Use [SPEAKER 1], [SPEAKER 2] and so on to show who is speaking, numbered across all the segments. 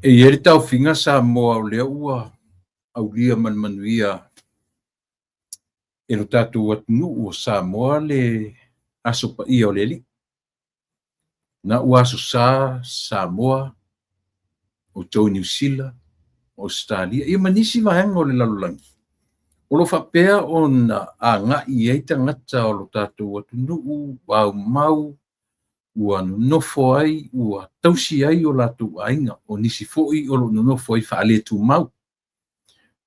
[SPEAKER 1] E i ai le taofiga Samoa o lea ua aulia ma le manuia e lo tatou atunuu o Samoa le Aso Paia o le Alii. Na ua Aso Sa Samoa, outou i Niu Sila, Ausetalia, ia ma nisi vaega o le lalolagi o lo o faapea ona agai i ai tagata o lo tatou atunuu ua aumau, ua nonofo ai, ua tausi ai o latou aiga, o nisi foi o lo o nonofo ai faaletumau.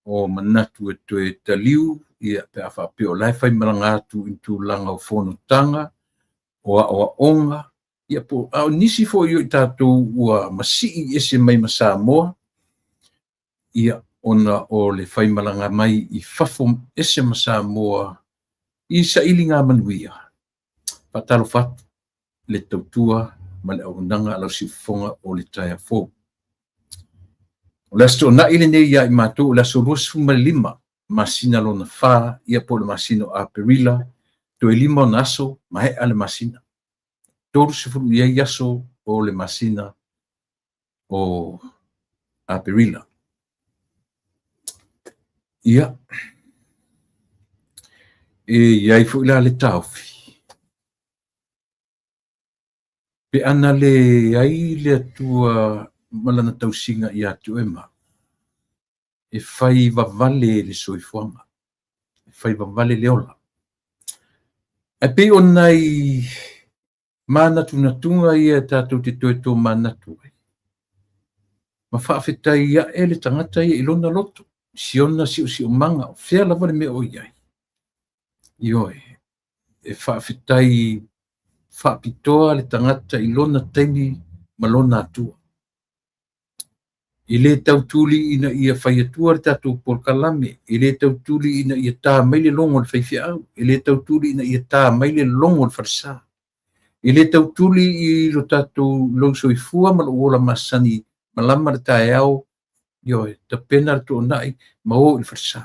[SPEAKER 1] O manatu e toe taliu, ia, pe a faapea o la e faimalaga atu i tulaga o fonotaga, o aoaoga, ia po, a o nisi foi o i tatou ua masii ese mai ma Samoa, ia, ona o le faimalaga mai i fafo ese ma Samoa i sailiga manuia. Faatalofa atu le tautua ma le auaunaga a lau siufofoga o le taeao fou. O le Aso Toonai lenei ia i matou, o le aso 25 masina lona 4, ia po o le masina o Aperila, toe 5 ona aso maea le masina. 30 i ai aso o le masina o Aperila. Ia, e i ai foi la le taofi, pe ana leai le Atua ma lana tausiga ia te oe ma au, e fai vavale le soifuaga, e fai vavale le ola. Ae pei o nai manatunatuga ia tatou te toe tomanatu ai, ma faafetai ae le tagata ia i lona loto, si ona siosiomaga, o fea lava le mea o i ai. Ioe, e faafetai faapitoa le tagata i lona taimi ma lona Atua. E le tautuli ina ia fai atua le tatou polokalame, e le tautuli ina ia tā mai le logo o le faifeau, e le tautuli ina ia tā mai le logo o le falesa, e le tautuli i lo tatou lou soifua ma lou ola masani malama le taeao, ioe, tapena le toonai ma o i le falesa.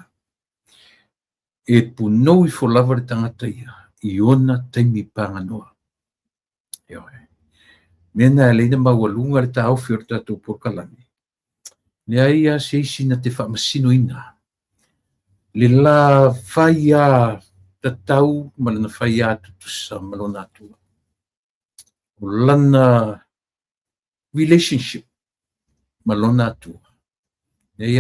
[SPEAKER 1] E punou ifo lava le tagata ia i ona taimi paganoa. Ioe. Mea na e ala ai ona maualuga le taofi o le tatou polokalame. Leai lava se isi na te faamasinoina le la fai a tatau ma lana fai a tutusa ma lona Atua. O lana relationship ma lona Atua. E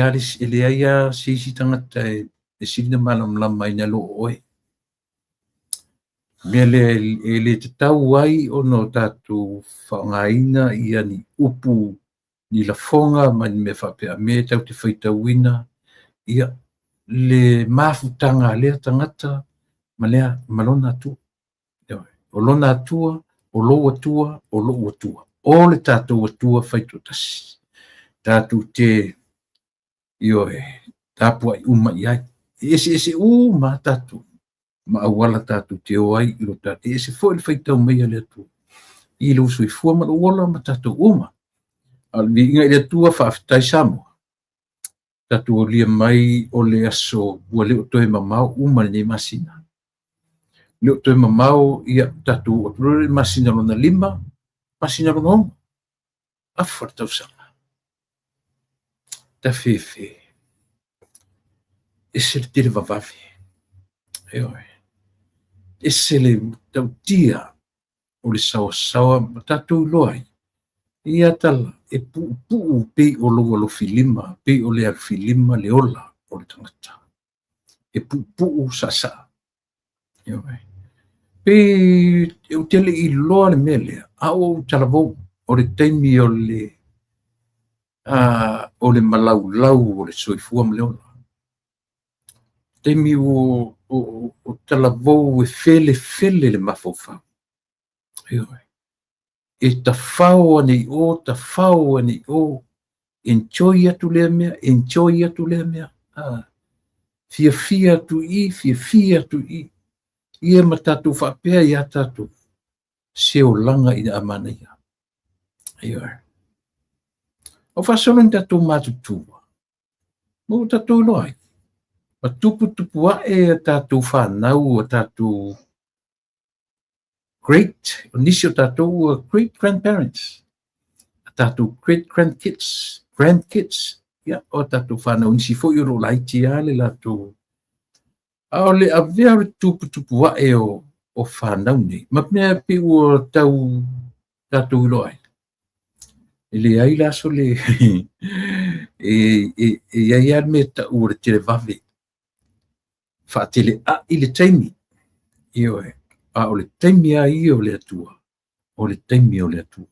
[SPEAKER 1] leai lava se isi tagata e sili ona malamalama ai nai lo oe. Mea lea e le tatau ai ona o tatou faaaogaina ia ni upu, ni lafoga ma ni mea faapea, mea e tatou te faitauina ia le mafutaga a lea tagata ma lea ma lona Atua. O lona Atua, o lou Atua, o lou Atua. O le tatou Atua faitoatasi. Tatou te ioe, tapuai uma i ai. E eseese uma lava tatou ma auala tatou te o ai i lo tatou. E ese foi le faitau mai a le Atua i lou soifua ma lou ola ma tatou uma. A o le viiga i le Atua, faafetai Samoa. Tatou aulia mai o le aso ua le o toe mamao uma lenei masina. Le o toe mamao, ia tatou atu loa le masina lona 5, masina lona 6. Afa le tausaga. Tafefe. Ese le tele vavave. Ioe. Ese le tautia o le saoasaoa ma tatou iloa ai. Ia tala, e puupuu pei o lou alofilima, pei o le alofilima le ola o le tagata. E puupuu saasaa. Ioe. Pei ou te le i iloa le mea lea, a o ou talavou, o le taimi o le o le malaulau o le soifua ma le ola. Taimi o talavou e felefele le mafaufau. Ioe. E tafao ane i o, tafao ane i o, enjoy atu lea mea, enjoy atu lea mea. Fiafia atu i, fiafia atu i. Ia ma tatou faapea ia tatou, se olaga ina a manaia. Ioe. O faasolo ni tatou matutua, ma ua tatou iloa ai, ma tuputupu ae a tatou whanau, a tatou great, o nisi o tatou ua great grandparents, a tatou great grandkids, Grandkids, ia, o a tatou fanau, nisi foi o lo o laiti lava le latou. A o le avea o le tuputupu ae o fanau nei, ma mea pei ua tau tatou iloa ai, e leai la so le e i ai lava le mea e tau o le televave, faateleai le taimi, ioe, a o le taimi lava ia o le Atua, o le taimi o le Atua.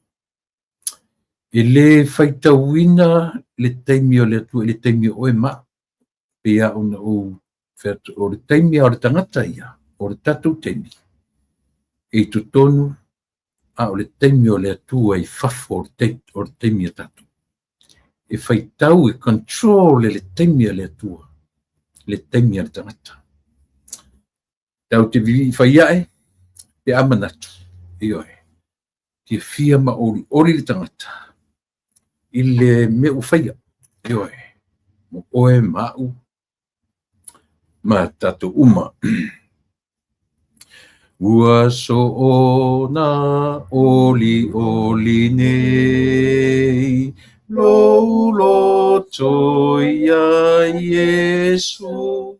[SPEAKER 1] E le faitauina le taimi o le Atua i le taimi o oe ma au. Pei lava ona ou fai atu, o le taimi lava o le tagata ia, o le tatou taimi, e i totonu, a o le taimi o le Atua i fafo o le taimi a tatou. E faitau, e control e le taimi a le Atua le taimi a le tagata. Tatou te vivii fai ae pe a manatu, ioe, fiafia ma olioli le tagata i le mea ua faia, ioe, mo oe ma au ma tatou uma. Ua soona olioli nei lou loto iā Iesu.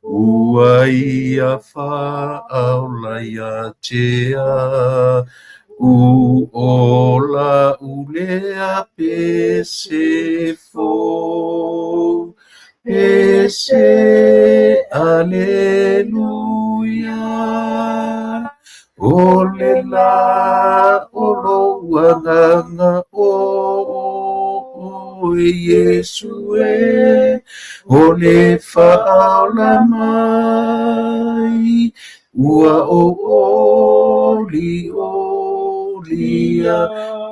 [SPEAKER 1] Ua ia faaola ia te a'u o la'u lea pese fou. Pese, aleluia, o le lā o lou agaga o oe Iesu e, o le faaola mai, ua ou olioli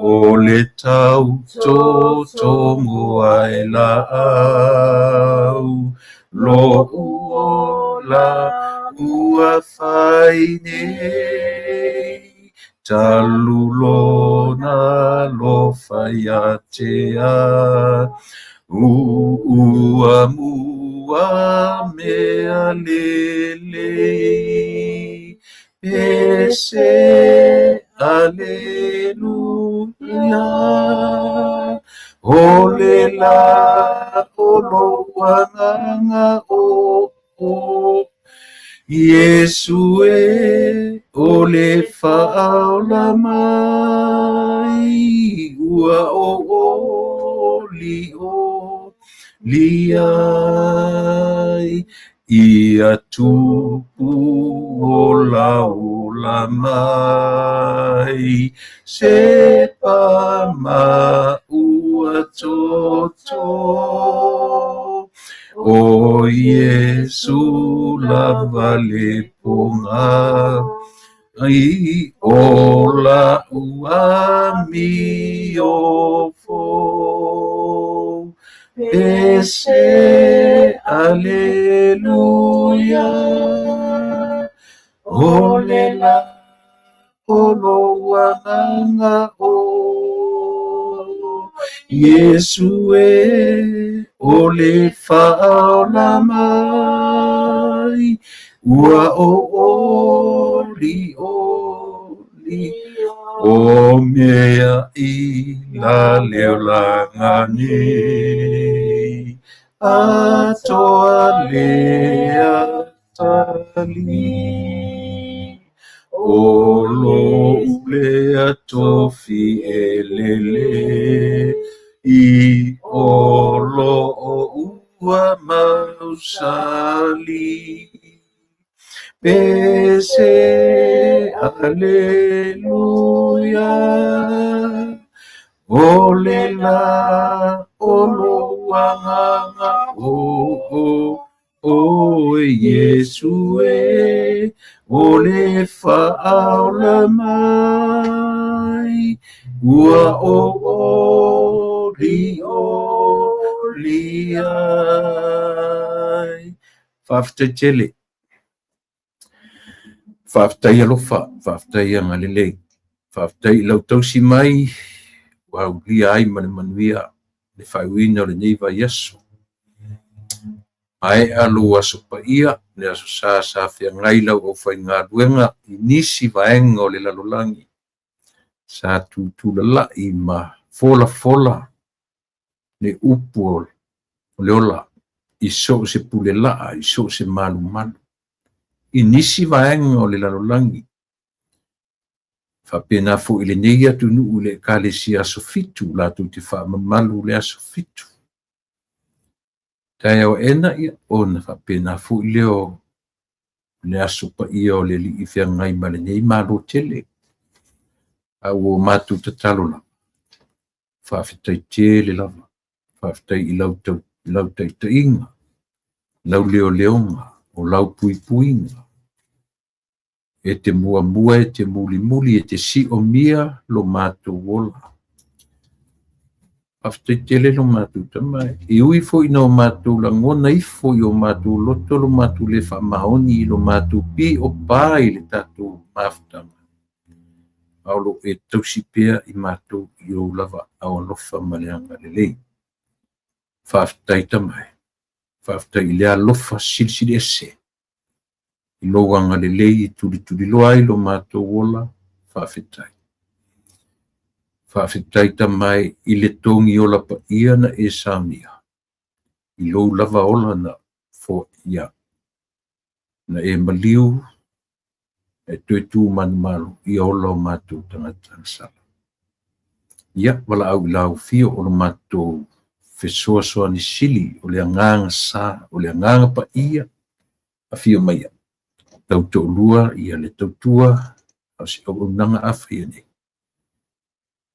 [SPEAKER 1] o le tautotogo ai laau, lo'u ola ua fai nei, talu lona alofa ia te a'u, ua mua mea lelei. Pese, aleluia, o le lā o lou agaga o Iesu e, o le faaola mai, ua ou olioli ai. Ia tupu olaola mai, sepa ma ua toto. O Iesu lava le pogā, ai o la'u amio fou. Pese, aleluia, o le lā o lou agaga o Iesu e, o le faaola mai, ua ou olioli, o mea i la le olaga nei, atoa le atalii, o lou lea tofi elele, i o lo o ua mausali. Pese, aleluia, o le lā o lou agaga o oe Iesu e, o le faaola mai, ua ou olioli ai. Faafetai tele. Faafetai alofa, faafetai agalelei, faafetai i lau tausi mai ua aulia ai ma le manuia le faaiuina o lenei vaiaso. Maea lou aso paia, le aso sa sa feagai lau aufaigaluega i nisi vaega o le lalolagi, sa tutulalai ma folafola. Le upu o le ola i so o se pule laa, i so o se malumalu, i nisi vaega o le lalolagi. Faapena foi i lenei atunuu i le Ekalesia Aso Fitu, latou te faamamalu le Aso Fitu. Taeao aena, ia, ona faapena foi lea o le aso paia o le Alii feagai ma lenei Malo tele. A ua o matou tatalo lava, faafetai tele lava, faafetai i lau, tau, lau taitaiga, lau leoleoga, o lau puipuiga. E te muamua, e te mulimuli, e te siomia lo matou ola. Faafetai tele lo matou Tama, e ui foi ina o matou lagona ifo i o matou loto lo matou le faamaoni i lo matou piopā i le tatou mafutaga, a o lo o e tausi pea i matou i ou lava aao alofa ma le agalelei. Faafetai Tama e, faafetai i le alofa silisili ese i lou agalelei e tulituliloa ai lo matou ola, faafetai. Faafetai Tama e i le togi ola paia na e saunia, i lou lava ola na foaia, na e maliu, na e toe tu manumalo ia ola o matou tagata sala. Ia, valaau i lau afio o lo matou fesoasoani sili, o le agaga sa, o le agaga paia, afio maia. Tautoalua ia le tautua, a o se auaunaga a faia nei.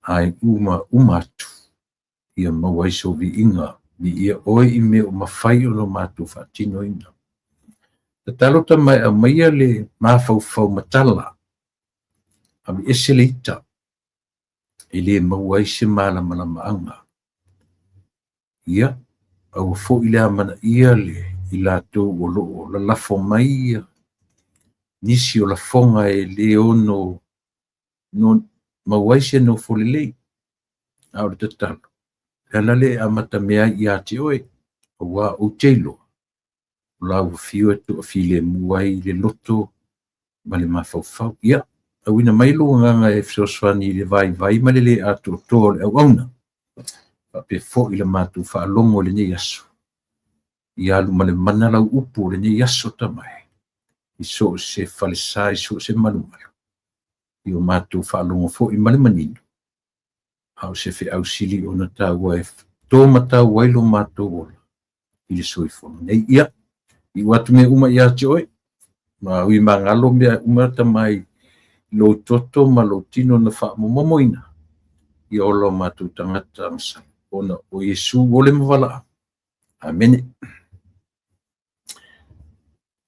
[SPEAKER 1] Ai uma uma atu, ia maua ai sou viiga, viia oe i mea ua mafai ona matou faatinoina. Tatalo Tama e aumaia le mafaufau matala, aveese le ita, e le maua ai se malamalamaaga. Ia, aua foi le amanaia le i latou o lo o lalafo mai ia nisi o lafoga e le ono no, maua ai se nofo lelei. A o le tatalo, le ala lea e amatamea ai ia te oe, auā ou te iloa, o lau afio e toafilemu ai le loto ma le mafaufau. Ia, auina mai lou agaga e fesoasoani i le vaivai ma le le atoatoa o le auauna. Faapea foi le matou faalogo i lenei aso. Ia alu ma le mana lau upu o lenei aso Tama e, i so o se falesa, i so o se malumalu. I o matou faalogo foi ma le manino, a o se feau sili ona taua e to matau ai lo matou ola i le soifuaga nei. Ia, iu atu mea uma ia te oe, ma ui magalo mea uma Tama i lou toto ma lou tino na faamomomoina, ia ola o matou tagata agasala, ona o Iesu ole ma valaau. Amene.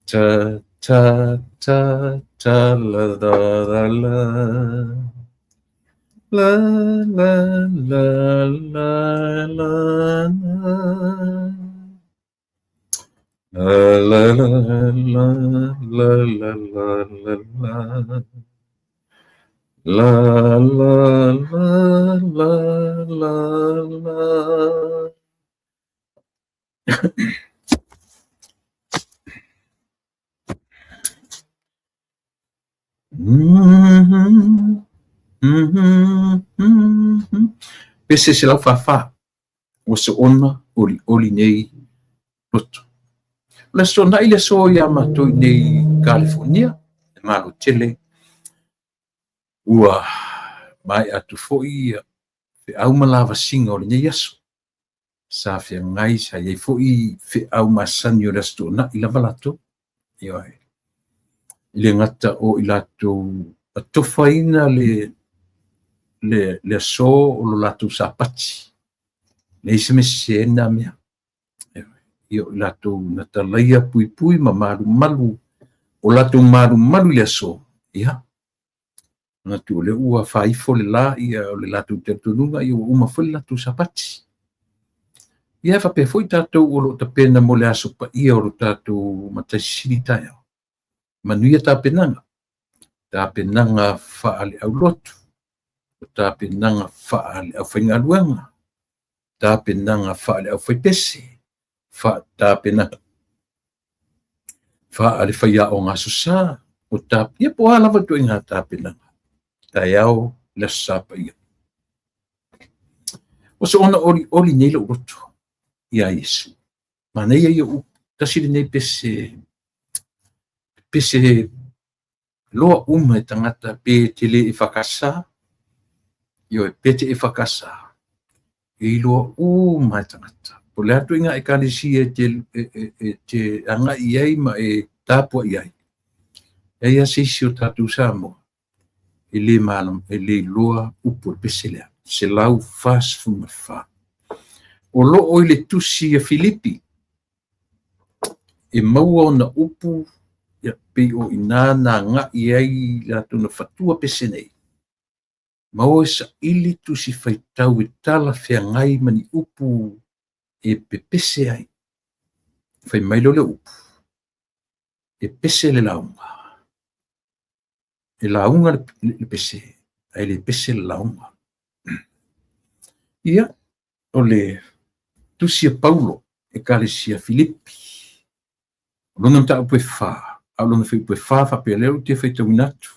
[SPEAKER 1] Ta ta ta ta la la la la. La la la la la la. La la la la la la la la la. La la la la la la. Pese 144, ua soona olioli nei loto. O le Aso Toonai le aso ia matou i nei Kalifornia, le Malo tele, ua maea atu foi feau ma lavasiga o lenei aso. Sa feagai, sa i ai foi feau masani o le Aso Toonai lava latou. Ioe. I le gata o i latou atofaina le, le, le aso o lo latou sapati. Leai se mea sese na mea. Ia o i latou na talaia puipui ma malumalu, o latou malumalu i le aso, ia, manatu o lea ua faaifo le la, ia o le latou talitonuga, ia ua uma foi le latou sapati. Ia faapea foi tatou o lo o tapena mo le aso paia o lo tatou Matai Sili taeao. Manuia tapenaga, tapenaga faale-aulotu, o tapenaga faale-aufaigaluega, tapenaga faale-aufaipese, tapenaga faale-faiaoga Aso Sa, o ta, ia po o a lava ituaiga tapenaga, taeao le Aso Sa paia. Ua soona olioli nei lou loto iā Iesu. Manaia ia upu, tasi lenei pese, pese loa uma e tagata pe te le EFKS, ioe, pe te EFKS, e iloa uma e tagata. Po o le a ituaiga ekalesia e te, e, e, e te agai i ai ma e tapuai ai. E leai lava se isi o tatou Samoa e le malama, e le iloa upu o le pese lea. 144. O lo o i le tusi a Filipi e maua ona upu ia pei o i ina na agai ai latou na fatua pese nei. Maua e saili tusi faitau e talafeagai ma ni upu e pepese ai. Fai mai lea o le upu, e pese le lauga. E lauga le pese, ae le pese le lauga. Ia, o le tusi a Paulo, Ekalesia Filipi. O lona mataupu e fa, a o lona fuaiupu e fa faapea lea ou te faitauina atu.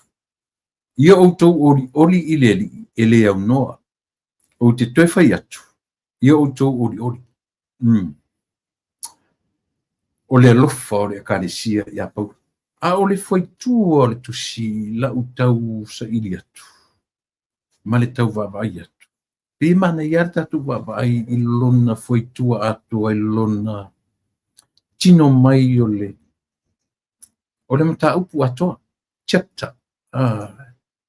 [SPEAKER 1] Ia outou olioli i le Alii e le aunoa. Ou te toe fai atu, ia outou olioli. O le alofa o le Ekalesia iā Paulo. A o le fuaitua o le tusi lau tau saili atu ma le tau vaavaai atu. Pei e manaia lava le tatou vaavaai i lona fuaitua atoa i lona tino mai o le o le mataupu atoa, chapter.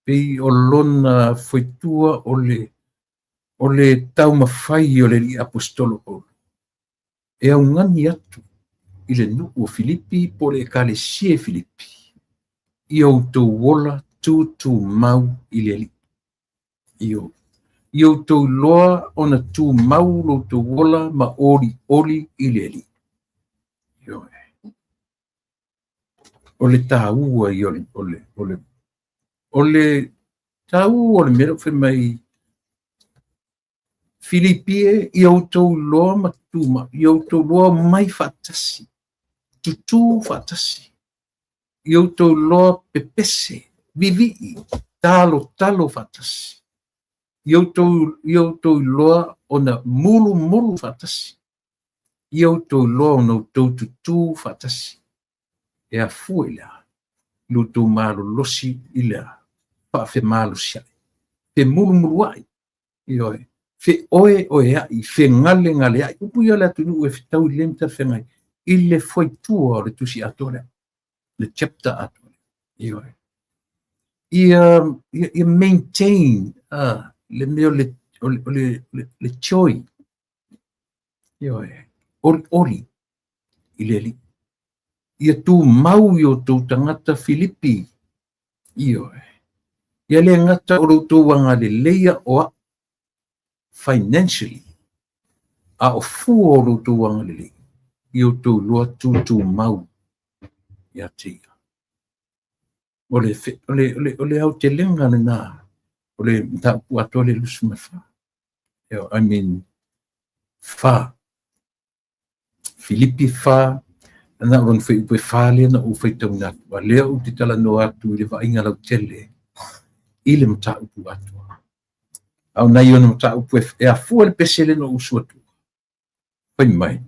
[SPEAKER 1] Pei o lona fuaitua o le o le taumafai o le alii aposetolo Paulo e augani atu i le nuu o Filipi po o le ekalesia i Filipi, ia outou ola tutumau i le Alii. Ioe. Ia outou iloa ona tumau lo outou ola ma olioli i le Alii. Ioe. O le taua ia o le, o le, o le, o le taua o le mea lea ua fai mai Filipi e, ia outou iloa ma tumau, ia outou iloa omai faatasi, tutū faatasi, ia outou iloa pepese, vivii, talotalo faatasi, ia outou, ia outou iloa ona mulumulu faatasi, ia outou iloa ona outou tutū faatasi. E afua i le a? I lo outou malolosi i le a? Faafemalosiai, femulumuluai, ioe, feoeoeai, fegalegaleai. Upu ia o le atunuu e fetaui lelei ma talafeagai i le fuaitua o le tusi atoa lea, le chapter atoa lea. Ioe. Ia, ia, ia maintain le mea o le, o le, o le, le, le joy. Ioe. Olioli i le Alii. Ia tumau i o outou tagata Filipi. Ioe. Ia le gata o lo outou agalelei o au financially, a o fua o lo outou agalelei, ia outou iloa tutumau ia te ia. O le, o le, o le, o le aotelega lena o le mataupu atoa le 24. I mean, fa. Filipi 4, na o lona fuaiupu e fa lea na ou faitauina atu, a lea ou te talanoa atu i le vaaiga lautele i le mataupu atoa. A o nai ona mataupu e afua le pese lea na ou usu atu. Fai mai,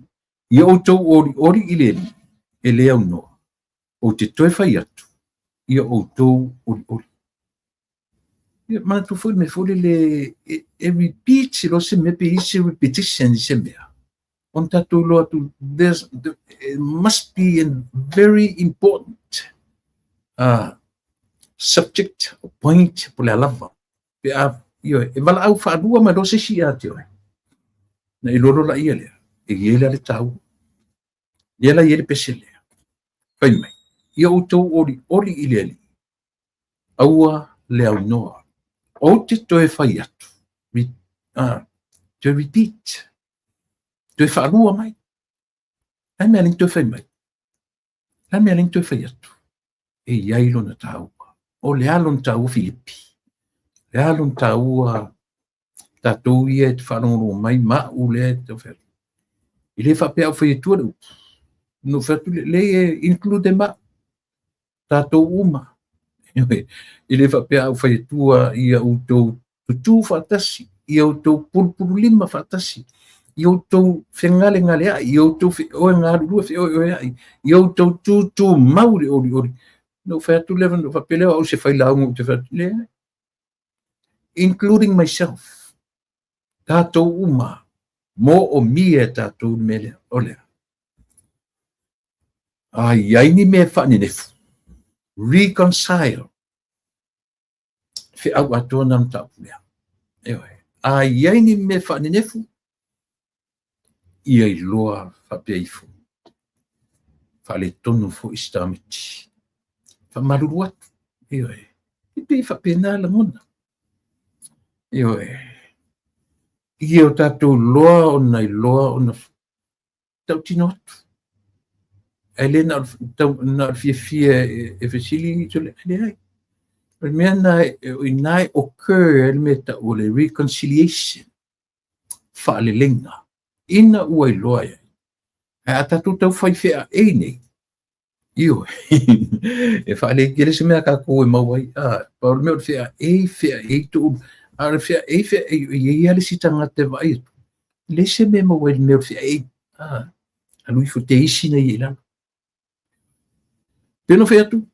[SPEAKER 1] ia outou olioli i le Alii, e le aunoa, ou te toe fai atu, ia outou olioli. Ia, manatua foi le mea foi lele e repeat se loa se mea pe i se repetition i se mea. Ona tatou iloa atu, there's, it must be a very important subject or point po o le a lava. Pe a, ioe, e valaau faalua mai loa se isi ia te oe. Na iloa loa laia lea, e i ai la le taua. Lea la i ai le pese lea. Fai mai, ia outou olioli i le Alii, aua le aunoa. Ou te toe fai atu, toe repeat, toe faalua mai. Le a le mea e toe fai mai? Le a le mea e toe fai atu? E i ai lona taua. O le a lona taua Filipi? O le a lona taua tatou ia e te faalogologo mai ma au lea e tau fai atu? E le faapea au fai atua le upu. No fai atu le e include ma tatou uma. E le faapea au fai atua ia outou tutū faatasi, Ia outou pulupululima faatasi, ia outou fegalegaleai, ia outou feoe galulue feoeoeai, ia outou tutumau i le olioli. Na ou fai atu lea, na ou faapea lea o au se failauga ou te fai atu, leai. Including myself. Tatou uma, moomia e tatou le mea lea, o le a? A i ai ni mea e faanenefu, reconcile, feau atoa na mataupu lea. Ioe. A i ai ni mea faanenefu, ia iloa faapea ifo, faaletonu foi si tamaiti. Faamalulu atu. Ioe. E pei e faapena lagona. Ioe. Ia o tatou loa ona iloa ona tautino atu. Ae le na o le fiafia e fesili e leai. O le mea na o i ina e occur ai le mea e tau o le reconciliation, faaleleiga, ina ua iloa ai. Ae a tatou tau fai feaei nei, ioe, e faaletele se mea a tatou e maua ai. Pau le mea o le feaei, feaei tuu, a o le feaei, feaei, e i ai lava le isi tagata e vaai atu, e leai se mea e maua ai i le mea o le feaei. Alu ifo te isi na ia i lalo. Pei ona fai atu,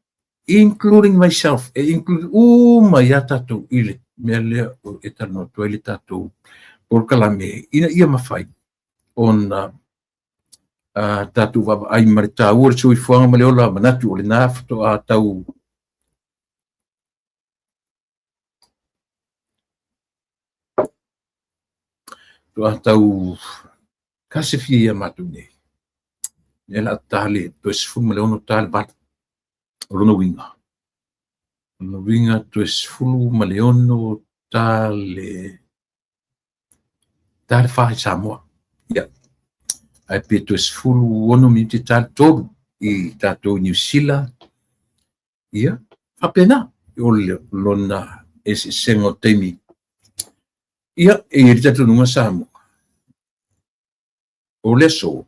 [SPEAKER 1] including myself, e include uma ia tatou i le mea lea e talanoa atu ai le tatou polokalame, ina ia mafai ona tatou vaavaai ma le taua o le soifuaga ma le ola, manatu o lena faatoa tau kasefia ia matou nei. Lea la ta le toe 16 ta le 8. O lona uiga. O lona uiga toe 16 ta le 4 i Samoa. Ia. Ae pe toe 16 minute ta le 3 i tatou Niu Sila. Ia, faapena. O lona eseesega o taimi. Ia, e i ai le talitonuga Samoa. O le aso,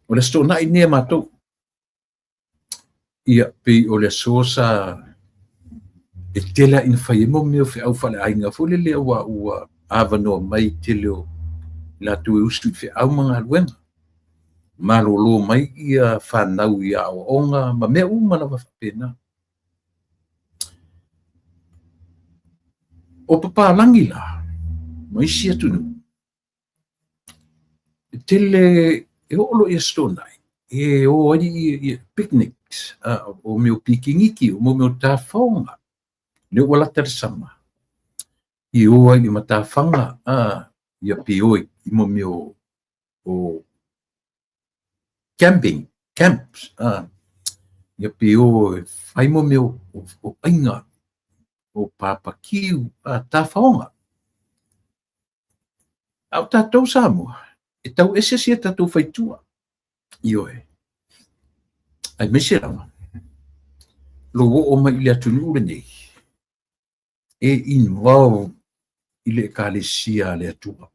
[SPEAKER 1] o le aso Toonai lenei a matou. Ia, pei o le aso sa e tele lava ina fai ai mo mea o feau faaleaiga foi lele aua ua avanoa mai tele o latou e usu i feau ma galuega. Malolo mai ia fanau i aoaoga ma mea uma lava faapena. O papalagi la ma isi atunuu, e tele e oo loa i Aso Toonai, e o ai i picnics, o mea o pikiniki, o mea o tafaoga, lea ua lata le sama, e o ai i matafaga, ia pe o i mea o camping, camps, ia pe o e fai mo mea o aiga, o papakiu, tafaoga. A o tatou Samoa, e tau ese si a tatou faitua. Ioe. Aemaise lava, lou oo mai i le atunuu lenei, e involve i le Ekalesia a le Atua.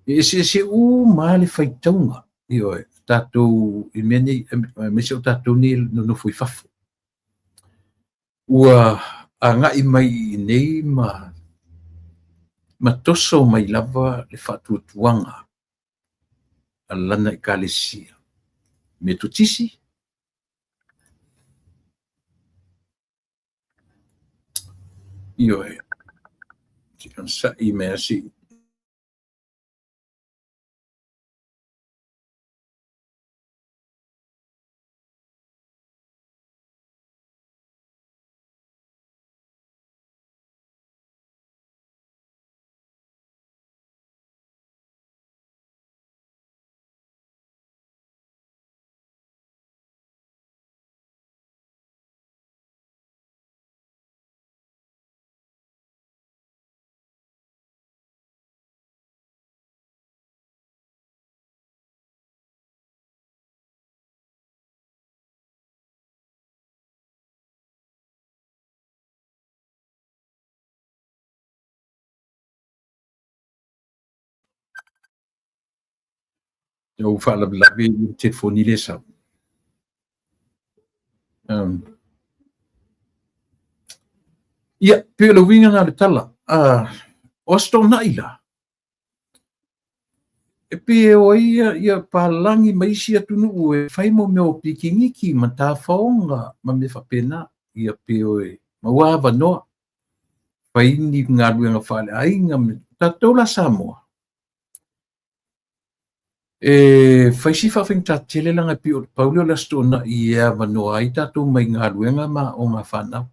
[SPEAKER 1] E eseese uma le faitauga, ioe, tatou i mea nei, aemaise o tatou nei nonofo i fafo. Ua agai mai i nei ma toso mai lava le faatuatuaga a lana Ekalesia Metotisi, ioe, se i onosai mai lava se i ua faalavelave i le telefoni lea sau. Ia, pei o le uiga lena o le tala. O Aso Toonai la, e pei e o ai ia palagi ma isi atunuu e fai mo mea o pikiniki ma tafaoga ma mea faapena. Ia pei o e maua avanoa fai ni galuega faaleaiga. Tatou la Samoa, e fai si faafaigata tele leaga e pei o le pau lea o le Aso Toonai e avanoa ai tatou mai galuega ma aoga a fanau.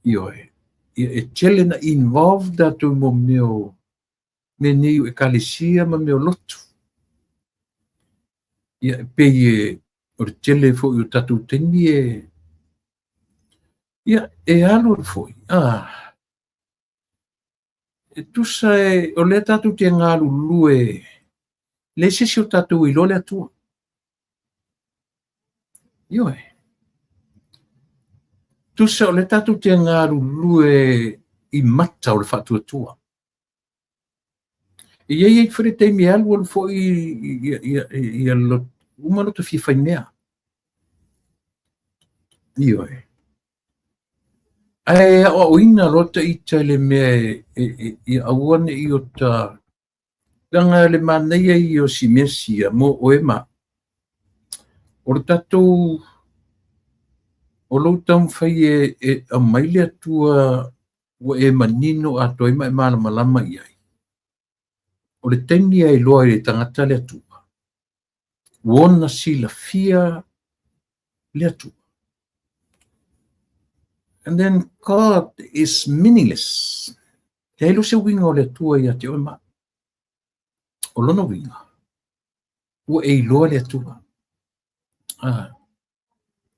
[SPEAKER 1] Ioe. Ia e tele na involve tatou mo mea o mea nei o ekalesia ma mea o lotu. Ia e pei e o le tele foi o tatou taimi e ia e alu alu foi e tusa e o lea tatou te galulue, leai se isi o tatou e iloa le Atua. Ioe. Tusa o lea tatou te galulue i mata o le faatuatua. E i ai foi le taimi e alu alu foi ia uma lota fia fai mea. Ioe. Ae aoaoina loa ita i le mea ia aua ne i o ta leaga le manaia ia o si mea sia mo oe ma o le tatou o lou taumafai e aumai le Atua ua e manino atoa ai ma e malamalama i ai. O le taimi e iloa ai e le tagata le Atua, ua ona silafia le Atua. And then God is meaningless. Leai loa se uiga o le Atua ia te oe ma. O lona uiga, ua e iloa le Atua.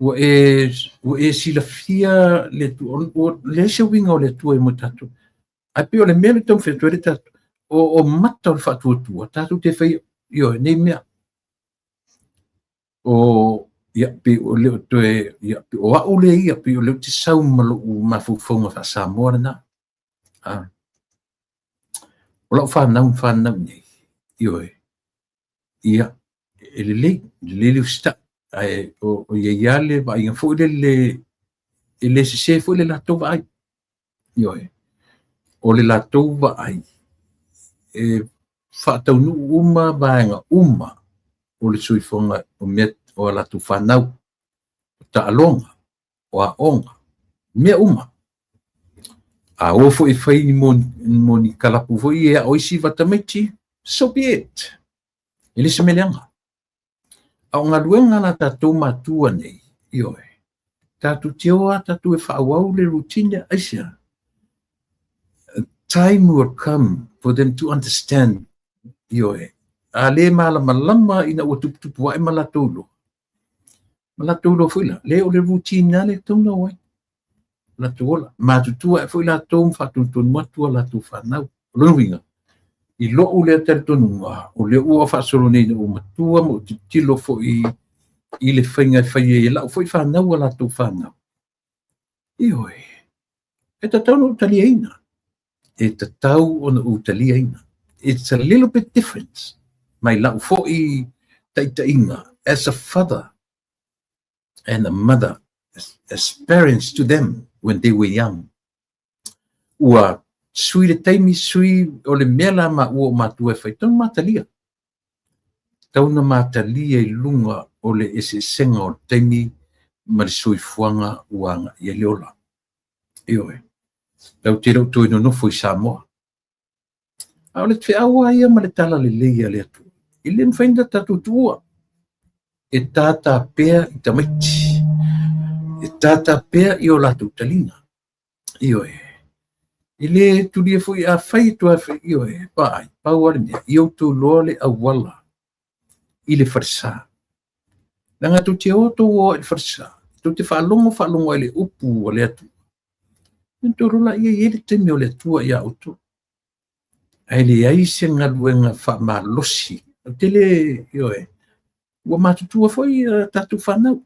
[SPEAKER 1] Ua e silafia le Atua. Ua leai se uiga o le Atua i mo tatou. Ae pei o le mea lea e taumafai atu ai le tatou, o mata o le faatuatua, tatou te fai, ioe, nei mea. O ia pei o le o toe ia pei o au le ia pei o le te sau ma lou mafaufauga faa-Samoa lena. O lau fanau na fanau nei. Ioe. Ia, e lelei, lelei le usitai. Ae o ia ia le vaaiga foi lele e le sese foi le latou vaai. Ioe. O le latou vaai e faataunuu uma vaega uma o le soifuaga o mea o a latou fanau, o taaloga, o aoga, mea uma. A o foi e fai ni mo ni kalapu foi e ao isi tamaiti, so be it. E le se mea leaga. A o galuega la tatou matua nei, ioe, tatou te o a tatou e faaauau le routine aisea. Time will come for them to understand, ioe. A le malamalama ina ua tuputupu ae ma latou iloa. Ma latou iloa foi la, le o le routine lava le tatau ona o ai. Latou ola. Matutua ae foi latou ma faatonutonu atu a latou fanau. O lona uiga, i lou lea talitonuga, o lea ua faasolo nei ina ua matua ma ou tilotilo foi i le faiga e fai ai e lau foi fanau a latou fanau. Ioe, e tatau ona ou taliaina. E tatau ona ou taliaina. It's a little bit different. Mai lau foi taitaiga as a father and a mother, as parents to them when they were young. Ua sui le taimi, sui o le mea la ma ua o matua e fai, tau matalia. Tau na matalia i luga o le eseesega o le taimi ma le soifuaga ua agai ai le ola. Ioe. Lau te le o toe nonofo i Samoa. A o le feau lava ia ma le tala lelei a le Atua, e le mafai ona tatou tuua. E tātā pea i tamaiti. E tātā pea i o latou taliga. Ioe. E le tulia foi a fai e toe fai, ioe, paai, pau a le mea, i outou loa le auala i le falesa. Leaga tou te o tou o i le falesa, tou te faalogo faalogo ai le upu a le Atua. Ia tou lola ia i ai le taimi o le Atua ia outou. Ae leai se galuega faamalosi. O te le, ioe, ua matutua foi tatou fanau.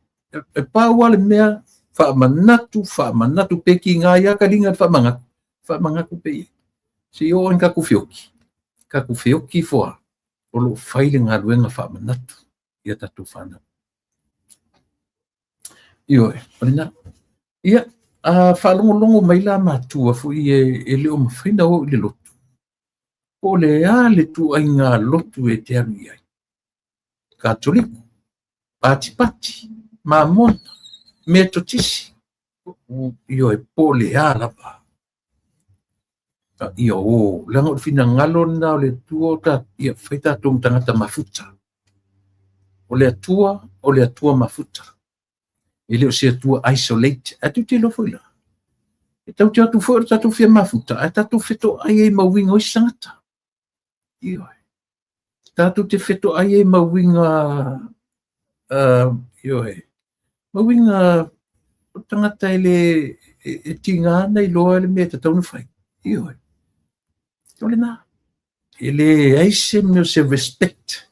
[SPEAKER 1] E pau lava le mea, faamanatu, faamanatu, pe kiga ai lava ka liga i le faamanatu, faamanatu pe i ai. Se i oo i tatou feoki, tatou feoki ifo lava, o lo o fai le galuega faamanatu ia tatou fanau. Ioe, o lena. Ia, A faalogologo mai la matua foi e le o mafai ona o i le lotu, po o le a le ituaiga lotu e te alu i ai, Katoliko, Patipati, Mamona, Metotisi, ioe, po o le a lava. Ia o, leaga o le finagalo lena o le Atua ia fai tatou ma tagata mafuta. O le Atua, o le Atua mafuta. E le o se Atua isolate. Ae tou te iloa foi la, e tatou te o atu foi o le tatou fia mafuta, ae tatou fetoai ai ma uiga o isi tagata. Ioe. Tatou te fetoai ai ma uiga, ioe, ma uiga o tagata e le e tiga ona iloa le mea e tatau ona fai. Ioe. O lena. E leai se mea o se respect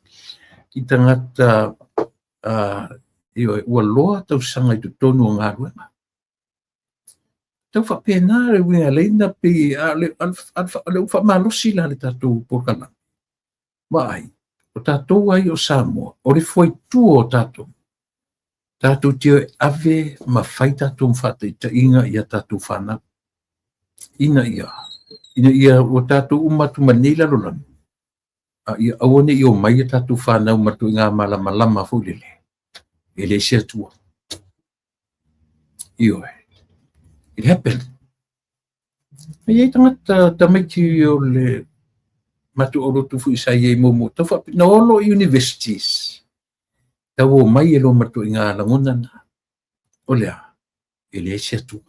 [SPEAKER 1] i tagata, ioe, ua loa tausaga i totonu o galuega. Tau faapena le uiga e ala ai ona pei a o le faamalosi la le tatou polokalame. Vaai, o tatou ai o Samoa, o le fuaitua o tatou, tatou te ave ma fai tatou ma faataitaiga ia tatou fanau. Ina ia ua tatou uma atu ma lenei lalolagi, a ia aua ne i omai ia tatou fanau ma ituaiga malamalama foi lele, e leai se Atua. Ioe. It happened. E i ai tagata tamaiti o le matou aulotu foi sa i ai muamua, tau na olo i universities, tau omai e loa ma ituaiga lagona na. O le a? E leai se Atua.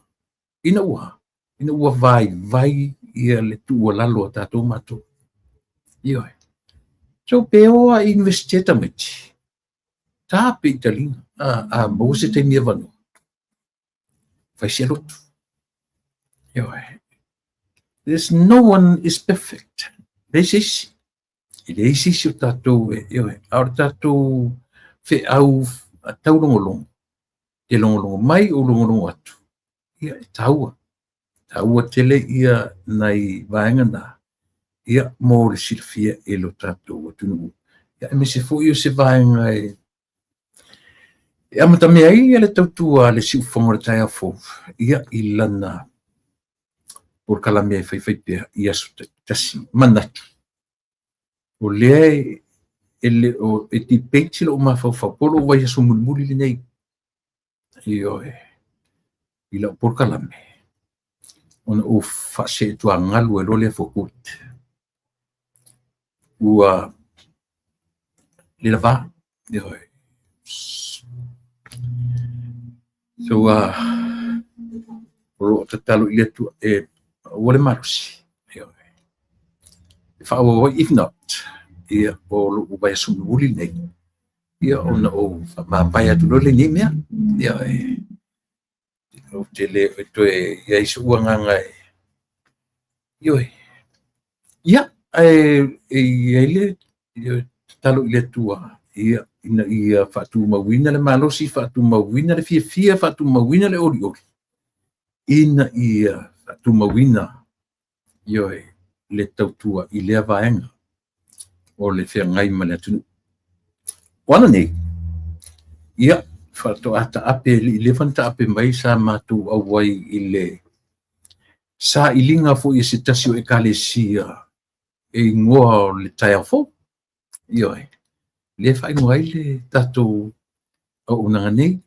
[SPEAKER 1] Ina ua vaivai ia le tuualalo a tatou matou. Ioe. So pe o a i university tamaiti, tape i taliga, a maua se taimi avanoa, fai se lotu. Ioe. There's no one is perfect. Leai se isi. E leai se isi o tatou e, ioe, a o le tatou feau taulogologo, te logologo mai ou logologo atu, ia e taua. Taua tele ia nai vaega na, ia mo le silafia e lo tatou atunuu. Ia aemaise foi o se vaega e amatamea ai ia le tautua a le siufofoga o le taeao fou, ia i lana polokalame e faifai pea i aso taitasi. Manatu, o lea e le o e debate lou mafaufau, po o lou vaiaso mulimuli lenei, ioe, i lau polokalame, ona ou faaseetuagalu ai loa lea for good. Ua le lava, ioe. So, o lo o tatalo i le Atua e ua le malosi, ioe. E faaauau ai, if not, ia o lou vaiaso mulimuli lenei, ia ona ou faamavae atu loa lea i nei mea. Ioe. Ou te le o toe i ai so'u agaga e, ioe. Ia, ae e i ai le, ioe, tatalo i le Atua, ia, ina ia faatumauina le malosi, faatumauina le fiafia, faatumauina le olioli, ina ia faatumauina, ioe, le tautua i lea vaega o le feagai ma le atunuu. O ana nei, ia, faatoa taape, le i leva ona taape mai sa matou auai i le sailiga foi e se tasi o ekalesia e igoa o le taeao fou. Ioe, lea e faaigoa ai le tatou auaunaga nei.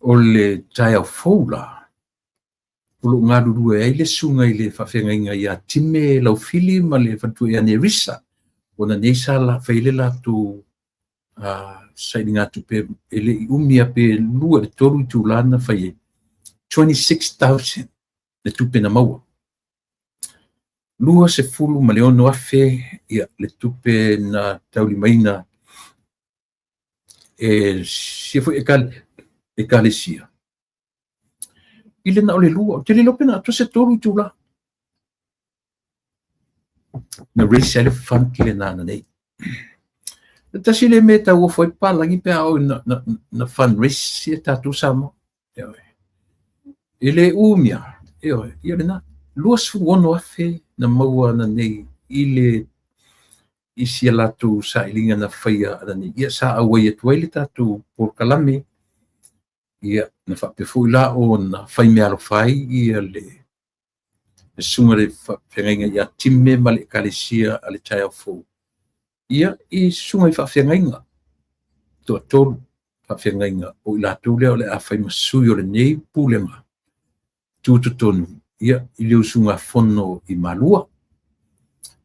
[SPEAKER 1] O le taeao fou la, o lo o galulue ai le susuga i le faafeagaiga ia Time Laufili ma le faletua ia Nerissa. Ona nei sa la fai le latou sailiga tupe e le i umi a pe 2 i le 3 itula na fai ai. 26,000 le tupe na maua. 26,000 ia le tupe na taulimaina e sia foi ekalesia. I le na o le 2, ou te le iloa pe na atoa se 3 itula. Na raise ai le fund le nana nei. Le tasi le mea e tauofo ai papalagi pe a oo na fundraise ia tatou Samoa. Ioe. E le umia, ioe, ia lena. 26,000 na maua ana nei i le i sia latou sailiga na faia ana nei. Ia sa auai atu ai le tatou polokalame. Ia, na faapea foi la ona fai meaalofa ai ia le susuga i le faafeagaiga ia Time ma le Ekalesia a le Taeao Fou, ia, i susuga i faafeagaiga toatolu faafeagaiga o i latou lea o le a fai ma sui o lenei pulega tutotonu, ia, i le usugafono i Malua.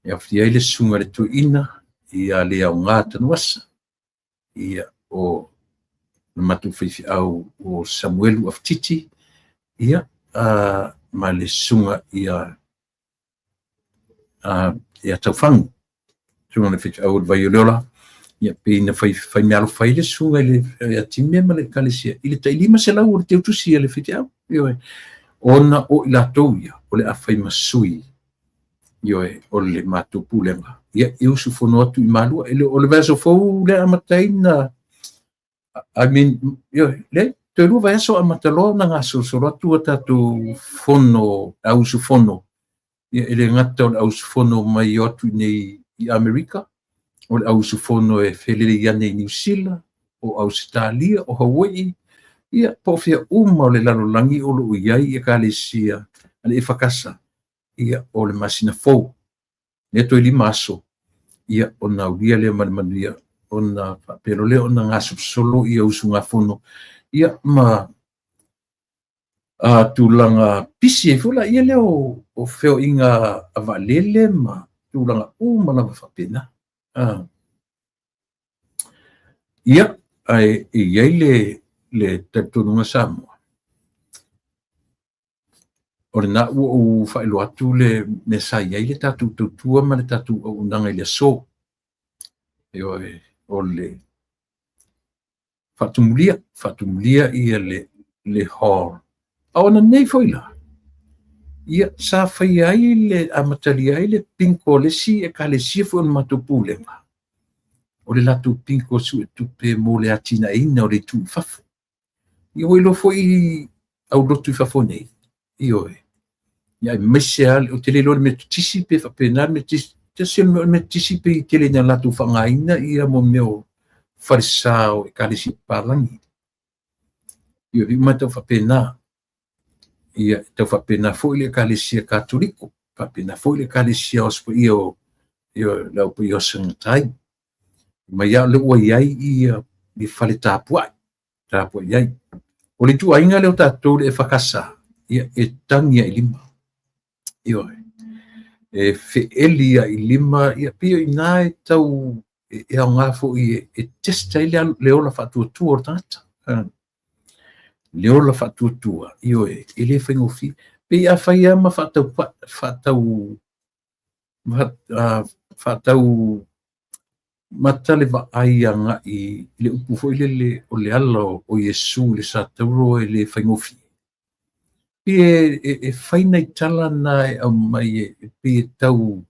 [SPEAKER 1] E aofia ai le susuga i le Toeaina ia Leaoga Tanuvasa, ia, o le matou faifeau o Samuelu Afatiti, ia, ma le susuga ia ia Taufagu, susuga i le faifeau o le Vai o le Ola, ia pei na fai fai meaalofa ai le susuga i le ia Time ma le Ekalesia i le tai 500 o le teutusi a le faifeau, ioe, ona o i latou ia o le a fai ma sui, ioe, o le matou pulega, ia, e usufono atu i Malua. E le o le vaiaso fou lea amata ai na, I mean, ioe, le toe 2 vaiaso amata loa ona gasolosolo atu a tatou fono au usufono, ia, e le gata o le au usufono mai o atu nei i Amerika, o le au usufono e felelei ane i Niu Sila, o Ausetalia, o Hawaii, ia, po o fea uma o le lalolagi o lo o i ai Ekalesia a le EFKS, ia, o le masina fou, lea toe 5 aso, ia, ona aulia lea ma le manuia, ona faapea loa lea ona gasolosolo ia usugafono, ia, ma tulaga pisi ai foi laia lea o feoaiga a vaalele ma tulaga uma lava faapena. Ia, ae e i ai le talitonuga Samoa, o lena ua ou faailoa atu le mea sa i ai le tatou tautua ma le tatou auaunaga i le aso. Ioe, o le faatumulia, faatumulia ia le hall. A o nei foi la, ia, sa faia ai le amatalia ai le bingo a le isi Ekalesia foi o le matou pulega, o le latou bingo suetupe mo le atinaeina o le itu i fafo. Ia, ua iloa foi au lotu i fafo nei, ioe, ia, aemaise lava, ou te le iloa le Metotisi pe faapena le Metotisi, tasi o le Metotisi pe tele ina latou faaaogaina ia mo mea o falesa o Ekalesia papalagi. Ia, e uma tau faapena. Ia, tau faapena foi le Ekalesia Katoliko, faapena foi le Ekalesia o Aso Paia o, ia, le Au Paia o Sagatai. Mai lava o lea ua i ai ia le fale tapuai, tapuai ai. O le ituaiga lea o tatou le EFKS, ia, e tagi ai i lima. Ioe, e feeli ai i lima, ia, pei o i ina e tau e aoga foi e test ai le ola faatuatua o le tagata. Le ola faatuatua, ioe, e le faigofie. Pei a fai lava ma faatau faatau faatau mata le vaai agai i le upu foi lele o le ala o Iesu i le satauro e le faigofie. Pei e fai nai tala na e aumai e pei e tau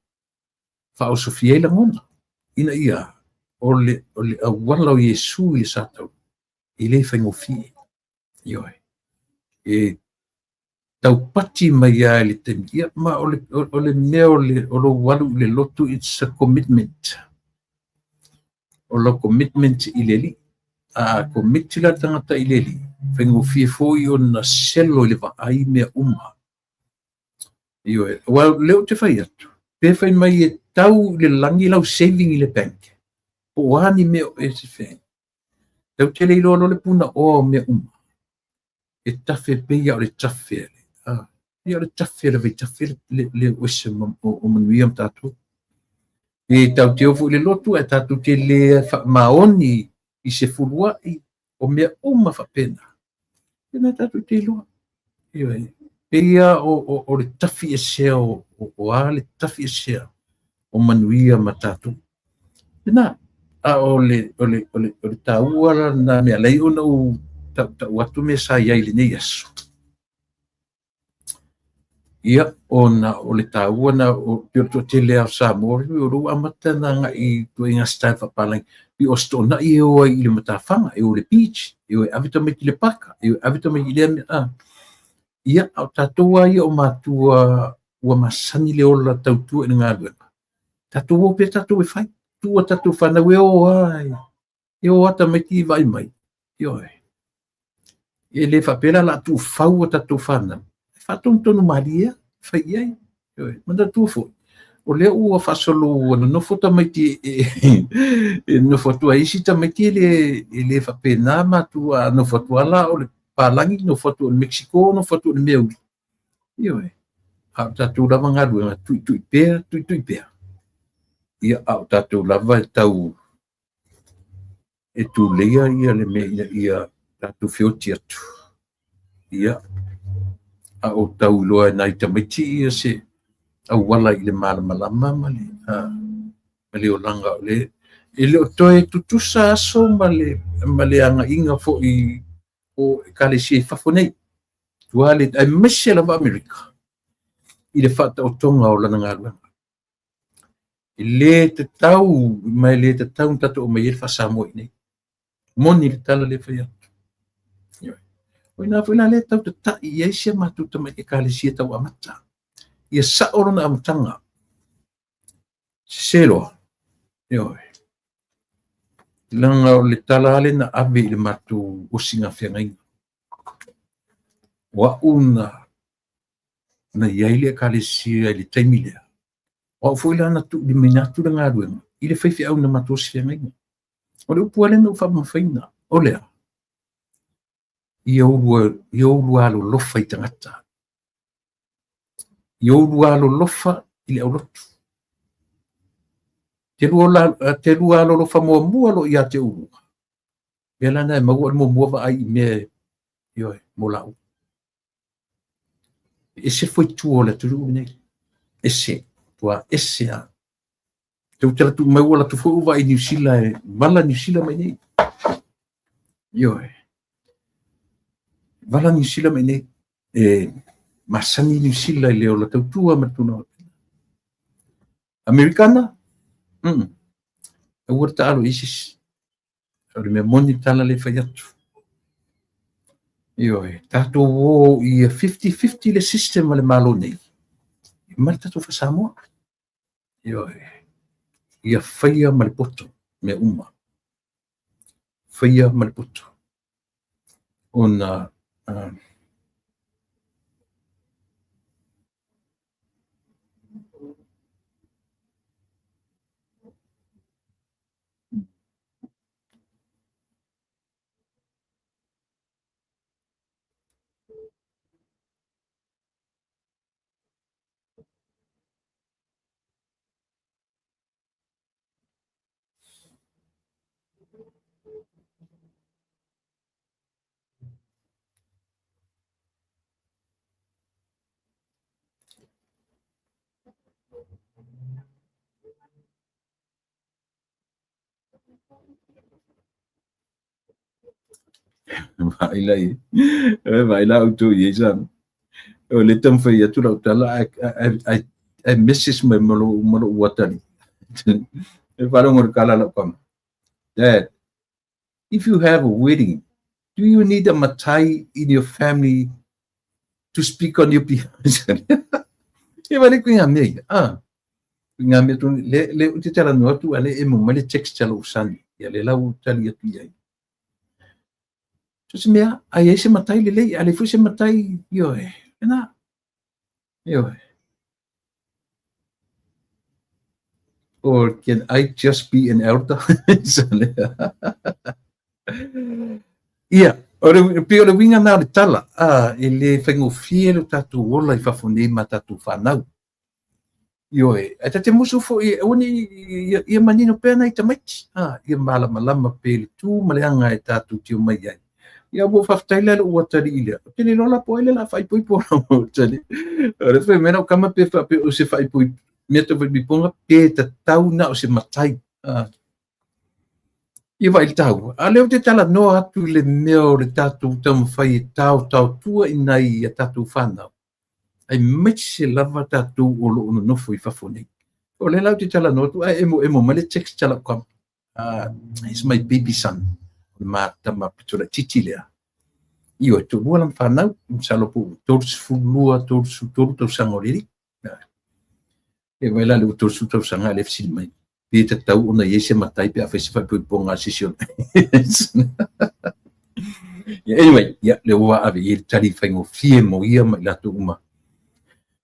[SPEAKER 1] faaosofia ai lagona, ina ia o le auala o Iesu i le satauro e le faigofie. Ioe, e taupati mai lava i le taimi, ia, ma o le mea o lou alu i le lotu, it's a commitment. O lau commitment i le Alii. A commit la le tagata i le Alii, faigofie foi ona selo i le vaai mea uma. Ioe, aua o lea ou te fai atu, pe fai mai e tau i le lagi lau saving i le bank, po o a ni mea o e se fai. Tau te le iloa loa le punaoa o mea uma. E tafe pei o le tafe. Ia o le tafe le vaitafe le o ese o manuia ma tatou. E tau te ofo i le lotu e tatou te le faamaoni i se fuluai o mea uma faapena. E na tatou te iloa. Ioe, pei o le tafi esea o a le tafi esea o manuia ma tatou. Lena, a o le taua la na mea lei ona u tau atu mea sa iai lenei aso. Ia, ona o le taua na o pei o le toatele o Samoa, o lou amata na agai ituaiga style faapalagi, pei o stoonai e o ai i le matafaga, e o i le beach, e o e ave tamaiti i le paka, e o e ave tamaiti i lea mea. Ia, a o tatou lava ia o matua ua masani le ola tautua i le galuega. Tatou o pea tatou e fai. Tua tatou whanau e o ai. E o ata mai ti vai mai. Ioe. E le faapea la o le a tuufau a tatou fanau, e faatonutonu malie lava, fai i ai. Ioe, manatua foi, o lea ua faasolo ua nonofo tamaiti e nonofo atu ai isi tamaiti e le faapena matua, a nofo atu lava la o le palagi, nofo atu o le Mexico, nofo atu o le mea uli. Ioe, a o tatou lava galuega, tuitui pea, tuitui pea. Ia, a o tatou lava e tau e tuleia ia le mea ina ia tatou feoti atu. Ia, a o tau iloa e nai tamaiti ia se auala i le malamalama ma le, ma le olaga o le e le o toe tutusa aso ma le, ma le agaiga foi o ekalesia i fafo nei. Tua le, aemaise lava Amerika i le faataotoga o lana galuega. E le tatau, ma e le tatau ona tatou aumaia ai le faa-Samoa i inei. Moni le tala lea e fai atu. Ioe. O i ina foi la lea e tau tatai i ai si a matou tamai ekalesia tau amata. Ia sao lona amataga. Sese loa. Ioe. Leaga o le tala lava lea na ave i le matou osiga feagaiga. O au na na i ai le ekalesia i le taimi lea, o au foi la na tuulimaina atu le galuega i le faifeau na matou osi feagaiga. O le upu lava lea na ou faamamafaina, o le a? Ia oulua alolofa i tagata. Ia oulua alolofa i le aulotu. Te lua alolofa muamua loa ia te oulua. Mea la na e maua o le muamua vaai i mea, ioe, mo laua. E ese le faitua o le atunuu lenei. Ese, tua ese lava. Te ua tala mai ua alu atu foi ua vaai Niu Sila e vala Niu Sila mai nei. Ioe. Vala Niu Sila mai nei. E masani Niu Sila i le ola tautua ma le tulaga. Amerikana? Mm. Aua le taalo i isi. O le mea moni le tala lea e fai atu. Ioe, tatou o ia 50-50 le system a le Malo nei, ma le tatou faa-Samoa. Ioe, ia faia ma le poto mea uma. Faia ma le poto. Ona Vaai la i vaai la outou i ai sa. O le taumafai atu lau tala ae message mai ma lou atalii. E faalogo i le tala a lau tama. Dad, if you have a wedding, do you need a matai in your family to speak on your behalf? E vale koe ngā mea ia. Ah, ngā mea tonu, le, le o te talanoa atu, a le emo mai le text a lou son, ia le la ua tali atu i ai. So se mea, a i ai se matai lelei, a le foi se matai, ioe, ena, ioe. Or can I just be an elder? Ia, o le, pei o le uiga na o le tala, a, e le faigofie lo tatou ola i fafo nei ma tatou fanau. Ioe, ae ta te musu foi, aua ne i, ia, ia manino pea nai tamaiti, a, ia malamalama pea i le tu ma le aga e tatou te omai ai. Ia, ua faafetai la i lou atalii lea. Ou te le iloa la po o ai lea o le a faaipoipo lau atalii. O le fai mai lau tama pe faapea o se faaipoipo, mea tau faaipoipoga pe tatau na o se matai. A. Ia vaai i le taua. A o lea ou te talanoa atu i le mea o le tatou taumafai e taotaotua i nai a tatou fanau, aemaise lava tatou o lo o nonofo i fafo nei. O lea la ou te talanoa atu ae emoemo mai le text a lau tama. He's my baby son. O le ma tama pito laitiiti lea. Ioe, toalua lana fanau, masalo po ua 32, 33 tausaga o le alii. E vaai la le ua 30 tausaga a o lea e fesili mai. Pe tatau ona i ai se matai pe a fai se faaipoipoga a se isi o. Anyway, ia, lea ua ave i ai le tali faigofie mo ia ma i latou uma.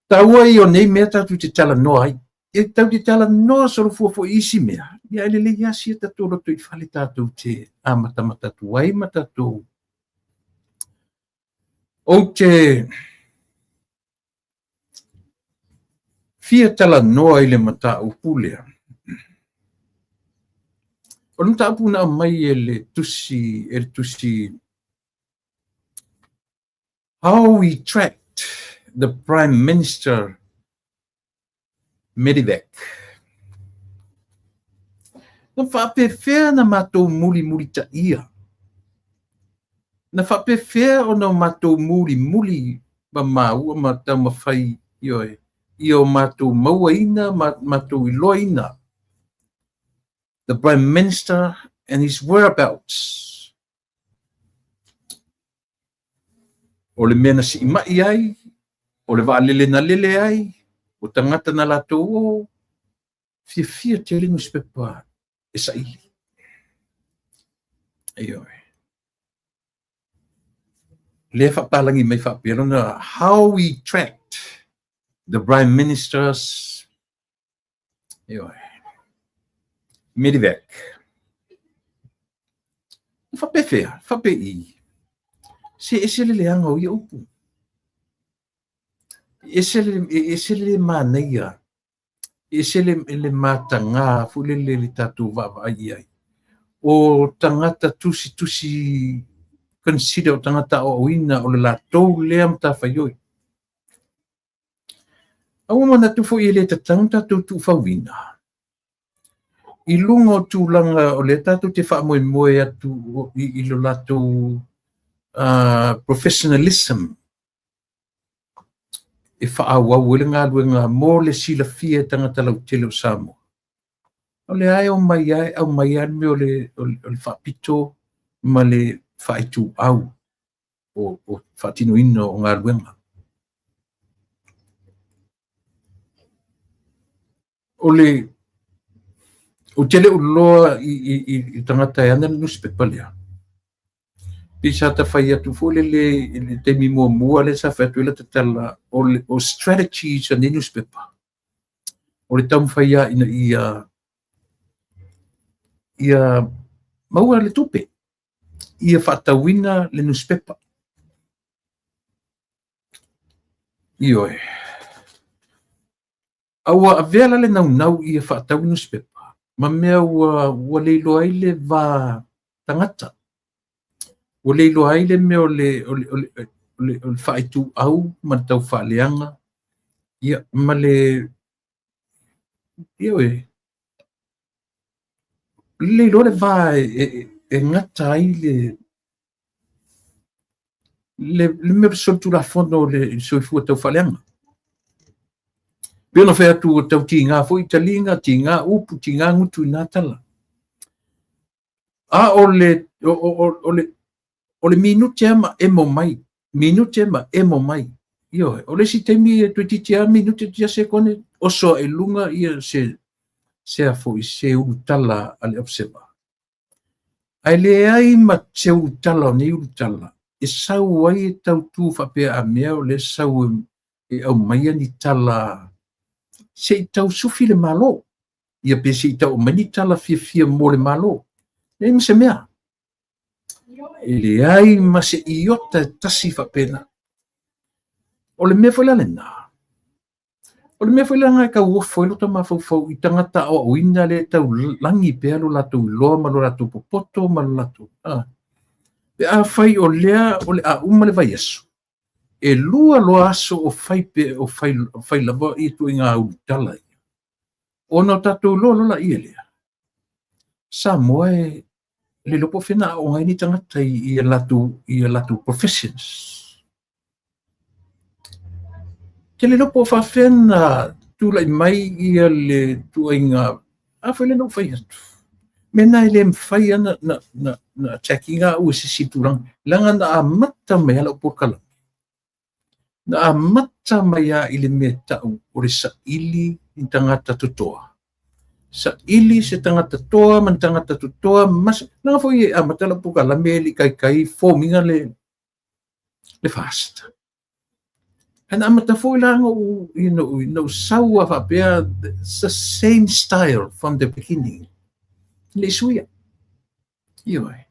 [SPEAKER 1] Taua ia o nei mea tatou te talanoa ai. E tatou te talanoa solofua foi i isi mea, ia e lelei lava sia tatou lotoifale tatou te amatamata atu ai ma tatou. Ou te fia talanoa i le mataupu lea. O le mataupu na aumai e le tusi, e le tusi How we tracked the Prime Minister Medevac. Na faapefea na matou mulimulitaia? Na faapefea ona o matou mulimuli ma maua ma taumafai, ioe, ia o matou mauaina ma matou iloaina the Prime Minister and his whereabouts? O le mea na siimai ai, o le vaalele na lele ai, o tagata na latou o, fiafia tele nusipepa e saili. Ioe. Lea faapalagi mai faapea lona how we tracked the Prime Minister's Ioe. Medevac. Faapefea, faapei. Se ese le leaga o ia upu. Ese le, ese le manaia. Ese le, le matagā foi lele le tatou vaavaai i ai. O tagata tusitusi consider o tagata aoaoina o le latou lea matafaioi. A ua manatu foi e le tatau ona tatou tuufauina i luga o tulaga o lea tatou te faamoemoe atu i lo latou professionalism e faaauau ai le galuega mo le silafia e tagata lautele o Samoa. O lea e omai lava e aumai lava le mea o le faapito ma le faaituau o faatinoina o galuega. O le ou te le o iloa i tagata e ana le nusipepa lea. Pei sa ta fai atu foi lele i le taimi muamua lea sa fai atu ai lata tala o le o strategies a nei nusipepa. O le taumafai lava ina ia maua le tupe. Ia faatauina le nusipepa. Ioe. A ua avea la le naunau ia faatau le nusipepa ma mea ua le iloa ai le va tagata. Ua le iloa ai le mea o le faaituau ma le taufaaleaga, ia, ma le, ioe, le iloa le va e gata ai le mea o le solitulafono o le soifua taufaaleaga. Pei ona fai atu ua tau tiga foi taliga, tiga upu, tiga gutu i na tala. A o le, o le minute lava ma emo mai, minute ma emo mai. Ioe, o le isi taimi e toeitiiti lava minute toeitiiti lava sekone, oso ae i luga ia se, se a foi, se ulutala a le Observer. Ae leai ma se ulutala o nei ulutala e sau ai e tau tu faapea a mea o lea e sau e aumaia ni tala se i tau sufi le Malo, ia pe se i tau aumai ni tala fiafia mo le Malo. Leai ma se mea. E leai ma se iota e tasi faapena. O le mea foi la lena, o le mea foi lena e tauofo ai lota mafaufau i tagata aoaoina lea e tau lagi pea lo latou iloa ma lo latou popoto ma lo latou, pe afai o lea o le a uma le vaiaso, e lua loa aso o fai pe o fai, fai lava ia ituaiga ulutala ia. Ona o tatou iloa loa laia lea, Samoa e le iloa po o fea na aooga ai ni tagata i a latou professions. Ke le iloa po o faafefea na tulai mai ia le ituaiga, a foi lea na ou fai atu. Mea na e le mafai lava na attack ina au e se isi tulaga, leaga na amata mai lava lau polokalame. Na amata mai lava i le mea e tau o le saili i tagata totoa. Saili se tagata toa ma ni tagata totoa ma se... Leaga foi e amata lau polokalame e le i taitai form ina le, Le FAST. Ae na amata foi la na ou sau a faapea, it's the same style from the beginning. E le i suia. Ioe.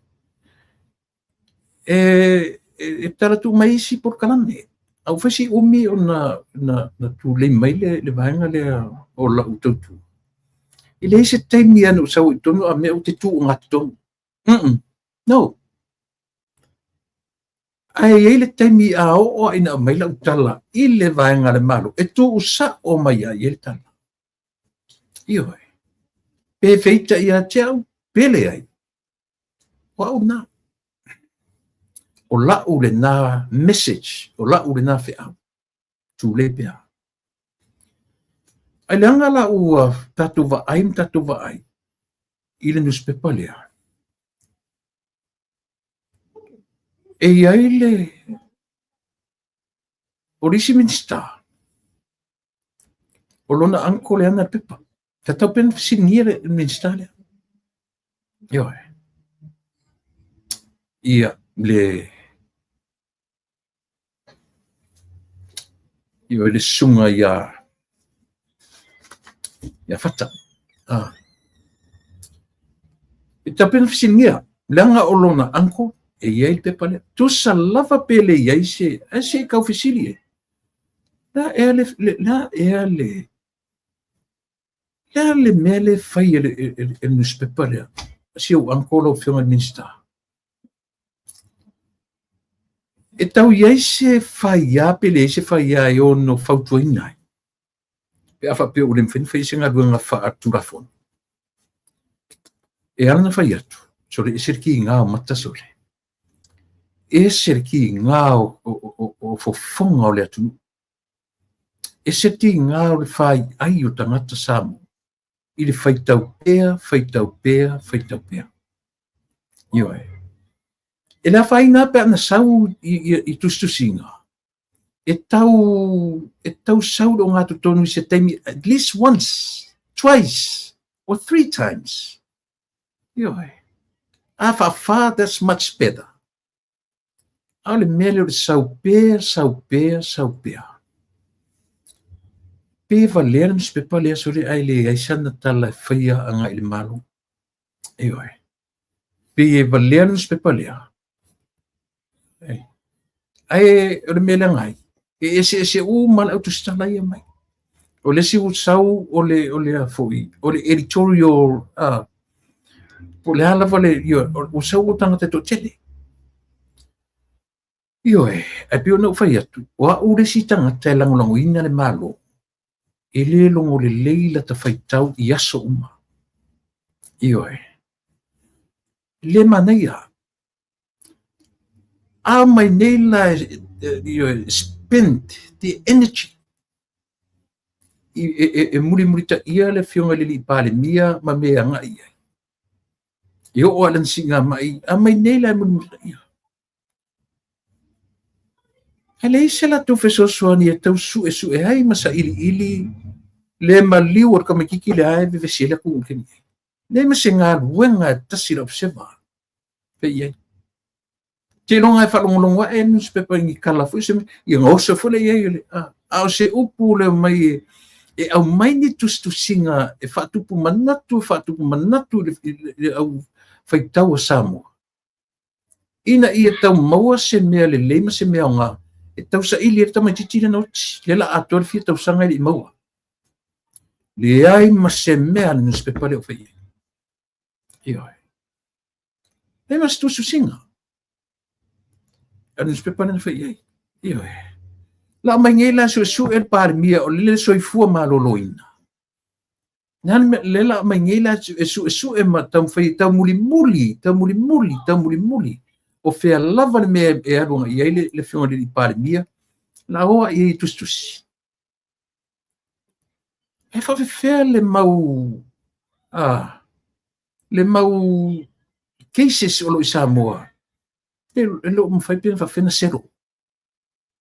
[SPEAKER 1] E tala tuu mai isi polokalame. A ua fai si umi ona na tulei mai le vaega lea o lau tautua. E leai se taimi lava na ou sau ai i totonu a mea ou te tu ogatotonu. No. Ae i ai le taimi a oo lava ina aumai lau tala i le vaega a le Malo, e tuusao mai ai i ai le tala. Ioe. Pe feitai ia te au, pe leai. O au lena. O lau lena message, o lau lena feau. Tulei pea. Ai leaga la ua tatou vaai ma tatou vaai i le nusipepa lea. E i ai le o le isi Minisita, o lona uncle e ana le pepa. Tatau pea ona fesiligia le Minisita lea. Ioe. Ia, le Ioe le susuga ia Fata. Ah. E tatau pea ona fesiligia, leaga o lona uncle e i ai le pepa lea. Tusa lava pe le i ai se, ae se i tau fesili e. La ea le, la ea le, le a le mea lea e fai e le newspaper lea? Si ou uncle lau Afioga i le Minisita. E tau i ai se faia pe leai se faia e ono fautuaina ai pe a faapea ua le mafai ona fai se galuega faatulafono. E ala ona fai atu, sole, ese le kiga o mata sole. Ese le kiga o fofoga o le atunuu. Ese le tiga o le faiai o tagata Samoa i le faitau pea, faitau pea, faitau pea. Ioe. E le afaina lava pe ana sau i tusitusiga, e tau sau le ogatotonu i se taimi at least once, twice, or three times. Ioe. A faafa, that's much better. A o le mea lea o le sau pea, sau pea, sau pea. Pe valea le nusipepa lea sole ae leai sana tala e faia agai i le Malo. Ioe. Pei e valea le nusipepa lea. Ae o le mea leaga ai, e eseese uma le au tusitala ia mai. O le isi ua sau o le a foi, o le editorial, po o le a lava le, ioe, ua sau o tagata e toatele. Ioe, ae pei ona ou fai atu, o au le isi tagata e lagolagoina le Malo, e le logo lelei lata faitau i aso uma. Ioe, le manaia. A mai nei la, ioe, spend the energy e mulimulitaia le Afioga i le Alii Palemia ma mea e agai i ai. E oo lava i lana siigamai, a mai nei la e mulimulitaia. Ae leai se latou fesoasoani e tau suesue ai ma sailiili le maliu o le tamaitiiti lea e vevesi ai le atunuu i le taimi nei. Leai ma se galuega e tasi le Observer fai i ai. Seiloga e faalogologo ae le newspaper i ni tala foi se mea, ia ona oso foi lea i ai o le, a o se upu lea mai e aumai ni tusitusiga e faatupu manatu, e faatupu manatu i le au faitau a Samoa, ina ia tau maua se mea lelei ma se mea aoga e tau saili ai le tamaitiiti lena oti, lea la atoa le fia tausaga e le i maua. Leai ma se mea a le newspaper lea o fai i ai. Ioe. Leai ma se tusitusiga a le newspaper lea na fai i ai. Ioe. La mai nei la suesue le Palemia o le soifua maloloina. Le la mai nei la e suesue ma taumafai e taumulimuli, taumulimuli, taumulimuli. O fea lava le mea e alu agai i ai le Afioga i le Palemia, la o i ai e tusitusi. E faafefea le mau cases o lo o i Samoa, e le o mafai pe na faafefea ona settle.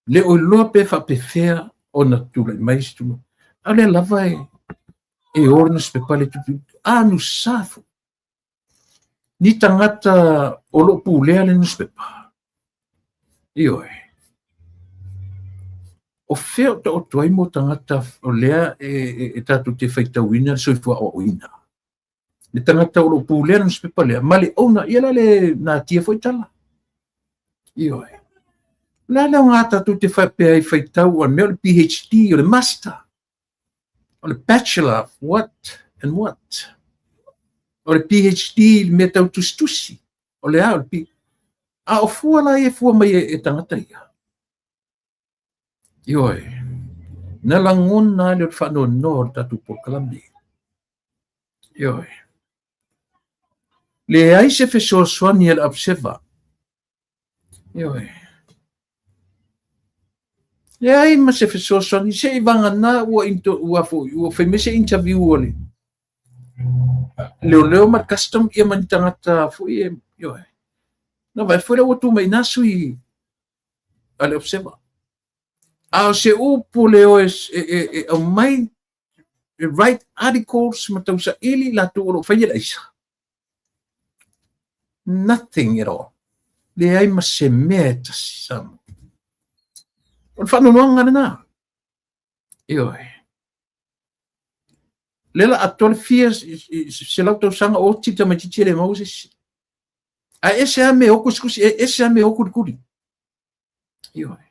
[SPEAKER 1] Le o iloa pe faapefea ona tulai mai se tulaga. A o lea lava e o le nusipepa le tutu anusa foi. Ni tagata o lo o pulea le nusipepa. Ioe. O fea o taoto ai mo tagata o lea e tatou te faitauina le soifua aoaoina? Le tagata o lo o pulea le nusipepa lea ma le owner, ia la le natia foi tala. Ioe. O le a le aoga tatou te faapea ai faitau o le mea o le PhD, o le Master, o le Bachelor of what and what? O le PhD i le mea tau tusitusi. O le a o le P... A o fua la ia e fua mai e tagata ia. Ioe. Na lagona lava le o le faanoanoa o le tatou polokalame. Ioe. Leai se fesoasoani a le Observer. Ioe. Leai ma se fesoasoani se i vagana ua into, ua foi, ua fai mai se interview a le leoleo ma le custom ia ma ni tagata foi e, ioe. Na vaai foi la ua tu mai i nā sui a le Observer. A o se upu le o e, e, e, e aumai e write articles ma tausaili latou o lo o faia le aisa. Nothing at all. Leai ma se mea e tasi Samoa. O le faanoanoaga lena. Ioe. Lea la atoa le fia selau tausaga o oti le tamaitiiti e le maua se isi. Ae ese lava mea o kusikusi, e ese lava mea o kulikuli. Ioe.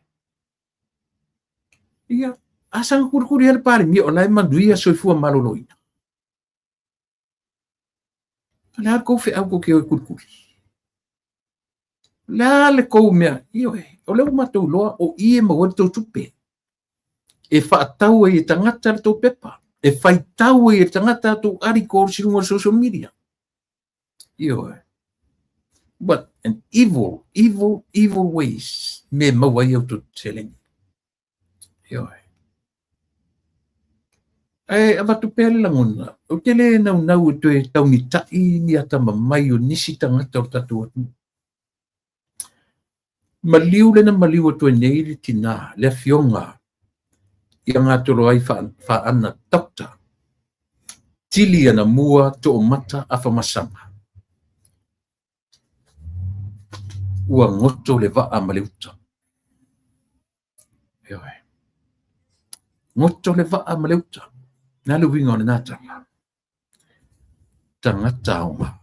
[SPEAKER 1] Ia, a saga kulikuli le Palemia o la e manuia soifua maloloina. O le a le kou feau kou te o e kulikuli? O le a le kou mea? Ioe, o lea ua matou iloa o i e maua ai le tou tupe. E faatau ai e tagata le tou pepa. E faitau ai e tagata a tou articles i luga o le social media. Ioe. But an evil, evil, evil ways me maua ai au tou seleni. Ioe. Ae avatu pea le lagona, ou te le naunau e toe taugita'i ni atamamai o nisi tagata o le tatou atunuu. Maliu lena maliu atu ai nei le tinā, le afioga ia Gatoloai Faaana Doctor Tili Anamua Toomata Afamasaga. Ua goto le vaa ma le uta. Ioe. Goto le vaa ma le uta. Na le uiga o lena tala. Tagata aoga.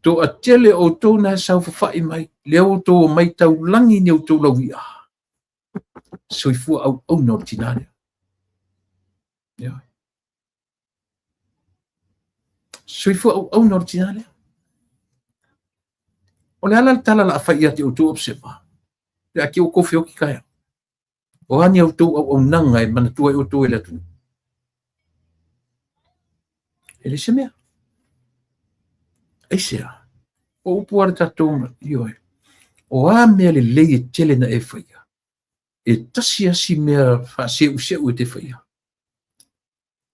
[SPEAKER 1] Toatele o outou na e saofafai mai, lea ua outou omai taulagi ni outou lauia. Soifua auauna o le tinā lea. Ioe. Soifua auauna o le tinā lea. O le ala le tala la a fai ia te outou observer. Pe a ki o kofi oki kaea. O a ni a outou auaunaga e manatua ai outou e le atunuu? E leai se mea. Aisea? O upu a le tatou, ioe. O a mea lelei e tele na e faia? E tasi lava si mea faaseuseu e te faia.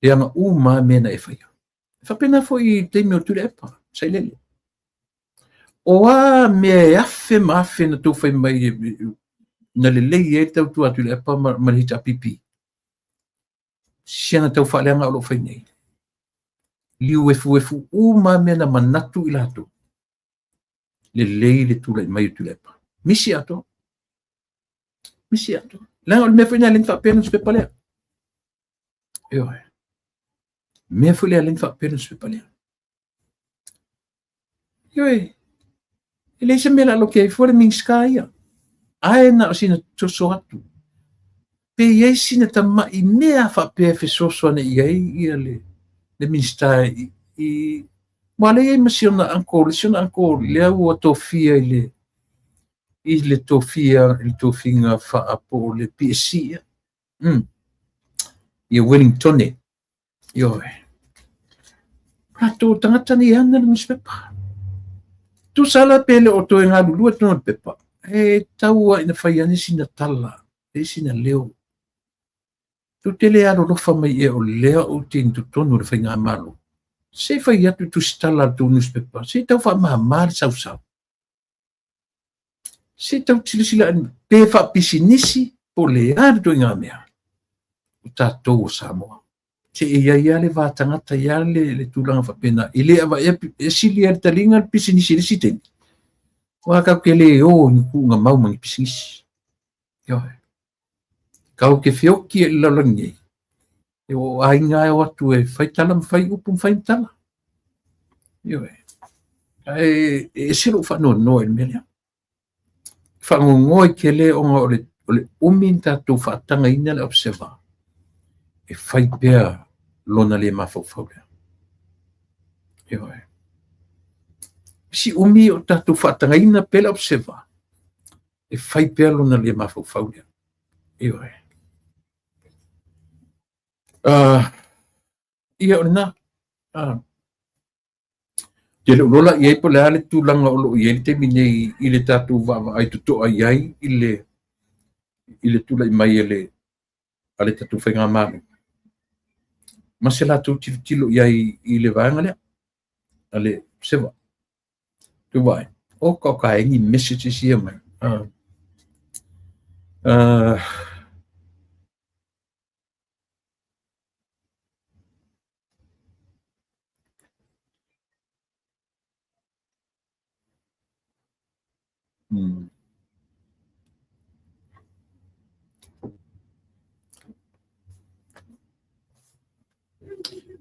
[SPEAKER 1] Leaga uma lava mea na e faia. E faapena foi i le taimi o Tuilaepa, Sailele. O a mea e afe ma afe na tou fai mai na lelei ai le tautua a Tuilaepa ma le HRPP. Siana tau faaleaga o lo o fai nei. Liu efuefu uma mea na manatu i latou. Lelei le tulai mai o Tuilaepa. Misi atoa. Misi atoa. Leaga o le mea foi lea na faapea le nusipepa lea. Ioe. Mea foi lea na faapea le nusipepa lea. Ioe. E leai se mea la loke ai fua le Minista ia. Ae na o sina soso atu. Pe i ai sina tama'i mea faapea e fesoasoani i ai ia le, le Minista i, i Aua lea e i ai ma si ona uncle, si ona uncle lea ua tofia i le i le tofia i le tofiga faa po o le PSC ia. Ia Wellingtone. Ioe. Latou tagata nei e ana le nusipepa. Tusa la pe le o toe galulue totonu o le pepa, e tau lava ina fai ane sina tala, e sina leo. Tou te le alolofa mai ea o lea ou te i totonu o le faigamalo. Se i fai atu tusitala a le tou nusipepa, se i tau faamama le sausau. Se i tau silasila pe faapisinisi po o le a le ituaiga mea. O tatou o Samoa. Se e i ai lava le va tagata, i ai le, le tulaga faapena. E le avaea, e sili lava le taliga le pisinisi i le isi taimi. Aua tatou te le o i ni tuuga mau ma ni pisinisi. Ioe. Kau ke feoki e le lalolagi nei, e o aiga e o atu e fai tala ma fai upu ma fai tala. Ioe. Ae e ese lou faanoanoa i le mea lea. Faanoanoa i tele ona o le umi na tatou faatagaina le observer e fai pea lona le mafaufau lea. Ioe. Si umi o tatou faatagaina pea le observer e fai pea lona le mafaufau lea. Ioe. Ia o lena. Te le o lola i ai po o le a le tulaga o lo o i ai le taimi nei i le tatou vaavaai totoa i ai i le tulai mai a le tatou faigamalo ma se latou tilotilo i ai i le vaega lea a le seva. Tu vaai, o ka ka e ni messages ia mai.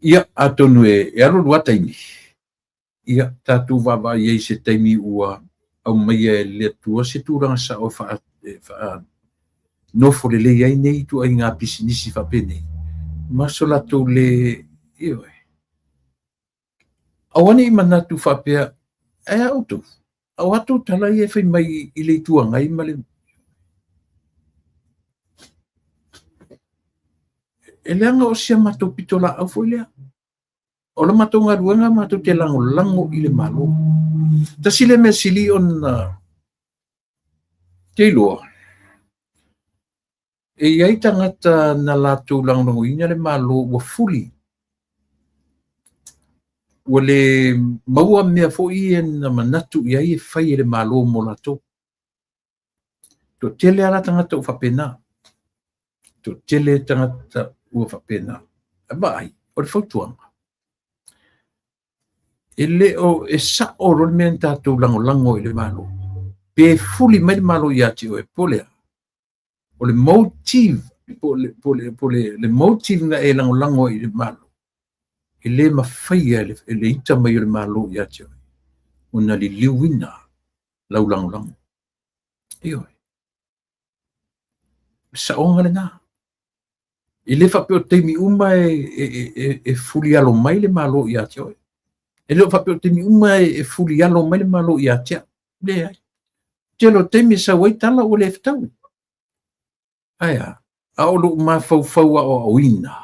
[SPEAKER 1] Ia, atonu e alu alu lava taimi, ia, tatou vaavaai i ai i se taimi ua aumaia e le Atua se tulaga sao e faanofo lelei ai nei ituaiga pisinisi faapenei, ma so latou le, ioe. Aua ne i manatu faapea, ae a outou, a o a tou tala ia e fai mai i le Itu Agai ma le... E leaga o si a matou pitolaau foi lea. O la matou galuega matou te lagolago i le Malo. Tasi lea mea sili ona te iloa, e i ai tagata na latou lagolagoina le Malo ua fuli, ua le maua mea foi ia na manatu i ai e fai e le Malo mo latou. Toatele lava la tagata ua faapena. Toatele tagata ua faapena. Vaai, o le fautuaga, e le o e sao loa le mea na tatou lagolago ai i le Malo, pe fuli mai le Malo ia te oe, po o le a? O le motive, po o le motive na e lagolago ai i le Malo, e le mafaia e le ita mai o le Malo ia te oe ona liliuina lau lagolago. Ioe. O le saoga lena. E le faapea o taimi uma e fulialo mai le Malo ia te oe. E le o faapea o taimi uma e fulialo mai le Malo ia te au. Leai. Tele o taimi e sau ai tala ua le fetaui. Ae a? A o lou mafaufau aoaoina,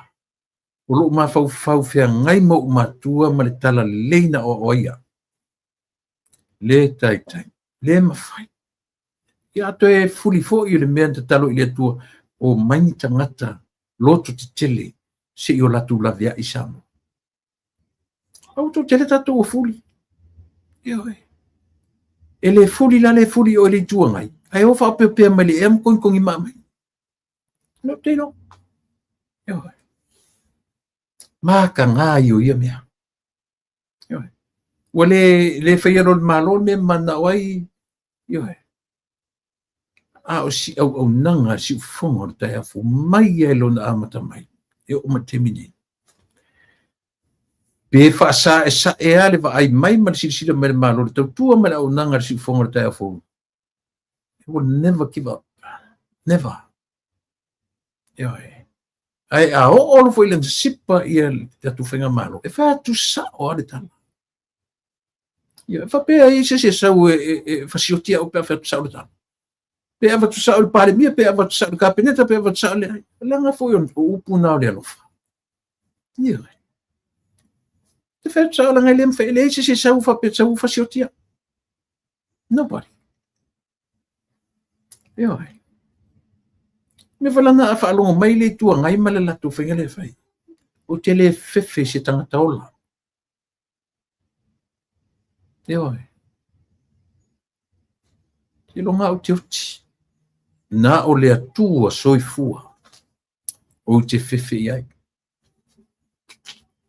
[SPEAKER 1] o lou mafaufau feagai ma ou matua ma le tala lelei na aoao ai au. Le taitai, le mafai. Ia a toe fuli foi o le mea na tatalo i le Atua, o mai ni tagata loto tetele se i o latou laveai Samoa. A ua toatele tatou ua fuli. Ioe. E le fuli la le fuli oe i le Itu Agai, ae o faaopeopea mai le ea ma togitogi maa mai. No te iloa. Ioe. Mataga ia o ia mea. Ioe. Ua le faia loa e le Malo le mea e mananao ai. Ioe. A o si auaunaga a siufofoga o le taeao fou mai lava i lona amata mai e oo mai i le taimi nei. Pe faasaesae lava le vaai mai ma le silasila mai a le Malo i le tautua ma le auaunaga a le siufofoga o le taeao fou, it will never give up. Never. Ioe. Ae a oo loa foi i lana sipa ia le tatou faigamalo, e fai atu sao lava le tala. Ia, faapea ai se isi e sau e fasioti au pe a fai atu sao le tala. Pe avatu sao i le Palemia, pe avatu sao i le Kapeneta, pe avatu sao i le... Leaga foi o upu na o le alofa. Ioe. Te fai atu sao leaga e le mafai, e leai se isi e sau faapea sau fasioti au. Nobody. Ioe. Mea foi lana a faalogo mai le Itu Agai ma le latou faiga lea e fai, ou te le fefe i se tagata ola. Ioe. Seiloga ou te oti. Na o le Atua soifua ou te fefe i ai.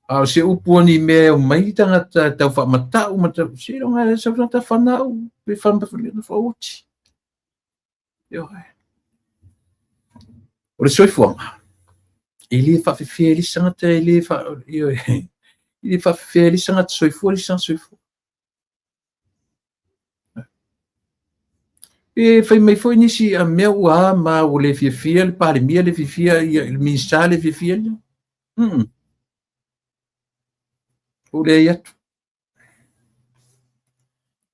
[SPEAKER 1] A o se upu o ni mea e omai tagata e tau faamatau ma tau, seiloga e sau tagata fana au, pe fana fana oti. Ioe. O le soifuaga, e le faafefea e le isi tagata, e le fa, ioe, e le faafefea e le isi tagata soifua le isi tagata soifua. Pe fai mai foi nisi a mea ua a ma ua le fiafia le Palemia, le fiafia ia, le Minisita le fiafia ia. Ua leai atu.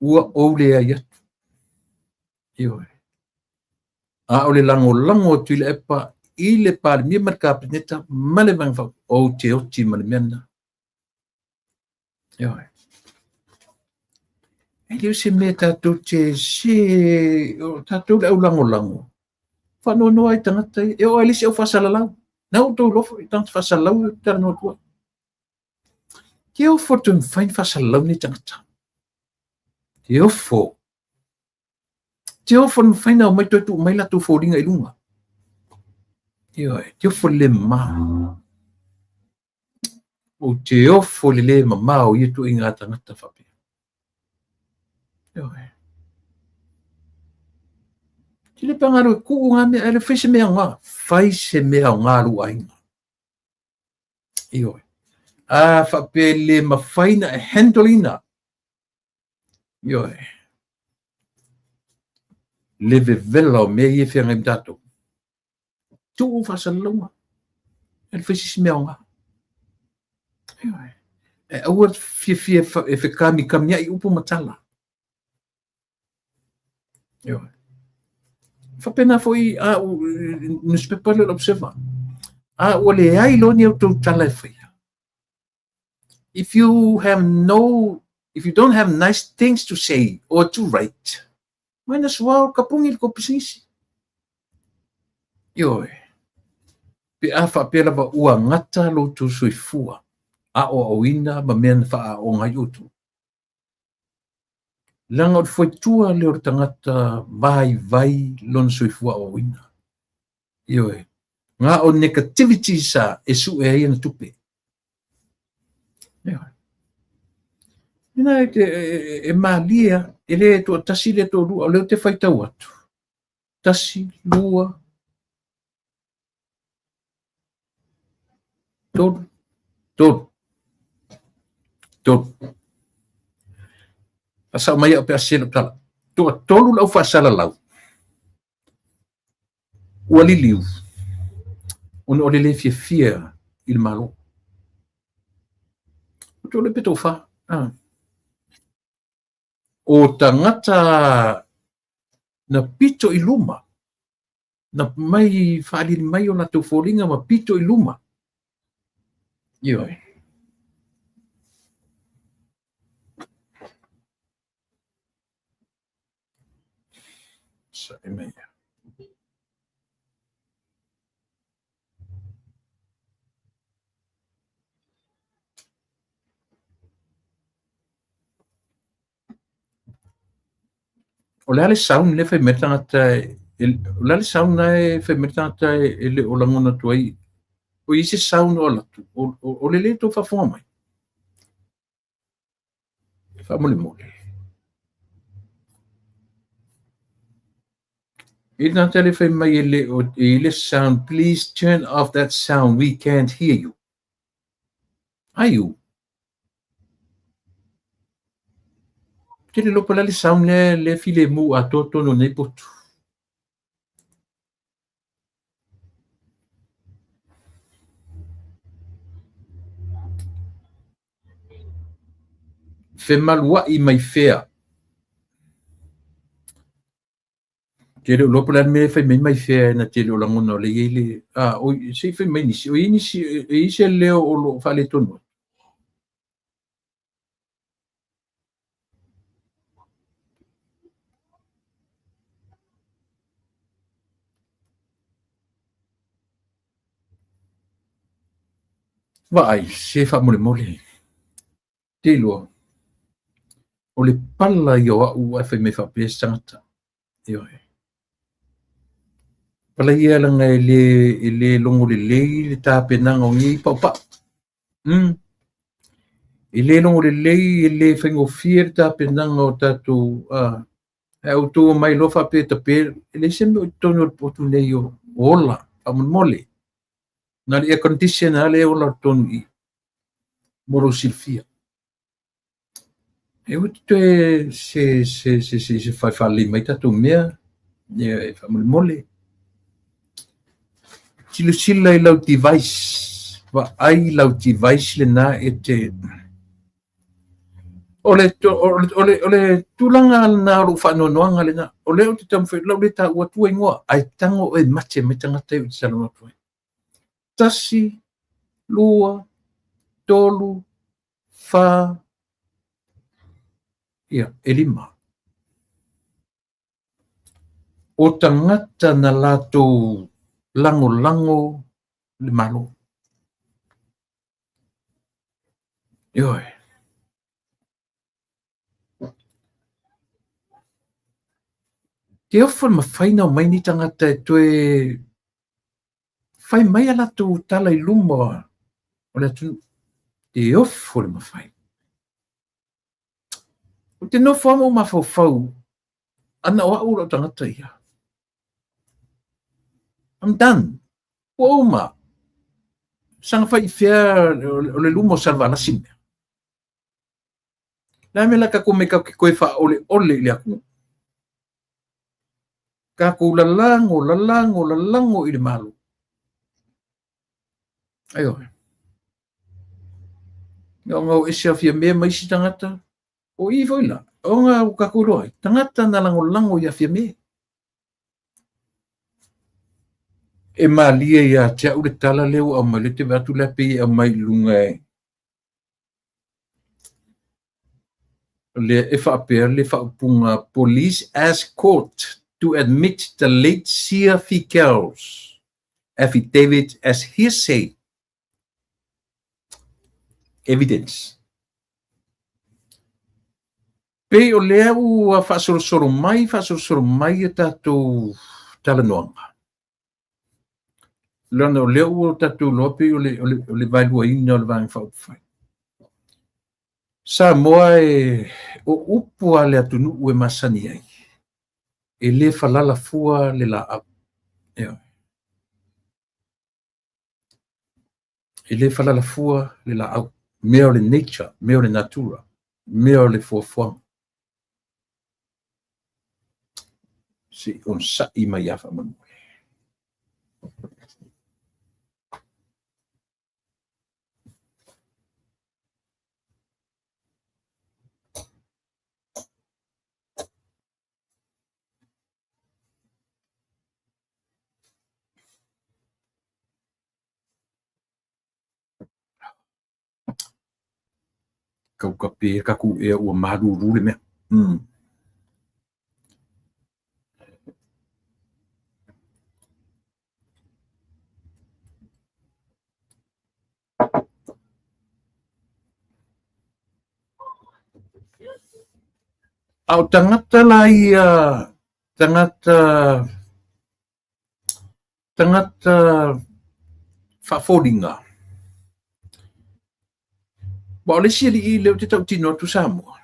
[SPEAKER 1] Ua ou leai atu. Ioe. A o le lagolago atu i le epa i le Palemia ma le Kapeneta ma le Vaega Faaupufai, ou te oti ma le mea lena. Ioe. E le o se mea tatou te se, o tatou le aulagolago, faanoanoa ai tagata ia. E oo lava i le isi au faasalalau. Na ua outou iloa foi tagata faasalalau e talanoa atu ai. Te ofo le toe mafai ona faasalalau nei tagata. Te ofo. Te ofo le mafai ona omai toe tuu mai latou foliga i luga. Ioe, te ofo le le mama. Ou te ofo le le mama o ia ituaiga tagata faapea. Ioe. Te le pagalo e kuu ngā mea, ele fai se mea aoga. Fai se mea aoga lou aiga. Ioe. A faapea le mafai na e handle ina. Ioe. Le vevela o mea ia e feagai ma tatou. Tuu faasalalauga. Ele fai se isi mea aoga. Ioe. E aua fiafia e fekamikamiai upu ma tala. Ioe. Faapena foi a u newspaper le Observer. A ua leai loa ni a outou tala e faia. If you have no, if you don't have nice things to say or to write, might as well kapungi le kou pisinisi. Ioe. Pe a faapea lava ua gata lo outou soifua, aoaoina ma mea na faaaoga ai outou. Leaga o le fuaitua lea o le tagata vaivai lona soifua aoaoina. Ioe. Ngā o negativity sa e sue ai ana tupe. Ioe. Ina e, te, e, e malie e le toatasi le toalua, o lea ou te faitau atu. Tasi, lua, tolu, tolu, tolu. Faasao mai au pe a sese lau tala. Toatolu lau faasalalau. Ua liliu, ona o le le fiafia i le Malo. Ua toalua pe toafa. Ah. O tagata na pito i luma, na mai faalili mai o latou foliga ma pito i luma. Ioe. Sae mai. O le a le sound lea e fai mai le tagata o le a le sound na e fai mai le tagata e le o lagona atu ai, o i ai se sound o alu atu, o le lē tou faafofoga mai? Faamolemole. I le tagata lea e fai mai e le o i le sound, please turn off that sound, we can't hear you. Ai u. Te le lopa la le sound lea le filemu atoa tonu o nei potu. Femaluai mai fea. Te le o iloa po o le a le mea e fai mai mai fea na te le o lagona o lea e i ai le... A, o, se i fai mai nisi, o i ai nisi, e i ai se leo o lo o faaletonu ai. Vaai, se faamolemole. Te iloa, o le pala ia o au ae fai mai faapea se tagata. Ioe. Pala ia leaga e le logo lelei le tapenaga o nei paupau. E le logo lelei, e le faigofie le tapenaga o tatou, ae outou omai loa faapea e tape, e leai se mea o i totonu o le potu nei o ola. Faamolemole, na o le air condition lava lea e ola i totonu i i mo lou silafia. E ui toe se se se se se fai faalelei mai tatou mea, e faamolemole. Silasila i lau device, vaai lau device lena e te O le, o le, o le, o le tulaga lena o lou faanoanoaga lena. O lea ou te taumafai, lau le taua atua igoa, ae tago oe mate mai tagata ia ou te talanoa atu ai. 1, 2, 3, 4, ia, e 5. O tagata na latou lagolago le Malo. Ioe. Te ofo le mafai ona omai ni tagata e toe fai mai a latou tala i luma o le atunuu. Te ofo le mafai. Ou te nofo lava ma ou mafaufau, ana o au lau tagata ia. I'm done. Ua uma. Saga fai i fea o le luma o Salevalasi le mea. Le a mea la tatou omai tatou te toe faaoleole i le atunuu. Tatou lalago, lalago, lalago i le Malo. Aioe. Ona o ese a Fiame ma isi tagata. O i foi la, ona ua tatou iloa ai, tagata na lagolago ia Fiame. E malie ia te au le tala lea ua aumai, lea ou te vaai atu la e pei e aumai i luga e lea e faapea le faaupuga Police ask court to admit the late Sia Fikel's affidavit as hearsay evidence. Pei o lea ua faasolosolo mai, faasolosolo mai a tatou talanoaga. Leaga o lea ua tatou iloa pei o le, o le, o le vaeluaina o le Vaega Faaupufai. Samoa e, o upu a le atunuu e masani ai, e le falala fua le laau. Ioe. E le falala fua le laau. Mea o le nature, mea o le natura, mea o le fuafuaga. Se i onosai mai lava faamolemole. Kau ka pe ka ku ea ua malulu le mea. A o tagata la ia, tagata tagata faafoliga. Aua o le isi alii lea ou te tautino atu Samoa,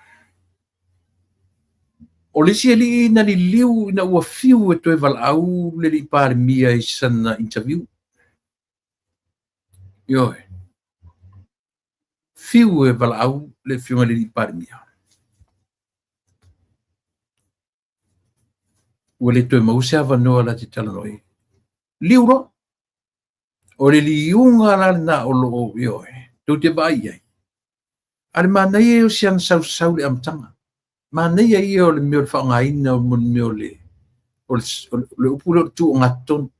[SPEAKER 1] o le isi alii na liliu ina ua fiu e toe valaau le alii Palemia i sana interview. Ioe. Fiu e valaau le afioga i le alii Palemia. Ua le toe maua se avanoa la te talanoa ai. Liu loa. O le liuga la lena o lo o, ioe, tou te vaai i ai. A le manaia ia o si ana sausau i le amataga. Manaia ia o le mea o le faaaogaina o le mea o le, o le, o le upu lea o le tuuogatotonu.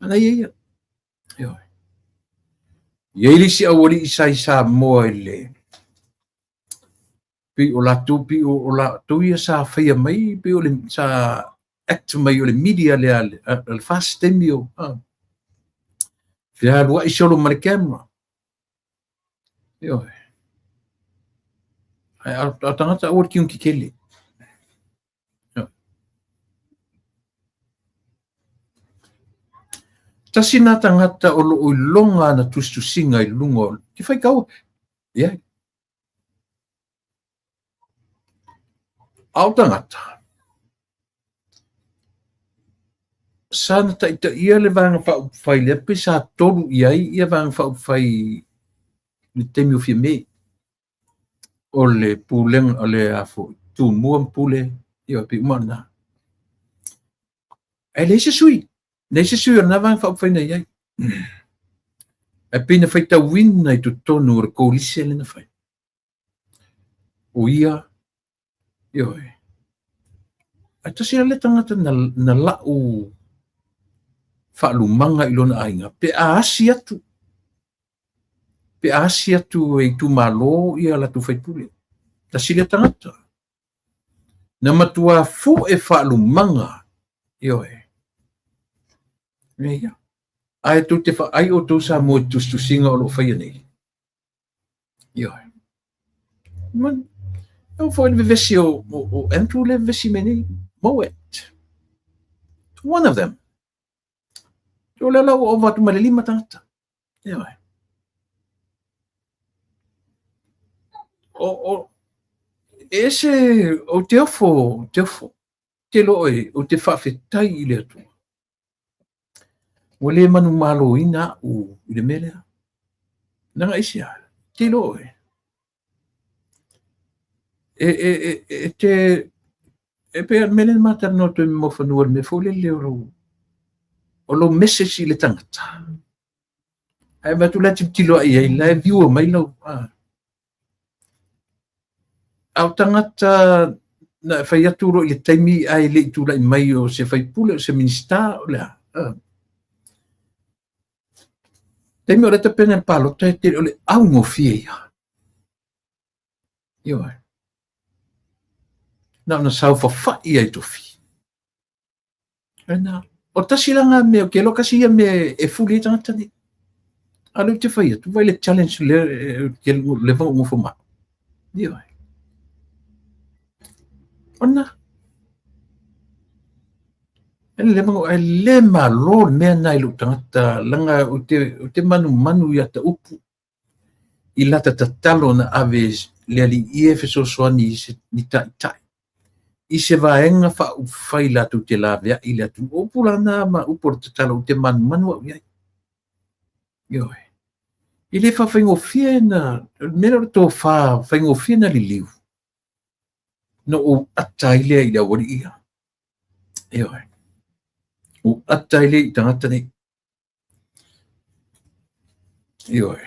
[SPEAKER 1] Manaia ia. Ioe. E i ai le isi aualii sa i Samoa i le, pei o latou, pei o latou ia sa faia mai, pei o le, sa act mai o le media lea a le FAST taimi o, fealuai solo ma le camera. Ioe. Ae a tagata aua le tiuni tetele. Tasi nā tagata o lo o iloga ana tusitusiga i luga o te faitau i ai. A o tagata, Sa na taitaia le Vaega Faaupufai lea pe sa tolu i ai ia Vaega Faaupufai i le taimi o Fiame. O le pulega o le a foi, Tumua ma Pule, ia pei uma lena. Ae leai se sui, leai se sui o lena Vaega Faaupufai na i ai. Ae pei na faitauina i totonu o le kolise lea na fai. O ia, ioe. Ae tasi la le tagata na, na lau faalumaga i lona aiga pe a asi atu, pe a asi atu e itumalo ia latou faipule. Tasi lea tagata na matua fue faalumaga, ioe. Ia. Ae tou te vaai outou Samoa i tusitusiga o lo o faia nei. Ioe. Man, e oo foi i le vevesi o, o, o Andrew le vevesi mai nei. Mowat. One of them. O lea la ua ova atu ma le lima tagata. Ioe. O, o, e ese, ou te ofo, ou te ofo. Te loa oe, ou te faafetai i le Atua. Ua le manumaloina au i le mea lea. Leaga aisea? Te iloa oe. E, e, e, e te, e pei o le mea lea na ma talanoa atu ai ma Muafanua, le mea foi lele o lou, o lou message i le tagata. Ae vaai atu la e tilotilo ai i ai, la e view mai lau, ah. A o tagata na e fai atu loa i le taimi ae le i tulai mai o se faipule, o se Minisita, o le a. Ah. Taimi o le tapena i le palota e tele o le augofie ia. Ioe. Na ona saofafai ai tofi. Lena. O tasi la ngā mea, ke iloa kasi ia mea e fuli ai tagata nei. A lea ou te fai atu, vai le challenge lea ke leva ona nofo ma. Ioe. Ona. E le leva e le malo le mea na i lou tagata, langa ou te, ou te manumanu ia ta upu. I lata tatalo na ave le Alii e fesoasoani i se ni taitai i se vaega faaupufai latou te laveai i le atunuu. O upu la na ma upu o le tatalo ou te manumanu au i ai. Ioe. E le faafaigofie na, o le mea lea o le tofa faigofie na liliu, na ou ata ai lea i le aualii ia. Ioe. Ou ata ai lea i tagata nei. Ioe.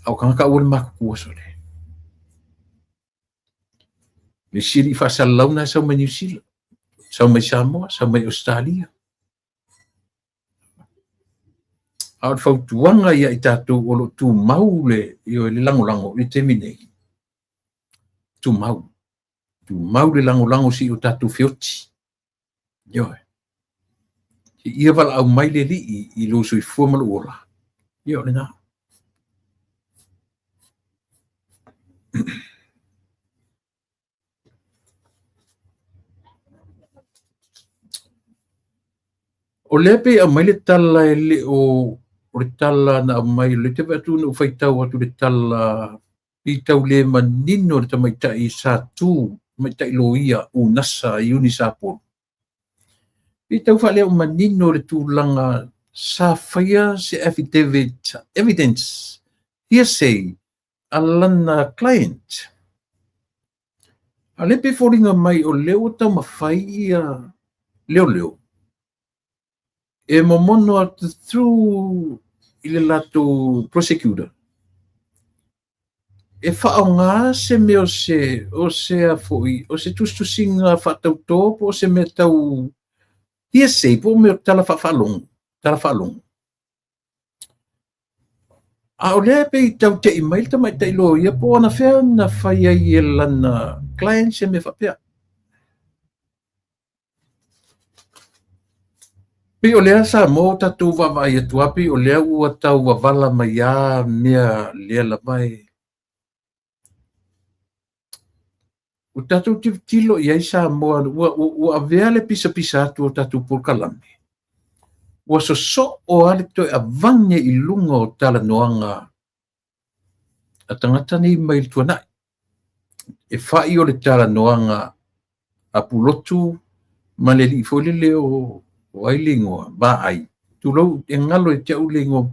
[SPEAKER 1] A o kanaka aua le matutua sole. Le isi alii faasalalau na e sau mai Niu Sila, sau mai Samoa, sau mai Ausetalia. A o le fautuaga ia i tatou o lo o tumau le, ioe, le lagolago i le taimi nei, tumau, tumau le lagolago se i o tatou feoti. Ioe. Ia valaau mai le Alii i lou soifua ma lou ola. Ia o lena. O lea pei e aumai le tala e le o o le tala na aumai, o lea te vaai atu na ou faitau atu i le tala pei tau le manino le tamaitai sa tu, tamaitai loia Unasa Eunice Apolo. Pei tau faaleo manino le tulaga sa faia se affidavit evidence hearsay a lana client. A o lea pei e foliga mai o lea ua taumafai ia leoleo e momono atu through i le latou prosecutor e faaaoga se mea o se o se a foi o se tusitusiga faatautō po o se mea tau hearsay po o mea o tala faafaalogo, tala faalogo. A o lea pei tau tei mai le tamaitai loia po o anafea na fai ai e lana client se mea faapea. Pei o lea Samoa ua tatou vaavaai atu lava pei o lea ua tau wavala mai lava mea lea lava e Ua tatou tilotilo i ai Samoa, ua, ua, ua avea le pisapisa atu o tatou polokalame, ua sosoo lava le toe avane i luga o talanoaga a tagata nei mai le tuanai. E fai o le talanoaga a Pulotu ma le alii foi lele o, O ai le igoa? Vaai, tulou, e galo ia te au le igoa,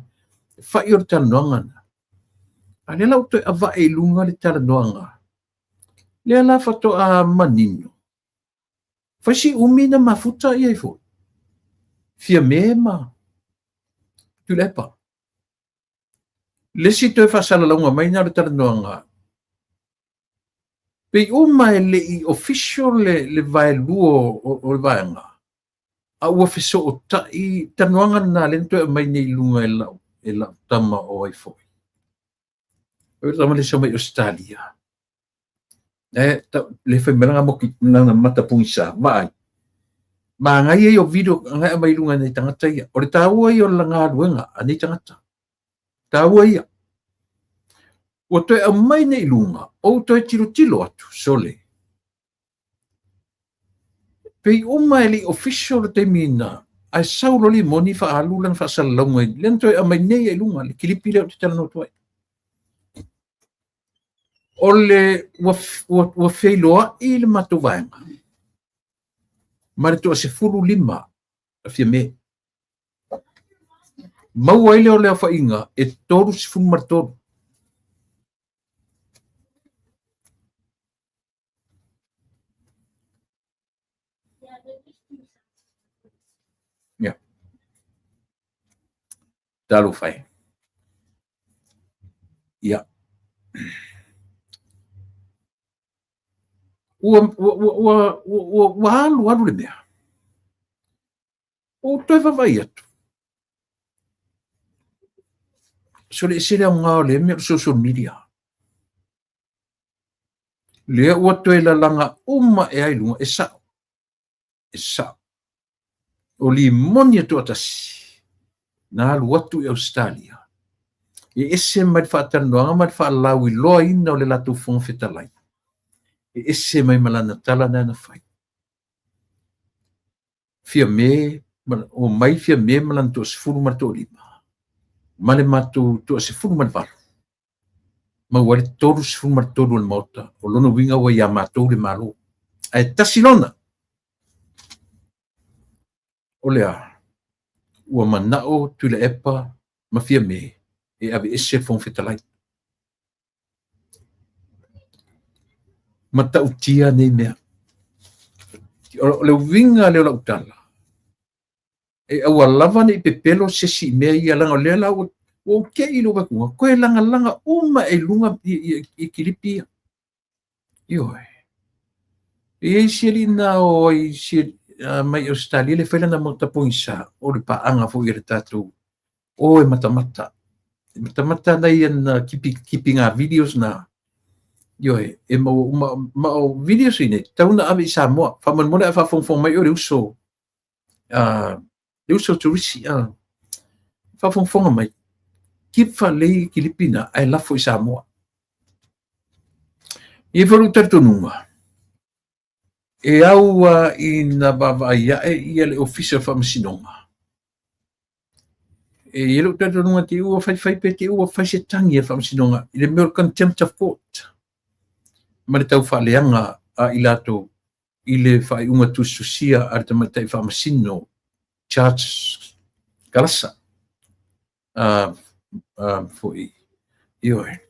[SPEAKER 1] fai o le talanoaga na. A lea la ua toe avae i luga le talanoaga, lea la faatoa manino, fai si umi na mafuta i ai foi. Fiame ma Tuilaepa. Le isi toe faasalalauga mai na o le talanoaga, pei uma e le i official le vaelua o le vaega, a ua fesootai talanoaga lena lea na toe aumai nei i luga e lau tama o ai foi. O le tama lea sau mai Ausetalia. E, le fai mai lana moki, lana mata pugisa, vaai. Manaia ia o video na e aumai i luga e nai tagata ia. O le taua ia o le galuega a nei tagata. Taua ia. Ua toe aumai nei i luga, ou toe tilotilo atu, sole. Pei uma e le i official le taimi na, ae sau loa limoni faaalu lana faasalalauga i lea na toe aumai nei i luga, le kilipi lea ou te talanoa atu ai. O le ua feiloai le matou vaega ma le toa-15 a Fiame. Maua ai lea o le aofaiga e 33. Ia. Talofa e. Ia. Ua, ua, ua, ua, ua, ua alu alu le mea. Ua ou toe vaavaai atu. Sole ese le aoga o lea mea o le social media. Lea ua toe lalaga uma ea i luga, e sao. E sao. O limoni e toatasi na alu atu i Ausetalia e ese mai le faatalanoaga ma le faalauiloaina o le latou Fofoga Fetalai, e ese mai ma lana tala na na fai. Fiame, o mai Fiame ma lana toa-15, ma le matou toa-18. Maua ai le 33 o le Maota, o lona uiga ua ia matou le Malo. Ae tasi lona, o le a? Ua manao Tuilaepa ma Fiame e aveese le Fofoga Fetalai. Matautia nei mea. O le uiga lea o lau tala, e aua lava ne i pepelo se isi i mea ia, leaga o lea la ua ou te i lou vakuga, toe lagalaga uma e luga i kilipi ia. Ioe. E i ai si alii na o ai si mai Ausetalia le fai lana mata pogisa, o le paaga foi a le tatou o e matamata. E matamata ana ia na kipi, kipi ngā videos na. Ioe, e maua uma, ma o videos nei, tau na ave i Samoa. Faamolemole a faafogafoga mai o le uso, le uso Turisi, faafogafoga mai. Keep faalelei kilipi na, ae lafo i Samoa. E i ai foi lou talitonuga, e au lava ina vaavaai ae ia le Ofisa o le Faamasinoga. E i ai lou talitonuga te i ua faifai pe te i ua fai se tagi a le Faamasinoga i le mea o le contempt of court ma le tau faaleaga a i latou i le faaiuga tusitusia a le tamaitai faamasino Charles Galasa foi. Ioe.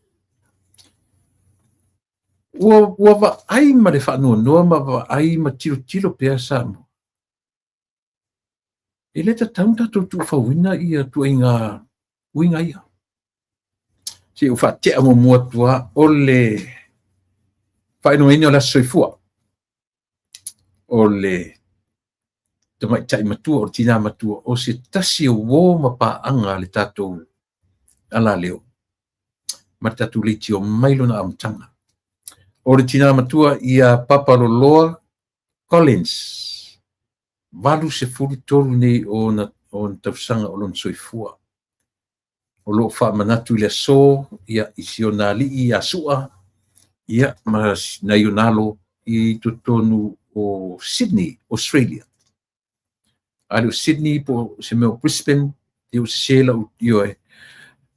[SPEAKER 1] Ua vaai ma le faanoanoa ma vaai ma tilotilo pea Samoa. E le tatau ona tatou tuufauina ia tuaiga uiga ia. Se i ou faatea muamua atu lava o le faailogaina o le aso soifua o le tamaitai matua, o le tina matua, o se tasi o uo ma paaga a le tatou alaleo ma le tatou leitio mai lona amataga. O le tina matua ia Papaloloa Collins, 83 nei ona tausaga o lona soifua. O lo o faamanatu i le aso ia, i si ona alii ia Sua ia, ma nai ona alo i totonu o Sydney, Australia. A le o Sydney po o se mea o Brisbane, ia ua sese lau ioe.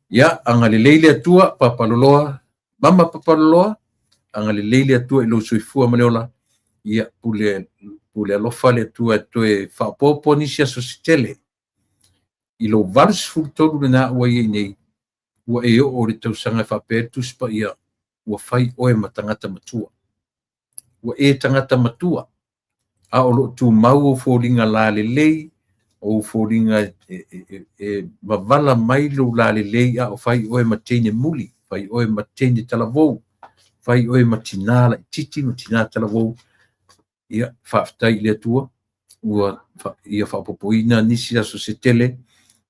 [SPEAKER 1] Ia, agalelei le Atua, Papaloloa, Mama Papaloloa, agalelei le Atua i lou soifua ma le ola, ia, pule, Pule alofa le Atua e toe faaopoopo nisi aso se tele. I lou 83 lena ua i ai nei, ua e oo i le tausaga e faapea ai le Tusi Paia, ua fai oe ma tagata matua. Ua e tagata matua, a o lo o tumau ou foliga lalelei, o ou foliga e mavala mai lou lalelei, a o fai oe ma teine muli, fai oe ma teine talavou, fai oe ma tinā laitiiti ma tinā talavou. Ia, faafetai i le Atua ua ia faaopoopoina nisi aso se tele,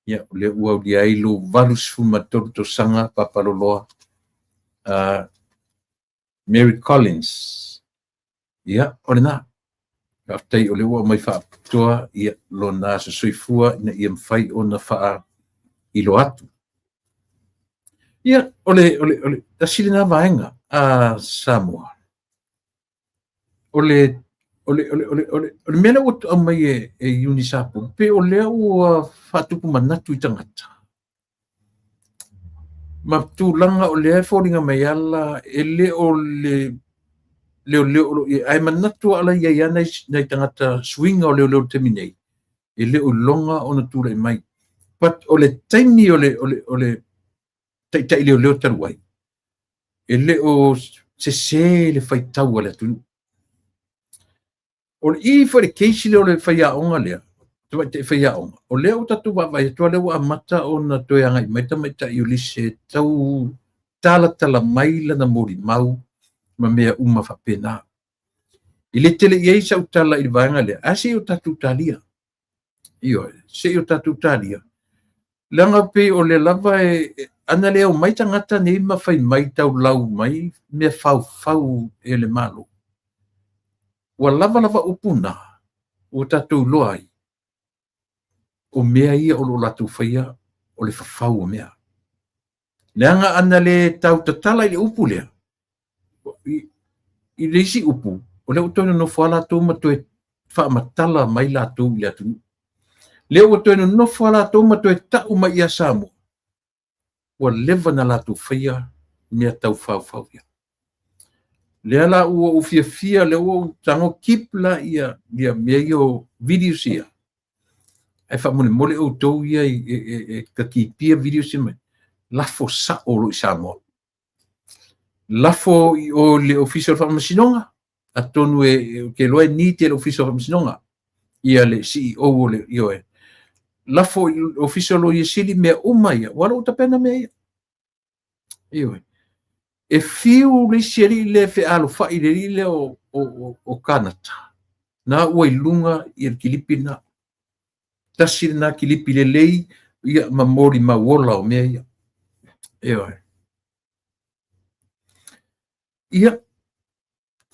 [SPEAKER 1] ia, o lea ua aulia ai lou 83 tausaga papaloloa, Mary Collins. Ia, o lena. Faafetai o lea ua aumai faapitoa ia lona aso soifua ina ia mafai ona faailoa atu. Ia, o le, o le, o le tasi lena vaega a Samoa. O le, o le, o le, o le, o le, o le mea lea ua aumai e Iuni Sapulu, pe o lea ua faatupu manatu i tagata. Ma tulaga o lea e foliga mai ala e le o le leoleo o lo o i ai, ae manatu ala i ai lava nai tagata suiga o leoleo i le taimi nei, e le o iloga ona tulai mai. But o le taimi o le, o le, o le taitai leoleo talu ai, e le o sese le faitau a le atunuu. O le i foi le case lea o le faiaoga lea, tamaitai faiaoga, o lea ua tatou vaavaai atu lea ua amata ona toe agai mai tamaitai Uelise tau talatala mai lana molimau ma mea uma faapena. E le tele i ai sau tala i le vaega lea, ae se i o tatou talia. Ioe, se i o tatou talia. Leaga pei o lea lava e, ana le omai tagata nei ma fai mai taulau mai mea faufau e le Malo. Ua lava lava upu na, ua tatou iloa ai, o mea ia o lo o latou faia, o le fafau o mea. Leaga ana le tau tatala i le upu lea, i le isi upu, o lea ua toe nonofo lava latou ma toe faamatala mai latou i le atunuu. Lea ua toe nonofo lava latou ma toe tau mai ia Samoa, ua leva na latou faia mea tau faufau ia. Lea la ua ou fiafia, lea ua ou tago keep la ia, ia mea ia o videos ia. Ae faamolemole outou ia e kakipia videos ia mai. Lafo sao loa i Samoa. Lafo i o le Ofisa o le Faamasinoga, atonu e ou te iloa e need e le Ofisa o Faamasinoga ia le CEO o le ioe. Lafo i le Ofisa o Loia Sili mea uma ia, ua lou tapena mea ia. Ioe. E fiu le isi alii lea e fealofai i le alii lea o Kanata, na ua i luga ia le kilipi lena. Tasi lena kilipi lelei ia ma molimau ola o mea ia. Ioe. Ia,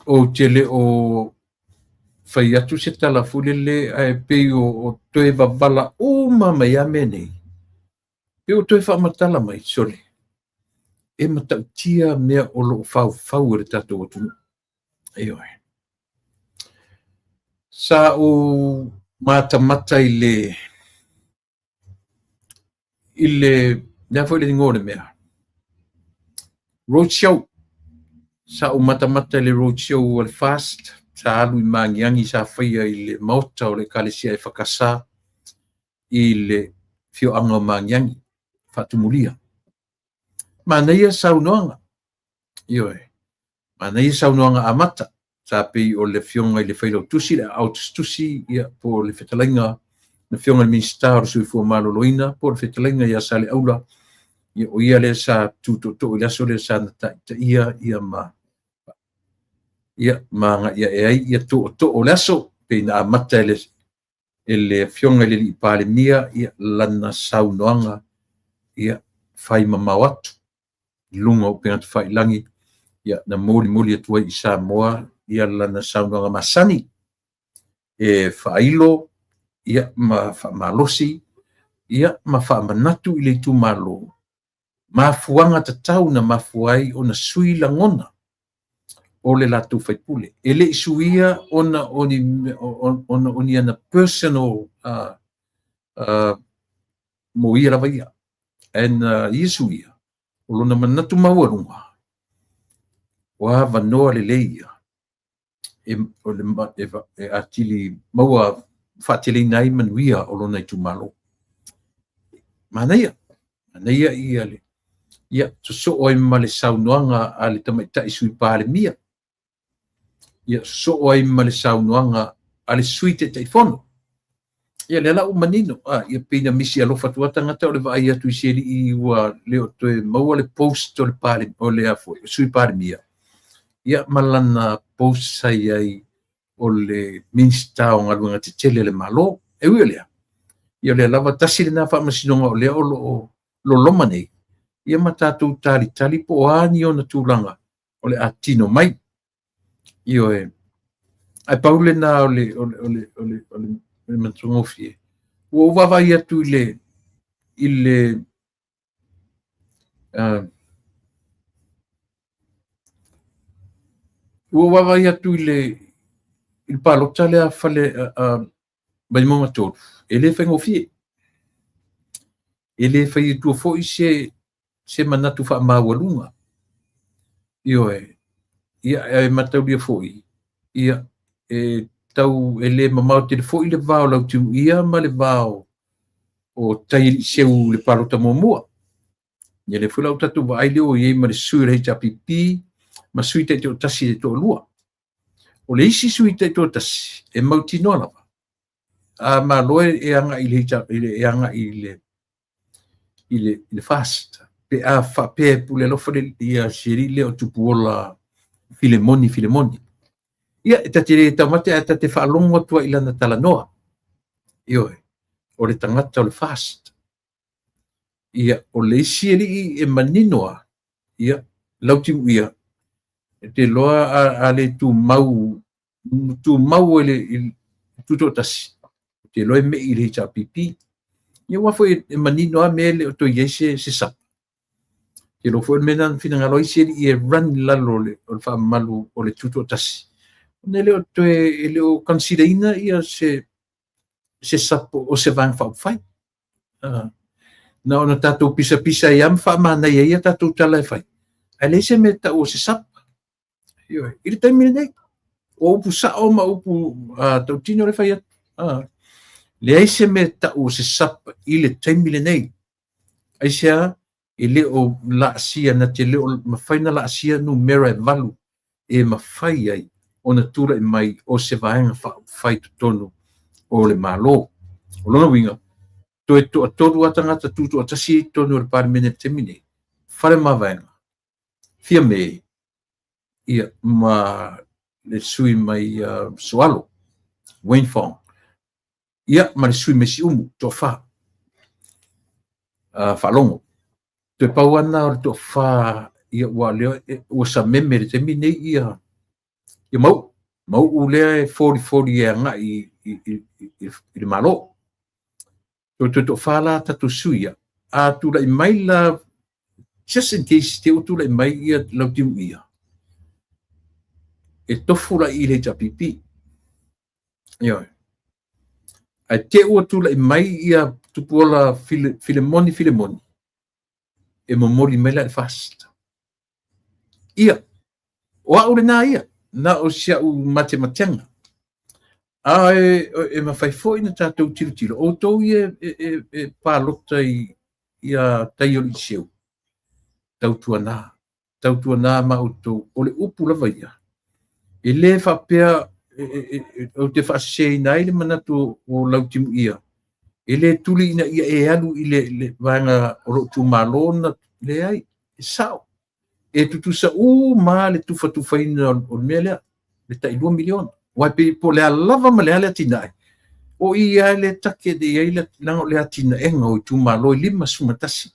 [SPEAKER 1] ou te le o fai atu se tala foi lele, ae pei o toe vavala uma mai lava mea nei. Pei o toe faamatala mai, sole, e matautia mea o lo o faufau e le tatou atunuu. Ioe. Sa ou matamata i le i le lea foi le igoa o le mea road show. Sa ou matamata i le road show o le FAST, sa alu i Magiagi, sa faia i le maota o le Ekalesia EFKS i le afioaga o Magiagi, faatumulia. Manaia saunoaga, ioe, manaia saunoaga amata, sa pei o le afioga i le Failautusi, le aao tusitusi, ia, po o le fetalaiga, le afioga i le Minisita o le Soifua Maloloina, po o le fetalaiga ia Saleaula, ia, o ia lea sa tutootoo i le aso lea sa na taitaia ia ma ia ma agai ae ai ia tootoo o le aso, pei na amata e le afioga i le alii Palemia ia lana saunoaga ia fai mamao atu i luga o upega tafailagi, ia na molimoli atu ai i Samoa ia lana saunoaga masani e faailo ia ma faamalosi ia ma faamanatu i le itumalo mafuaga tatau na mafua ai ona sui lagona o le latou faipule. E le i suia ona o ni, ona o ni ana personal mo ia lava ia. Ae na ia suia o lona manatu maualuga, o avanoa lelei ia E, o le, e, e atili maua faateleina ai manuia o lona itumalo. Manaia, manaia ia le, ia sosoo ai ma le saunoaga a le tamaitai Sui Palemia, ia sosoo ai ma le saunoaga a le Sui Taitaifono. Ia lea la ua manino, a, ia pei na misi alofa atu lava tagata o le vaai atu i se alii ua le o toe maua le post o le pale, o le a foi, Sui Palemia, ia ma lana post sa i ai o le Minisita o Galuega Tetele a le Malo. E ui o lea, ia o lea lava tasi lena faamasinoga o lea o lo o loloma nei, ia ma tatou talitali po o a ni ona tulaga o le a tino mai. Ioe. Ae pau lena o le, o le, o le, o le, o le, o le matagofie. Ua ou vaavaai atu i le, i le, ua ou vaavaai atu i le, i le palota lea fale, Vaimauga 3, e le faigofie. E le fai atua foi se, se manatu faamaualuga. Ioe, ia, e mataulia foi, ia, e tau, e le mamao tele foi le va o Lautimuia ma le va o, o Taialiiseu i le palota muamua. Ia lea foi la ua tatou vaai lea ua i ai ma le sui o le HRPP ma sui taitoatasi e toalua. O le isi sui taitoatasi e mautinoa lava, a Malo e agai i le, e agai i le, i le, i le FAST, pe a faapea e pule alofa le, ia si alii lea o Tupuola Filemoni Filemoni. Ia, e ta te le taumate ae ta te faalogo atu ai i lana talanoa. Ioe, o le tagata o le FAST. Ia, o le isi alii e manino lava, ia, Lautimuia, e te iloa a, a le tumau, tumau i le, i le tutoatasi, ou te iloa e me'i i le HRPP. Ia aua foi e manino lava mea e le o toe i ai se, se sapa. Ou te iloa foi o le mea lena na finagalo ai isi alii e run i lalo o le, o le faamamalu o le tutoatasi. Ona e le o toe, e le o consider ina ia se, se sapa o se Vaega Faaupufai. Na ona tatou pisapisa ai lava ma faamanaia ai a tatou tala e fai, ae leai se mea e tau o se sapa. Ioe, i le taimi lenei, o upu sao ma upu tautino le fai atu. Leai se mea e tau o se sapa i le taimi lenei. Aisea? E le o laasia, na te le o mafai ona laasia numera e 8 e mafai ai ona tulai mai o se Vaega Faaupufai totonu o le Malo. O lona uiga, toe toatolu lava tagata tutoatasi i totonu o le Palemene i le taimi nei, Faleomavaega, Fiame, ia, ma le sui mai Soalo, Wayne Fong, ia, ma le sui mai Siumu, toafa. Faalogo. Toe pau lava lena o le toafa, ia, ua lea, ua sameme i le taimi nei ia, ia Mauu. Mauu lea e folifoli e agai i, i, i, i, i le Malo. Toe toe toafa la tatou sui ia. A tulai mai la, just in case te ua tulai mai ia Lautimuia, e tofu la i le HRPP. Ioe. Ae te ua tulai mai ia Tupuola Filemoni Filemoni, e momoli mai la i le FAST. Ia, o au lena ia, na o si au matematega. A e, e mafai foi na tatou tilotilo, outou ia e, e, e palota i, ia Taioliiseu, tautuana, tautuana ma outou, o le upu lava ia, e le faapea e, e, e, ou te faaseseina ai le manatu o Lautimuia, e le tuli ina ia e alu i le, le vaega o lou itumalo na leai, e sao. E tutusa uma le tufatufaina o le mea lea, le tai 2 miliona. Aua e pei po o le a lava ma le a le atinae, o i lava le target e i ai leaga o le atinaega o itumalo e 51.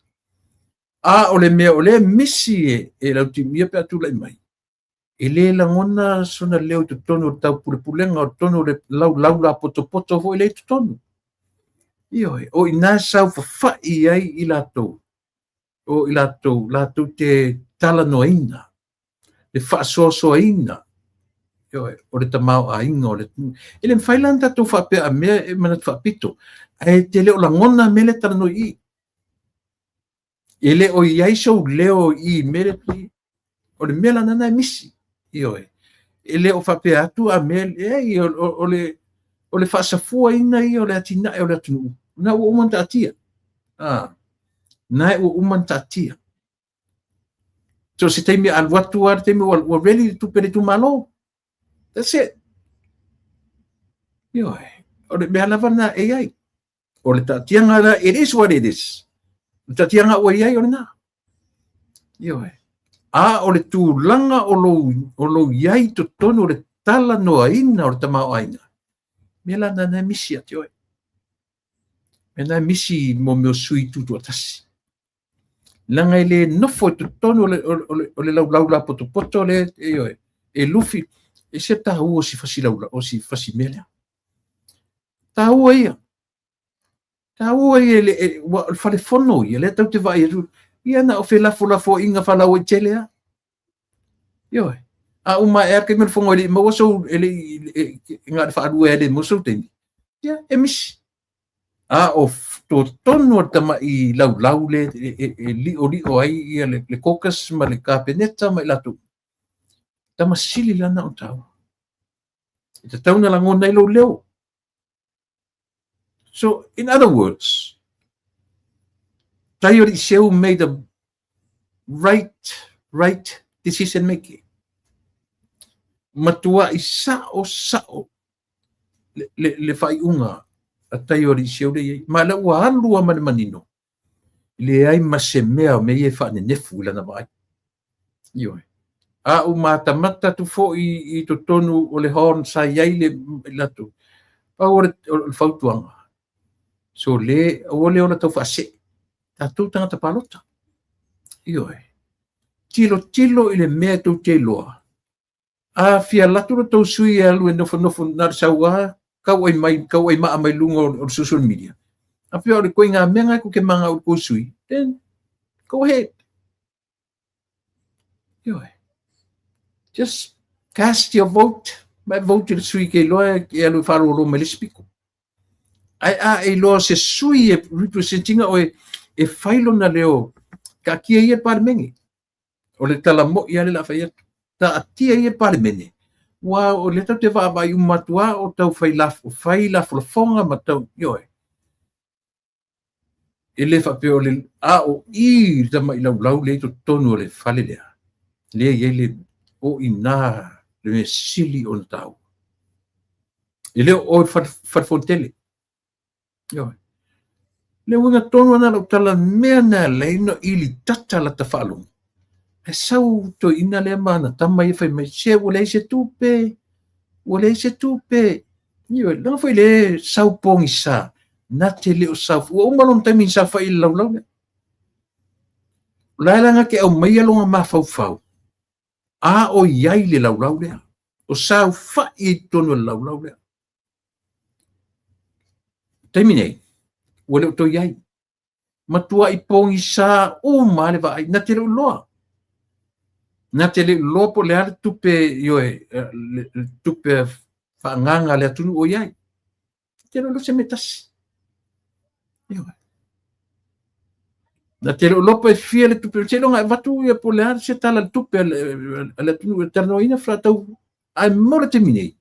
[SPEAKER 1] A o le mea o lea e misi e, e Lautimuia pe a tulai mai, e le lagona sona leo i totonu o le taupulepulega, o totonu o le laulau lapotopoto foi lea i totonu. Ioe, o i ina e saofafai ai i latou, o i latou latou te talanoaina, le faasoasoaina, ioe, o le tamaoaiga o le atunuu. E le mafai la ona tatou faapea a mea e manatu faapito, ae te le o lagona mea lea e talanoa i i. E le o i ai sou leo i i mea lea, o le mea la lena e misi. Ioe. E le o faapea atu a mea, leai, o le faasafuaina ia o le atinae o le atunuu, na ua uma ona taatia. Na ua uma ona taatia. So se taimi alu atu lava le taimi ua ready le tupe le itumalo. That's it. Ioe, o le mea lava na e i ai. O le taatiaga la, it is what it is. O le taatiaga ua i ai o lena. Ioe. A o le tulaga o lou i ai i totonu o le talanoaina o le tamaoaiga, mea la na e misi ia te oe. Mea na e misi mo mea o sui tutoatasi. Leaga e le nofo i totonu o le laulau lapotopoto lea, ioe, e lufi, e se taua o si fasi laulau, o si fasi mea lea. Taua ia. Taua ia ua o le falefono ia, lea tatou te vaai atu, ia na o felafolafoaiga faalauaitele lava. Ioe. A uma ae lava le taimi o le fono e le i maua sou, e le i, na o le faalua e le maua sou taimi, ia, e misi. A o totonu o le tamai laulau le e liolio ai ia le caucus ma le Kapeneta ma i latou, tama sili lana o taua. E tatau ona lagona ai lou leo. So, in other words, Taioaliiseu made the right decision making. Matuai sao sao le faaiuga a Taioaliiseu le i ai. Ma lea ua alu lava ma le manino, leai ma se mea o mea ia e faanenefu i lana vaai. Ioe. A ua matamata atu foi i totonu o le hall sa i ai le latou, pau o le fautuaga, so le, aua le ola tau faasee, tatou tagata palota. Ioe. Tilotilo i le mea e tou te iloa. A fia alu atu lo tou sui e alu e nofonofo na o le sau lava kauai mai, kauai maa mai luga o le social media. A pea o le koiga mea ngai ku ke manga o kou sui, then go ahead. Ioe. Just cast your vote. Mai vote i le sui ke iloa e alu e faalolo mai le isi piko. Ae a e iloa se sui e representinga oe e fai lona leo, taatia ia le Palemene. O le tala moi lava lea o le a fai atu. Taatia ia le Palemene, aua o lea tatou te vaavaai uma atu lava o tau fai fai lafolafoga ma tau, ioe. E le faapea o le a o i le tamai laulau lea i totonu o le fale lea, lea e i ai le o i ina le mea sili ona taua. E le o oe le falefonotele. Ioe. Le uiga tonu lena o lau tala, mea na e ala ai ona ili tata lata faalogo. Ae sau toeaina lea ma ana tama ia fai mai, se ua leai se tupe, ua leai se tupe. Ioe, leaga foi le sau pogisa, na te le o sau, ua uma lona taimi na saofai i le laulau lea. O la e la na te aumaia lona mafaufau, a o i ai le laulau lea, o saofai i totonu o le laulau lea. Taimi nei, ua le o toe i ai. Matuai pogisa uma lava le vaai, na te le o iloa. Na te le o iloa po o le a le tupe, ioe, le tupe faaagaaga a le atunuu o i ai. Na te le o iloa se mea e tasi. Ioe. Na te le o iloa pe fia le tupe, seiloga e avatu ia po o le a se tala o le tupe a le atunuu e talanoaina faatau. Ae mo le taimi nei,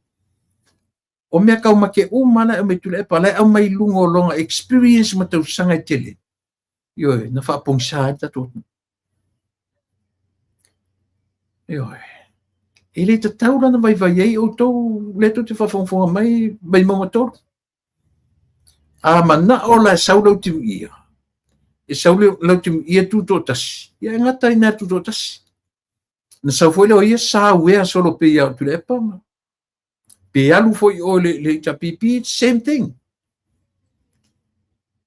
[SPEAKER 1] o mea taumate uma la e aumai Tuilaepa, la e aumai i luga o lona experience ma tausaga e tele, ioe, na faapogisa ai le tatou atunuu. Ioe. E le tatau la ona vaivai ai outou lea tou te faafogafoga mai Vaimauga 3. A manao la e sau lau timuia, e sau lau timuia tutoatasi, ia e gata i ina tutoatasi. Na sau foi lea o ia sa uea solo pei ia o Tuilaepa ma pe alu foi oe le HRPP, same thing.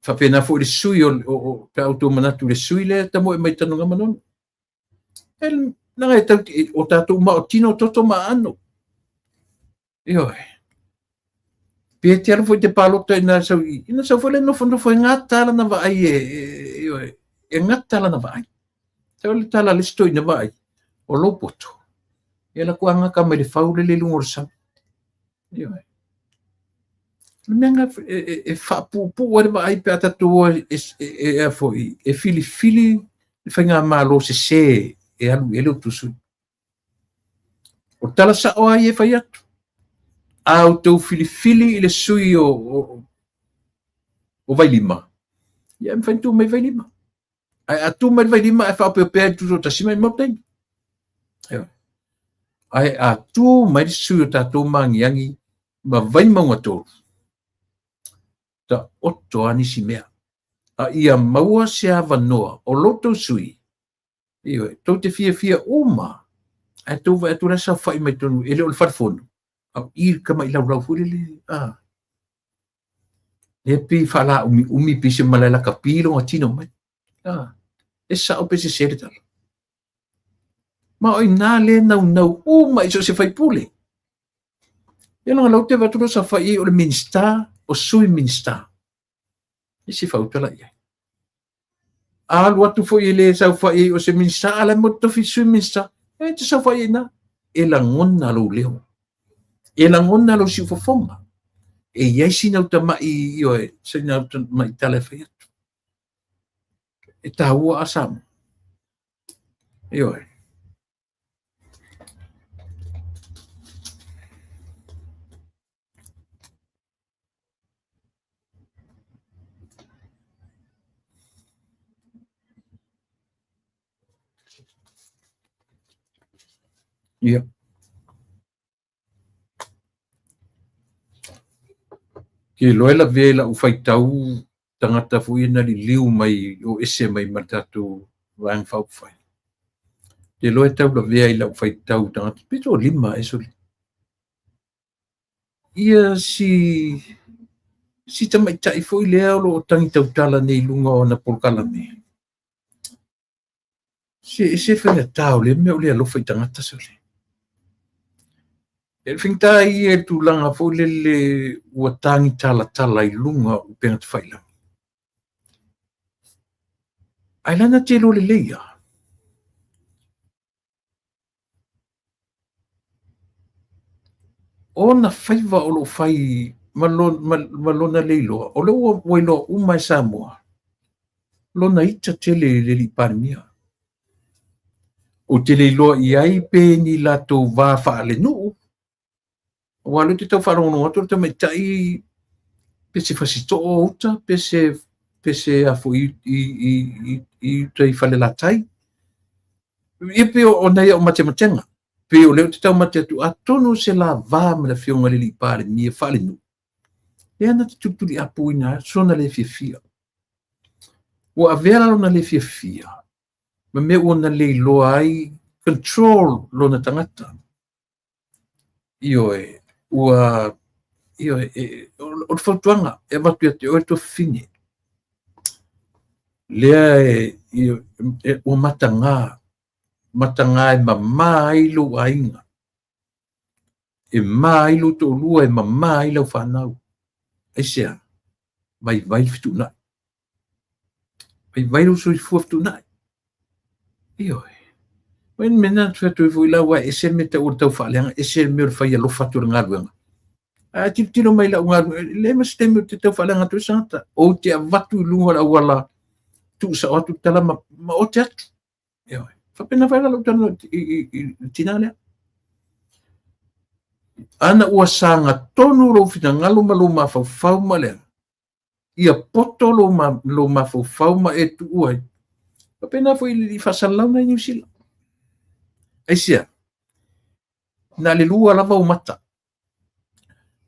[SPEAKER 1] Faapena foi le sui o pe a outou manatu i le sui lea e tamoe mai Tanugamanono. E leaga e tau, o tatou uma o tino toto ma aano. Ioe. Pe te alu foi te palota ina sau i, ina sau foi le nofonofo e gata lana vaai e, ioe, e gata lana vaai. Sau le tala a le isi toeaina vaai, o lou poto, ia la ku agata mai le fau lele i luga o le sami. Ioe. O le mea lena e faapuupuu ai le vaai pe a tatou o e foi, e filifili le faigamalo sese e alu i ai le utu sui. O tala sa'o a ia e fai atu. A outou filifili i le sui o Vailima, ia e mafai ona tu mai Vailima. Ae a tu mai le Vailima ae faaopeopea ai le tutoatasi, maumau taimi. Ae a tu mai le sui o tatou Magiagi ma Vaimauga 3, taoto a nisi mea. A ia maua se avanoa o lo outou sui, ioe, tou te fiafia uma, ae tou vaai atu la e saofai mai totonu, e le o le fale fono, a o i le tamai laulau foi lele, a. Lea pei faalaumiumi, pei se malae lakapi lona tino mai. A, e sao pe sese le tala. Ma o ina lea e naunau uma i so o se faipule. Ia leaga lau te vaai atu loa saofai ai o le Minisita, o Sui Minisita. E se faautala i ai. A alu atu foi e le saofai ai o se Minisita, a la e mo tofi Sui Minisita, e te saofai ai ina. E lagona lou leo. E lagona lou siufofoga. E i ai sina uta mai, ioe, sina uta mai tala e fai atu. E tāua a Samoa. Ioe. Ia. Ke iloa e lavea i lau faitau tagata foi ia na liliu mai o ese mai ma le tatou Vaega Faaupufai. Ou te iloa e tau lavea i lau faitau tagata pe toalima ea sole. Ia si tamaitai foi lea o lo o tagi tautala nei i luga o ana polokalame. Se e ese faigata o lea mea o le alofa i tagata sole. E le faigata ia i le tulaga foi lele ua tagi talatala i luga o upega tafailagi. Ae lana te iloa lelei lava. Ona faiva o lo o fai ma lona le iloa, o lea ua iloa uma e Samoa lona ita tele i le alii Palemia. Ou te le iloa i ai pe ni latou va faalenuu, aua o lea ou te tau faalogologo atu o le tamaitai pe se Fasitoo o uta, pe se a foi i uta i Falelatai. Ia pei o nai au matematega, pei o lea ou te taumate atu, atonu se la va ma le Afioga i le alii Palemia faalenuu, lea na te tulituliapuina ai sona le fiafia. Ua avea la lona le fiafia ma mea ua na le iloa ai control lona tagata. Ioe, ua, ioe, o le fautuaga e avatu ia te oe tuafafine. Lea e, ua mataga, mataga e mama ai lou aiga, e ma ai lou toalua, e mama ai lau fanau. Aisea? Vaivai le fetuunai. Vaivai lou soifua fetuunai. Ioe. Mai le mea na fai atu ai foi la, aua e ese le mea tau o le tau faaleaga, ese le mea o le fai alofa atu o le galuega. Ae tilotilo mai lau galuega, e leai ma se taimi ou te tau faaleaga atu ai se tagata. Ou te avatu i luga o le auala, tuusao atu le tala ma ote atu. Ioe. Faapena foi la lou talanoa i le tina lea. Ana ua saga tonu lou finagalo ma lou mafaufau ma lea, ia poto lou mafaufau ma e tuu ai. Faapena foi i faasalalau na i Niu Sila. Aisea? Na le lua lava ou mata.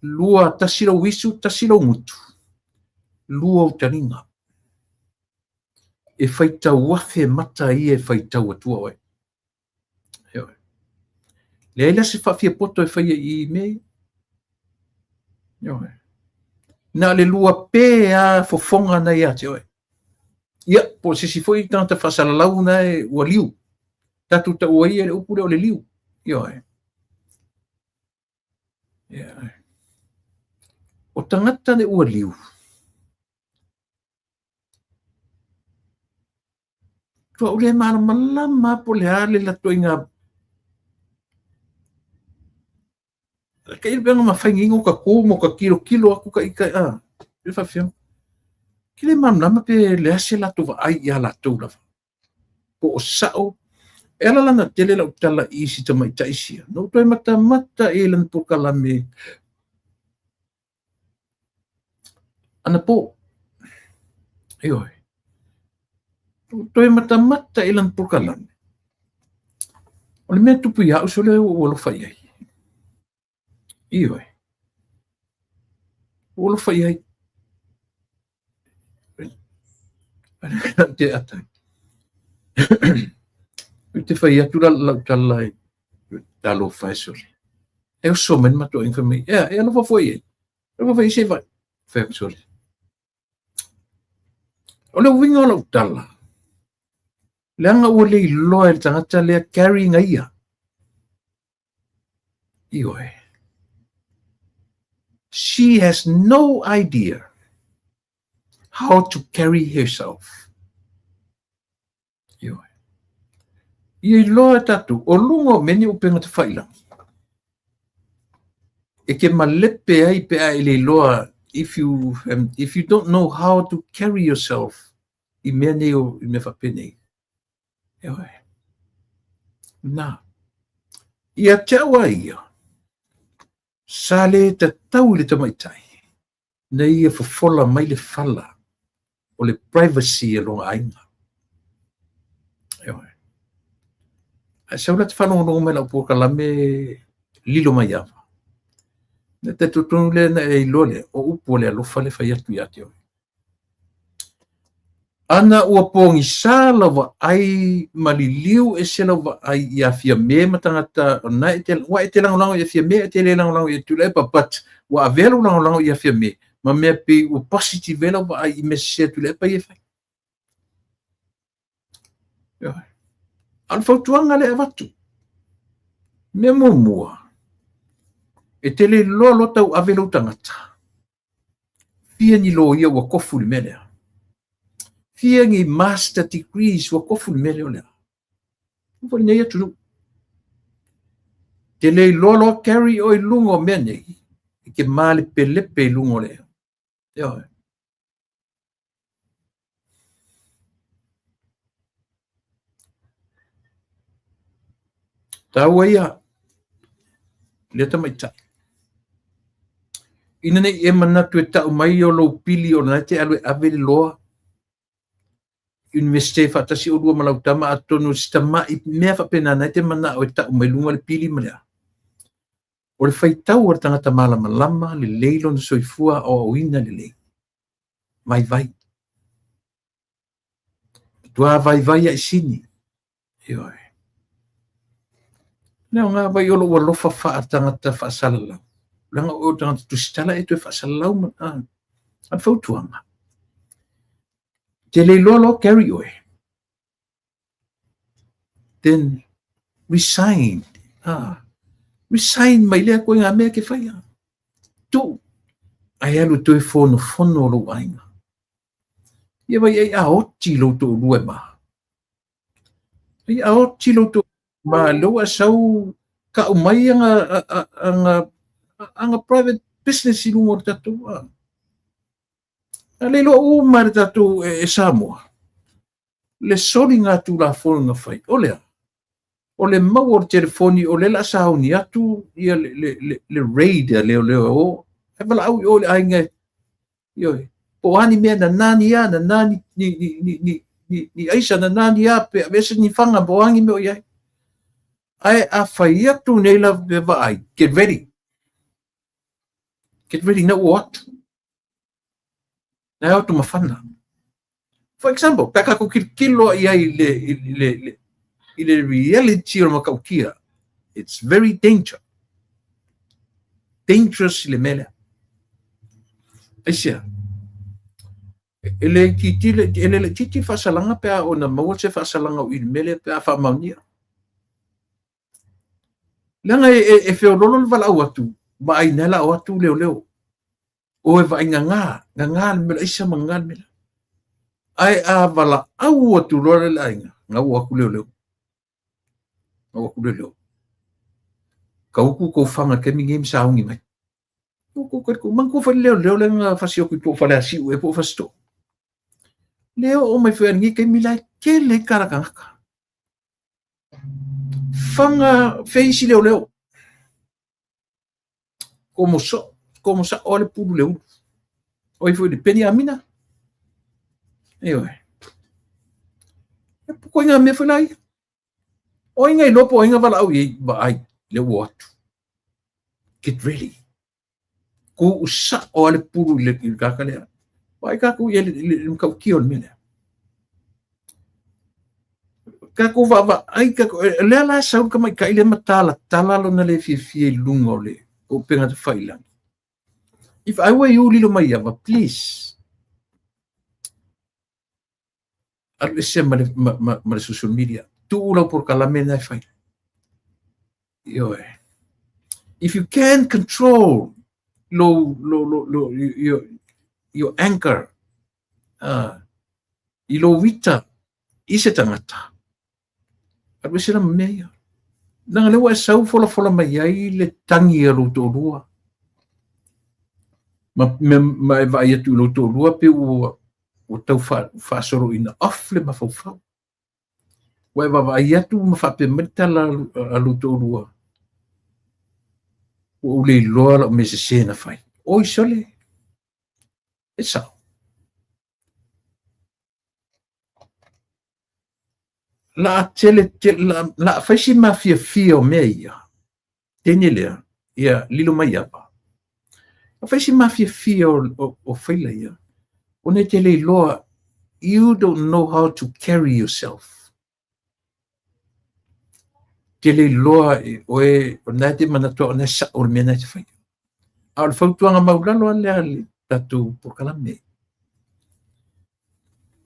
[SPEAKER 1] Lua, tasi lou isu, tasi lou gutu. Lua ou taliga. E faitau afe mata ia e faitau atua oe. Ioe. Leai la se faafiapoto e faia i mea ia. Ioe. Na o le lua pe a fofoga na ia te oe. Ia, po o se isi foi tagata faasalalau na e ua liu. Tatou taua ia le upu lea o le liu. Ioe. Ioe. O tagata le ua liu. Ua ou le malamalama po o le a le latou iga ka ile pea ma fai ngingo ka ku mo ka kilokilo aku ka ika a le faafefea. Ke le malamalama pe le a se latou vaai ia latou lava. Po o sao. E ala la ona tele lau tala i si tamaitai sia, na ou toe matamata i lana polokalame anapo. Ioe. Na ou toe matamata i lana polokalame. O le mea tupu ia au sole ua ou alofa i ai. Ioe. Ua alofa i ai. Te ata. Ou te fai atu la lau tala i talofa e sole. E oso mai le matou aiga fai mai, ea, e alofa foi i ai. Alofa foi i se vai. Fai atu sole. O le uiga o lau tala, leaga ua le iloa e le tagata lea carry ia. Ioe. She has no idea how to carry herself. Ioe. Ia iloa e tatou, o luga o mea nei o upega tafailagi, e ke malepe ai pe a e le iloa if you don't know how to carry yourself i mea nei o i mea faapenei. Ioe. Na. Ia te au a ia, sa le tatau i le tamaitai na ia fofola mai le fala o le privacy a lona aiga. Ioe. Ae sau la te faalogologo mai lau polokalame lilo mai ava. Na te totonu lea na e iloa lea, o upu o le alofa le fai atu ia te oe. Ana ua pogisa lau vaai ma liliu ese lau vaai iā Fiame ma tagata o lena e te, ua e te lagolago ia Fiame ae te le lagolago ia Tuilaepa, but ua avea lou lagolago ia Fiame ma mea pei ua positive ai lau vaai i mea sese a Tuilaepa ia e fai. Ioe. A o le fautuaga lea e avatu, mea muamua, e te le iloa loa tauave lou tagata, Fia ni loia ua kofu i le mea lea? Fia ni master degrees ua kofu i le mea lea o le a? Ua foi nei atunuu. Te le iloa loa carry oe i luga o mea nei, e te malepelepe i luga o le ea. Ioe. Taua ia lea tamaitai. Ina nei e manatu e tau mai o lou pili o lena e te alu e ave le loa Universite faatasi olua ma lau tama atonu o si tamai mea faapena na e te manao e tau mai luga le pili ma le a. O le faitau a le tagata malamalama lelei lona soifua aoaoina lelei. Vaivai. Matua vaivai ai sini. Ioe. Le aoga vai o lou alofa faatagata faasalalau. Leaga o tagata tusitala e toe faasalalau ma a. A le fautuaga. Te le iloa loa carry oe. Then resign. Ah, resign mai lea koe ngā mea ke whaia. Tu, ai alu toe fonofono o lou aiga. Ia vai ai a oti lou to'olua e ma. Ai a oti lou to'olua ma lou a sau ka'u mai aga aga aga private business i luga o le tatou a. A le iloa uma e le tatou e Samoa le soliga tulafono na fai. O le a? O le maua o le telefoni o lea o le a sauni atu ia le, le, le, le raid a leoleo e o. E valaau i o i le aiga e, ioe, po o a ni mea na ni a, na ni, ni, ni, ni, ni, ni, ni aisa, na ni a, pe aveese ni faga, po o a ni mea o i ai. Ae a fai atu nei la vaai, get ready. Get ready na ua o atu. Na e o atu mafana. For example, pe a tatou tilotilo i ai i le, i le, le, i le reality o le matautia, it's very danger. Dangerous i le mea lea. Aisea? E le itiiti le, e le laitiiti faasalaga pe a ona maua se faasalaga o i le mea lea pe a faamaonia. Leaga e, e, e feololo le valaau atu, vaai na la o atu leoleo. O e vaai gagā, gagā le mea aisa ma gagā le mea. Ae a valaau atu loa le aiga, gau atu leoleo. Gau atu leoleo. Ka uku kou faga i le taimi lenei ma sauni mai. Manatua foi le leoleo lea na fasioti po o Faleasiu ea po o Fasitoo. Lea oo mai foi a lenei taimi la e tele ai tala tagata. Faga fea isi leoleo. Komo so, komo sa o le pulu le ulu. O ai foi le Peni Amina. Ioe. E poko inga mea foi la ia. O ai na iloa po o ai na valaau i ai, vaai, lea ua o atu. Get ready. Tuu sao lava le pulu i le tagata lea. Vaai tatou i le matautia o le mea lea. Tatou vaavaai, tatou, lea la e sau le tamaitai lea ma talatala lona le fiafia i luga o le upega tafailagi. If I were you, Lilomaiava, please, alu ese ma le, ma, ma, ma le social media. Tuu lau polokalame na e fai. Ioe. If you can control lo, lo, lo, lo, your, your anger, i lou ita i se tagata, alu ese la ma mea ia. Leaga lea ua e sau folafola mai ai le tagi a lou toalua. Ma, ma, ma e vaai atu i lou toalua pe ua, ua tau faasoloina off le mafaufau. Ua e vaavaai atu ma faapea mai le tala a lou toalua, ua ou le iloa lau mea sese na fai. Oi sole, e sao. La a tele, tele la, la a fai si mafiafia o mea ia, teine lea, ia Lilomaiava. A fai si mafiafia o, o, o faila ia, ona e te le iloa, you don't know how to carry yourself. Te le iloa e oe, o na e te manatua o na e sao le mea na e te fai. A o le fautuaga maulalo a lea le tatou polokalame.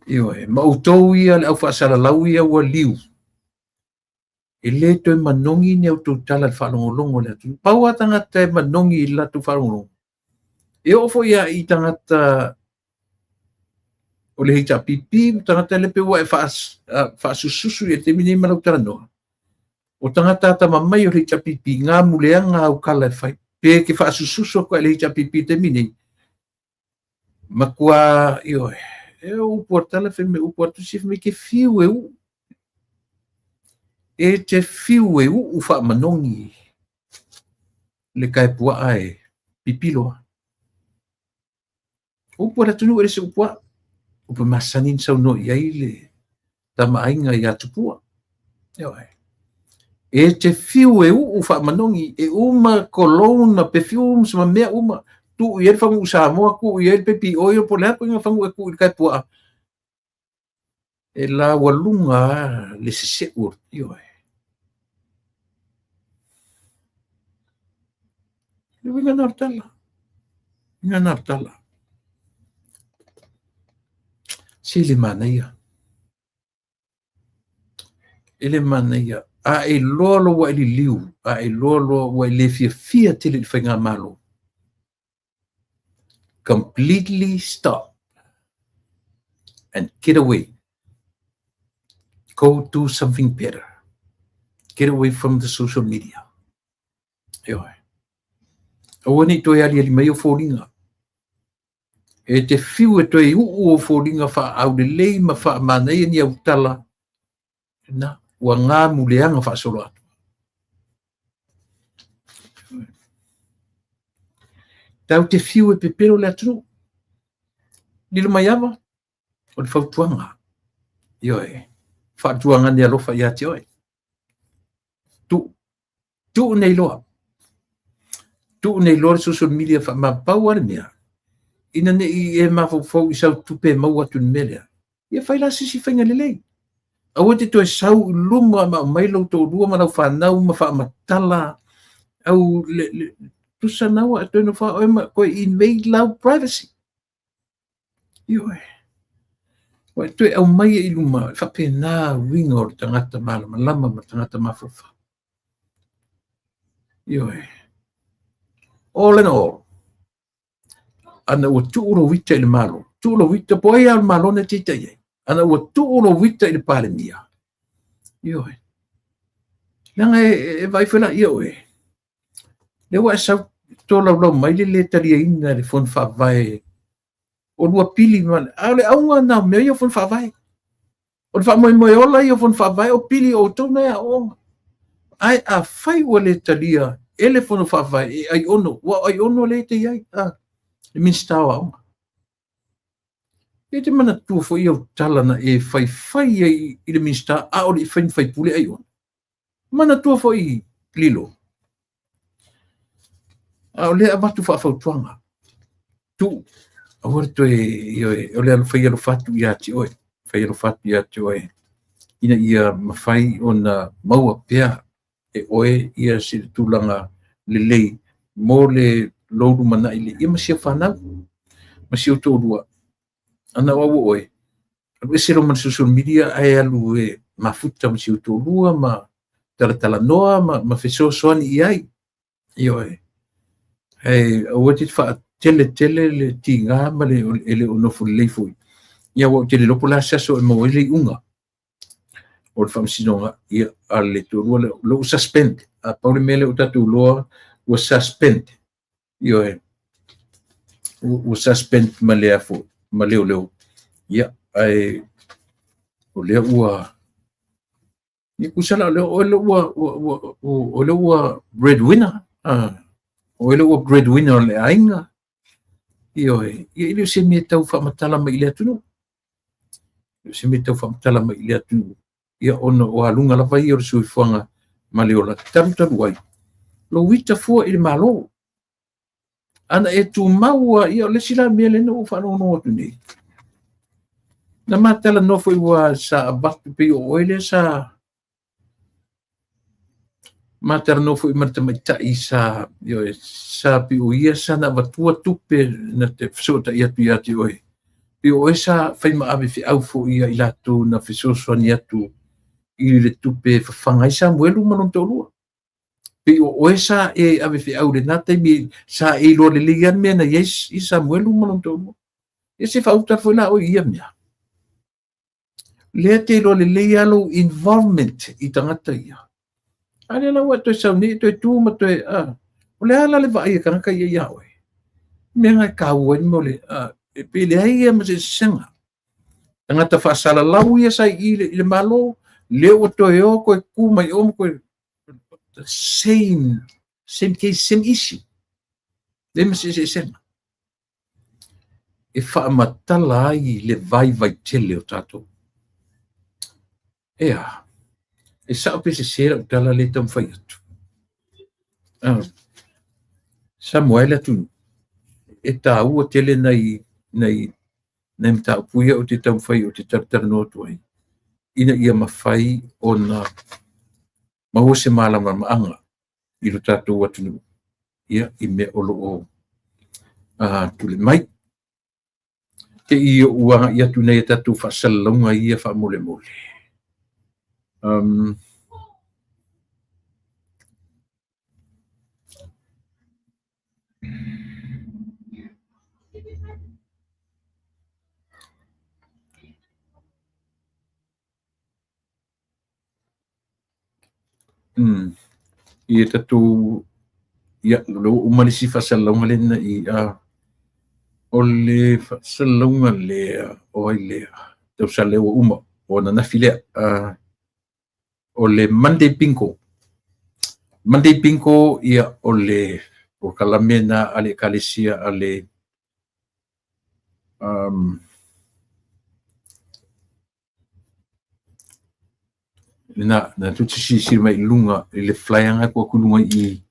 [SPEAKER 1] Ioe, ma outou ia le au faasalalau ia ua liu, e le toe manogi ni a outou tala i le faalogologo a le atunuu. Pau lava tagata e manogi i le latou faalogologo, e oo foi lava i tagata o le HRPP ma tagata lea pei ua e faasususu i le taimi nei ma lau talanoa. O tagata atamamai o le HRPP, gamuleaga au tala e fai. Pe ke faasususu atu ai i le HRPP i le taimi nei, Matua, ioe, e upu a tala fai mai upu a tusi fai mai ke fiu e uu. E te fiu e uu faamanogi le kae puaa e pipilo a. Upu a le atunuu e le se upu a. Upu e masani na saunoa i ai le tama aiga ia Tupua. Ioe. E te fiu e uu faamanogi, e uma cologne, perfumes ma mea uma. Tuu i ai le faguu Samoa, tuu i ai le baby oil, po o le a po o ina faguu e tuu i le kae puaa. E laualuga lava le seseu o le ioe. Le uiga na o le tala. Uiga na o le tala. Se le manaia. E le manaia. A e iloa lou ua e liliu, a e iloa loa ua e le fiafia tele i le faigamalo, completely stop and get away. Go do something better. Get away from the social media. Ioe. Aua ne i toe aliali mai o foliga. E te fiu e toe uu o foliga faaaulelei ma faamanaia ni au tala, na, ua gamuleaga faasoloatoa. Tau te fiu e pepelo le atunuu. Lilomaiava, o le fautuaga. Ioe, faatuaga ni alofa ia te oe. Tuu, tuu nei loa. Tuu nei loa le social media faamapau lava le mea. Ina ne i e mafaufau i sau tupe e maua atu i le mea lea. Ia fai la se isi faiga lelei. Aua te toe sau i luma ma aumai lou toalua ma lau fanau ma faamatala au le, le tusa na ua e toe nofo oe ma toe invade lau privacy. Ioe. Ua e toe aumai i luma, e faapena uiga o le tagata malamalama ma le tagata mafaufau. Ioe. All in all, ana ua tuu lou ita i le Malo, tuu lou ita, po o ai lava o le Malo na e te ita i ai, ana ua tuu lou ita i le Palemia, ioe, leaga e vaai foi laia oe, lea ua e sau tolaulau mai le lē taliaina e le Fono Faavae o lua pili ma le, a o le auga lena o mea ia o Fono Faavae. O le faamoemoe ola ia o Fono Faavae o pili o outou na e aooga. Ae afai ua le talia e le Fono Faavae e Aiono, aua o Aiono lea e te i ai, a, le Minisita o Aoga. E te manatua foi au tala na e faifai ai i le Minisita a o le i fai ma faipule Aiono. Manatua foi Lilo. A o lea avatu faafautuaga. Tuu, aua le toe, ioe, o le fai alofa atu ia te oe, fai alofa atu ia te oe, ina ia mafai ona maua pea e oe ia se tulaga lelei mo le lou lumanai le ia ma si au fanau, ma si ou toalua. Ana o au o oe, alu ese loa ma le social media ae alu e mafuta ma si ou toalua ma talatalanoa ma fesoasoani i ai. Ioe. Ae aua te faatele tele le tiga ma le e le o nofo lelei foi. Ia aua ou te le iloa po o le a se aso e maua ai le iuga o le faamasinoga, ia, a le toalua lea, o lea ua suspend. A pau le mea lea ua tatou iloa, ua suspend. Ioe. Ua suspend ma le afo, ma leoleo. Ia, ae o lea ua Ia tusa la o lea o oe lea ua ua ua o lea ua breadwinner. Ah, o lea ua breadwinner o le aiga. Ioe, ia e le o se mea tau faamatala mai i le atunuu. E le o se mea tau faamatala mai i le atunuu. Ia ona o aluga lava ia o le soifuaga ma le ola talutalu ai. Lou ita fua i le Malo. Ana e tumau lava, ia o le isi la mea lea na ou faalogologo atu nei. Na ma talanoa foi ua sa avatu pei o oe lea sa ma talanoa foi ma le tamaitai sa, ioe, sa pei o ia sa na avatua tupe na te fesootai atu ia te oe. Pei o oe sa fai ma ave feau foi ia i latou na fesoasoani atu i le tupe e fafaga ai Samuelu ma lona toalua. Pei o oe sa e ave feau i lena taimi, sa e iloa lelei lava le mea na i ai i Samuelu ma lona toalua. Ia se faauta foi la oe i ia mea. Lea te iloa lelei lava lou involvement i tagata ia. A lea la ua e toe sau nei e toe tu ma toe, a, o le a la le vaai a tagata ia iā oe? Mea na e taua ai mo le, a, e pei leai ia ma se eseesega. Tagata faasalalau ia sa i i le Malo, lea ua toe o toe tu mai o ma toe same, same case, same issue. Leai ma se eseesega. E faamatala ai le vaivai tele o tatou. Ea, e sao pe sese lau tala lea e taumafai atu. Ah, Samoa e le atunuu, e taua tele nai, nai, nai mataupu ia ou te taumafai ou te talatalanoa atu ai, ina ia mafai ona maua se malamalamaaga i lo tatou atunuu, ia, i mea o lo o tulai mai. Te i ou agai atu i nai a tatou faasalalauga ia faamolemole. I tatou, ia, o lea ua uma le isi faasalalauga lea na i, a, o le faasalalauga lea, o ai lea, tausaga lea ua uma, o ananafi lea, a, o le Monday Bingo. Monday Bingo, ia, o le polokalame na a le Ekalesia a le, Na, na tu te silasila mai i luga i le flyer nga atu i luga i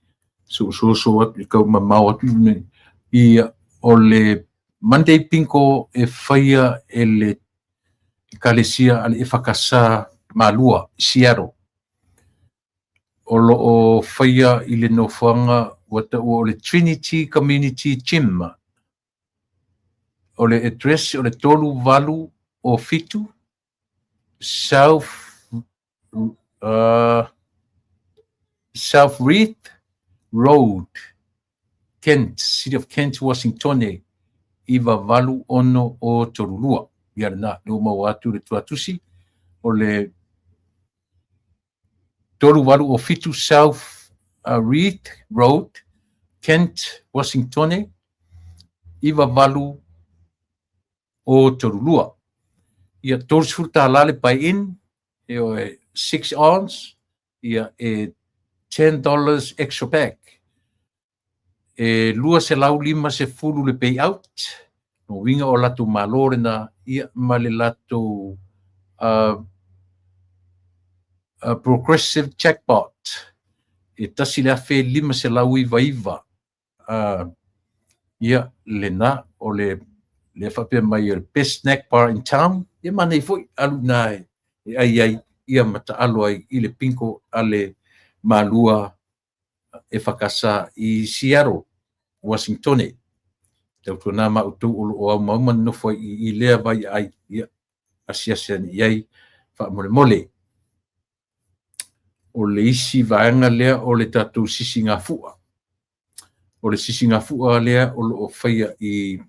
[SPEAKER 1] so so so atu i kau mamao atu i ia o le Monday Bingo e faia e le Ekalesia a le Efakasa Malua i Seattle. O lo o faia i le nofoaga ua taua o le Trinity Community Gym. O le address o le 387 South South Reith Road, Kent, City of Kent, Washington, 98632. Ia lena, lea ua maua atu le tuatusi o le 387 South Reith Road, Kent, Washington, 98632. Ia, $30 le buy-in, ioe, 6 ounce, ia, e $10 extra back. E 250 le payout. Lona uiga o latou malo lena, ia, ma le latou progressive jackpot e 1599. Ia, lena o le lea faapea mai o le best snack bar in town. Ia, manaia foi alu i ina e ai ai, ia, ma taalo ai i le bingo a le Malua EFKS i Seattle, Washington. Tautuana ma outou o lo o aumauma nofo ai i lea vai ai, ia, asiasi ane i ai faamolemole. O le isi vaega lea o le tatou sisigafua. O le sisigafua lea o lo o faia i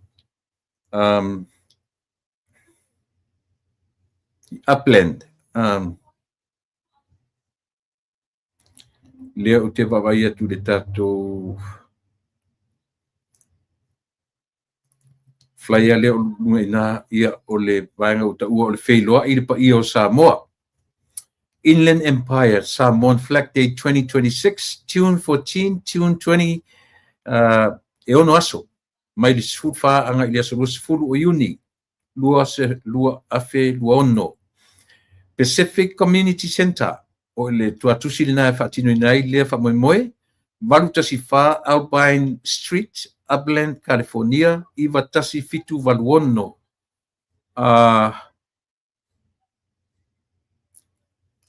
[SPEAKER 1] Upland. Lea ou te vaavaai atu i le tatou flyer lea o luga i ina, ia, o le vaega ua taua o le feiloai le paia o Samoa. Inland Empire Samoan Flag Day 2026, June 14, June 20, e 6 aso, mai le 14 agai i le aso 20 o Iuni 2026. Pacific Community Center, o le tuatusi lena e faatinoina ai lea faamoemoe, 814 Alpine Street, Upland, California 91786.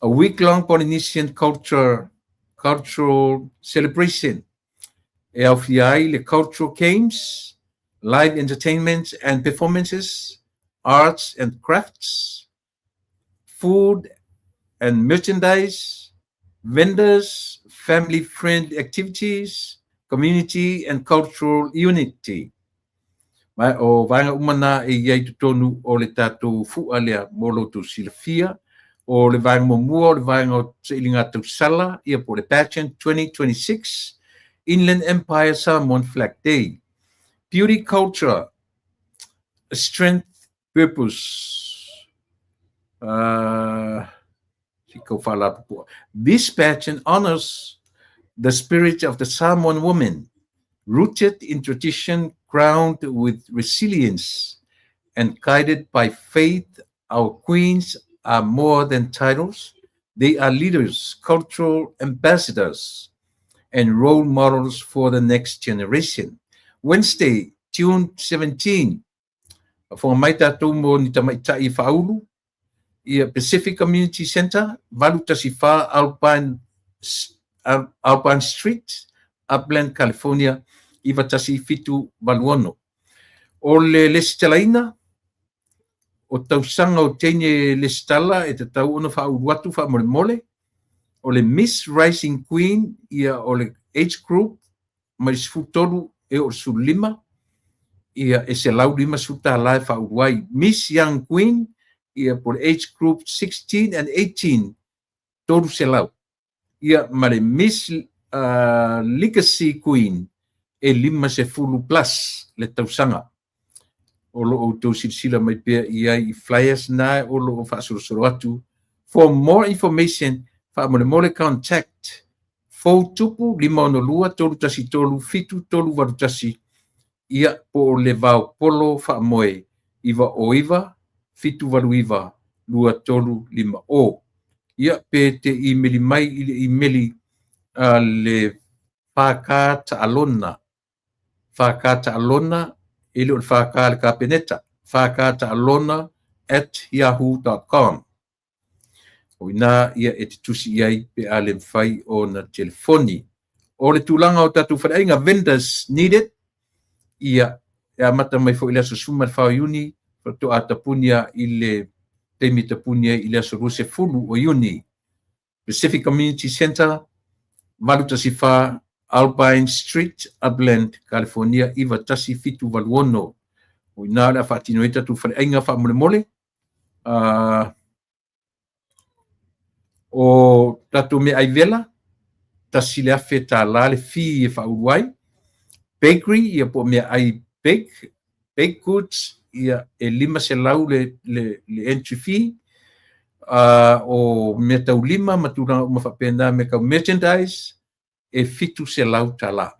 [SPEAKER 1] A week-long Polynesian cultural celebration e aofia ai le cultural games, live entertainment and performances, arts and crafts, food and merchandise, vendors, family-friendly activities, community and cultural unity. Ma o vaega uma na e i ai totonu o le tatou fua lea mo lo outou silafia. O le vaega muamua o le vaega o sailiga tausala, ia, po le Pageant 2026 Inland Empire Samoan Flag Day. Beauty, culture, strength, purpose. This pageant honors the spirit of the Samoan woman, rooted in tradition, crowned with resilience, and guided by faith. Our queens are more than titles. They are leaders, cultural ambassadors, and role models for the next generation. Wednesday, June 17, faafofoga mai tatou mo ni tamaitai faaulu, ia, Pacific Community Center, 814 Alpine Street, Upland, California 91786. O le lesitalaina o tausaga o teine lesitala e tatau ona faaulu atu faamolemole, o le Miss Rising Queen, ia, o le age group mai le 13 e oo i le 15, ia, e $150 e faaulu ai. Miss Young Queen, ia, po le age group 16 and 18, 300. Ia, ma le Miss Legacy Queen e 50 plus le tausaga. O lo o outou silasila mai pea i ai i flyers na o lo o faasolosolo atu. For more information, faamolemole contact 4 tupu 562 313 7381, ia, po o le Vaopolo faamoe 909 789 2350. Ia, pe te imeli mai i le imeli a le FK Taalona, FK Taalona, e le o le FK le Kapeneta, fktaalona@yahoo.com. O ina ia e te tusi i ai pe a le mafai ona telefoni. O le tulaga o tatou faleaiga, vendors needed, ia, e amata mai foi i le aso 14 o Iuni, faatoa tapunia i le taimi tapuni ai i le aso 20 o Iuni. Pacific Community Center, 814 Alpine Street, Upland, California 91786. O ina o le a faatino ai tatou faleaiga faamolemole. O tatou meaai vela, $1,000 le fee e faaulu ai. Bakery, ia, po o meaai bake goods, ia, e 500 le entry fee. O mea taulima ma tulaga uma faapena, mea kau merchandise. e $700.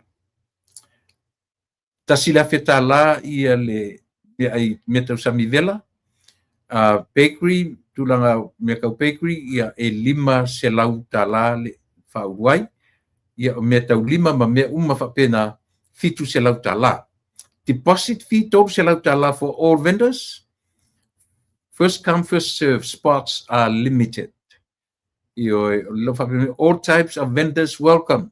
[SPEAKER 1] $1,000 ia le meaai mea tau samivela, bakery, tulaga mea tau bakery, ia e $500 le faaulu ai. Ia o mea tau lima ma mea uma faapena, $700. Deposit fee $300 for all vendors. First come, first serve, spots are limited. Ioe, all types of vendors welcome.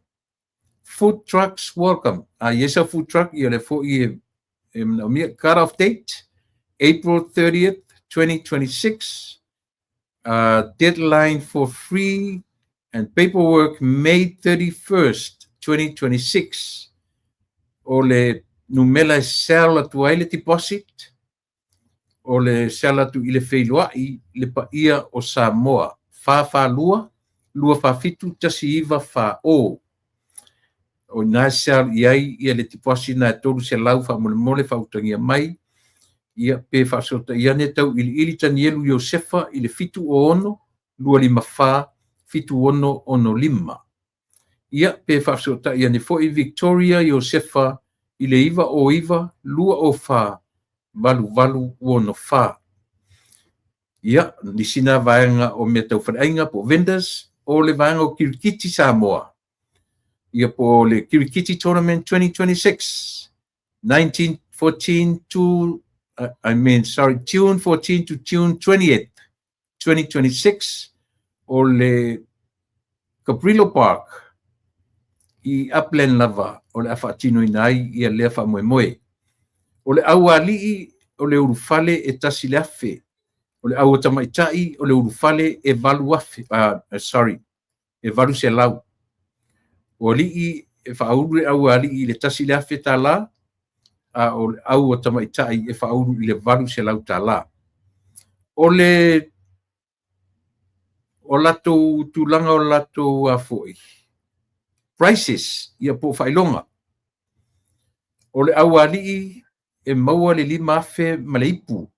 [SPEAKER 1] Food trucks welcome. A i ai sau food truck, ia lea foi e manaomia. Cut off date, April 30th, 2026. Deadline for fee and paperwork, May 31st, 2026. O le numera e cell atu ai le deposit, o le cell atu i le feiloai Le Paia o Samoa, 442 247 1940. O ina e cell i ai ia le deposit na e 300 faamolemole faautagia mai, ia pe faafesootai ane Tauiliili Tanielu Iosefa i le 706 254 7665. Ia pe faafesootai ane foi Victoria Iosefa i le 909 204 8864. Ia, nisi na vaega o mea tau faleaiga po o vendors, o le vaega o Kirikiti Samoa. Ia po o le Kirikiti Tournament 2026, 1914 to, I mean, sorry, June 14 to June 20th, 2026, o le Cabrillo Park i Upland lava o le a faatinoina ai ia lea faamoemoe. O le aualii o le ulufale e 1,000. O le au tamaitai o le ulufale e 8,000, sorry, e 800. O alii e faaulu le aualii i le $1,000, a o le au tamaitai e faaulu i le $800. O le o latou tulaga o latou a foi prices ia po o faailoga. O le aualii e maua le 5,000 ma le ipu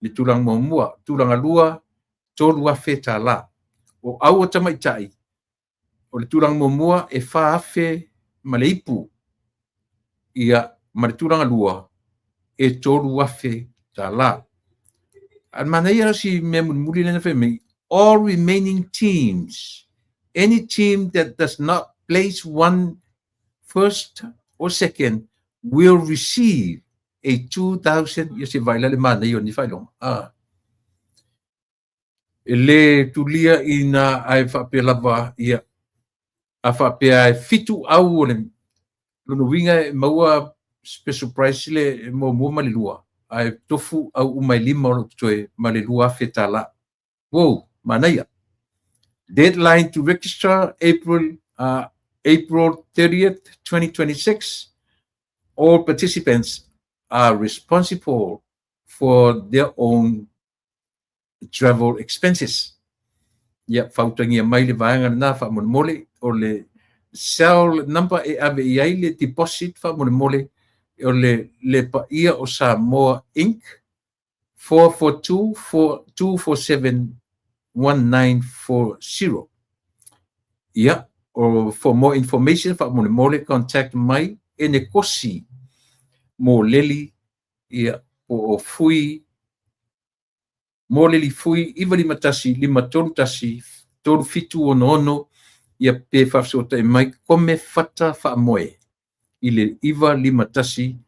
[SPEAKER 1] le tulaga muamua, tulaga lua $3,000. O au tamaitai o le tulaga muamua e 4,000 ma le ipu, ia ma le tulaga lua e $3,000. A manaia si mea mulimuli lena fai mai, all remaining teams, any team that does not place one first or second will receive a 2000. Ia se vaila le manaia o ni faailoga. Ah. E le tulia ina ai faapea lava ia a faapea e 7 au o le lona uiga e maua special price le muamua ma le lua, ae tofu au uma e 5 o lo o totoe ma le $2,000. Wow, manaia. Deadline to register, April 30th, 2026. All participants are responsible for their own travel expenses. Ia, fautagia mai le vaega lena faamolemole. O le cell number e ave i ai le deposit faamolemole o le Le Paia o Samoa Inc. 442 247 1940. Ia, o for more information faamolemole contact mai e ne kosi mo leli ia po o Fui mo leli Fui 951 531 3766, ia pe faafesootai mai Kome Fata Faamoe i le 951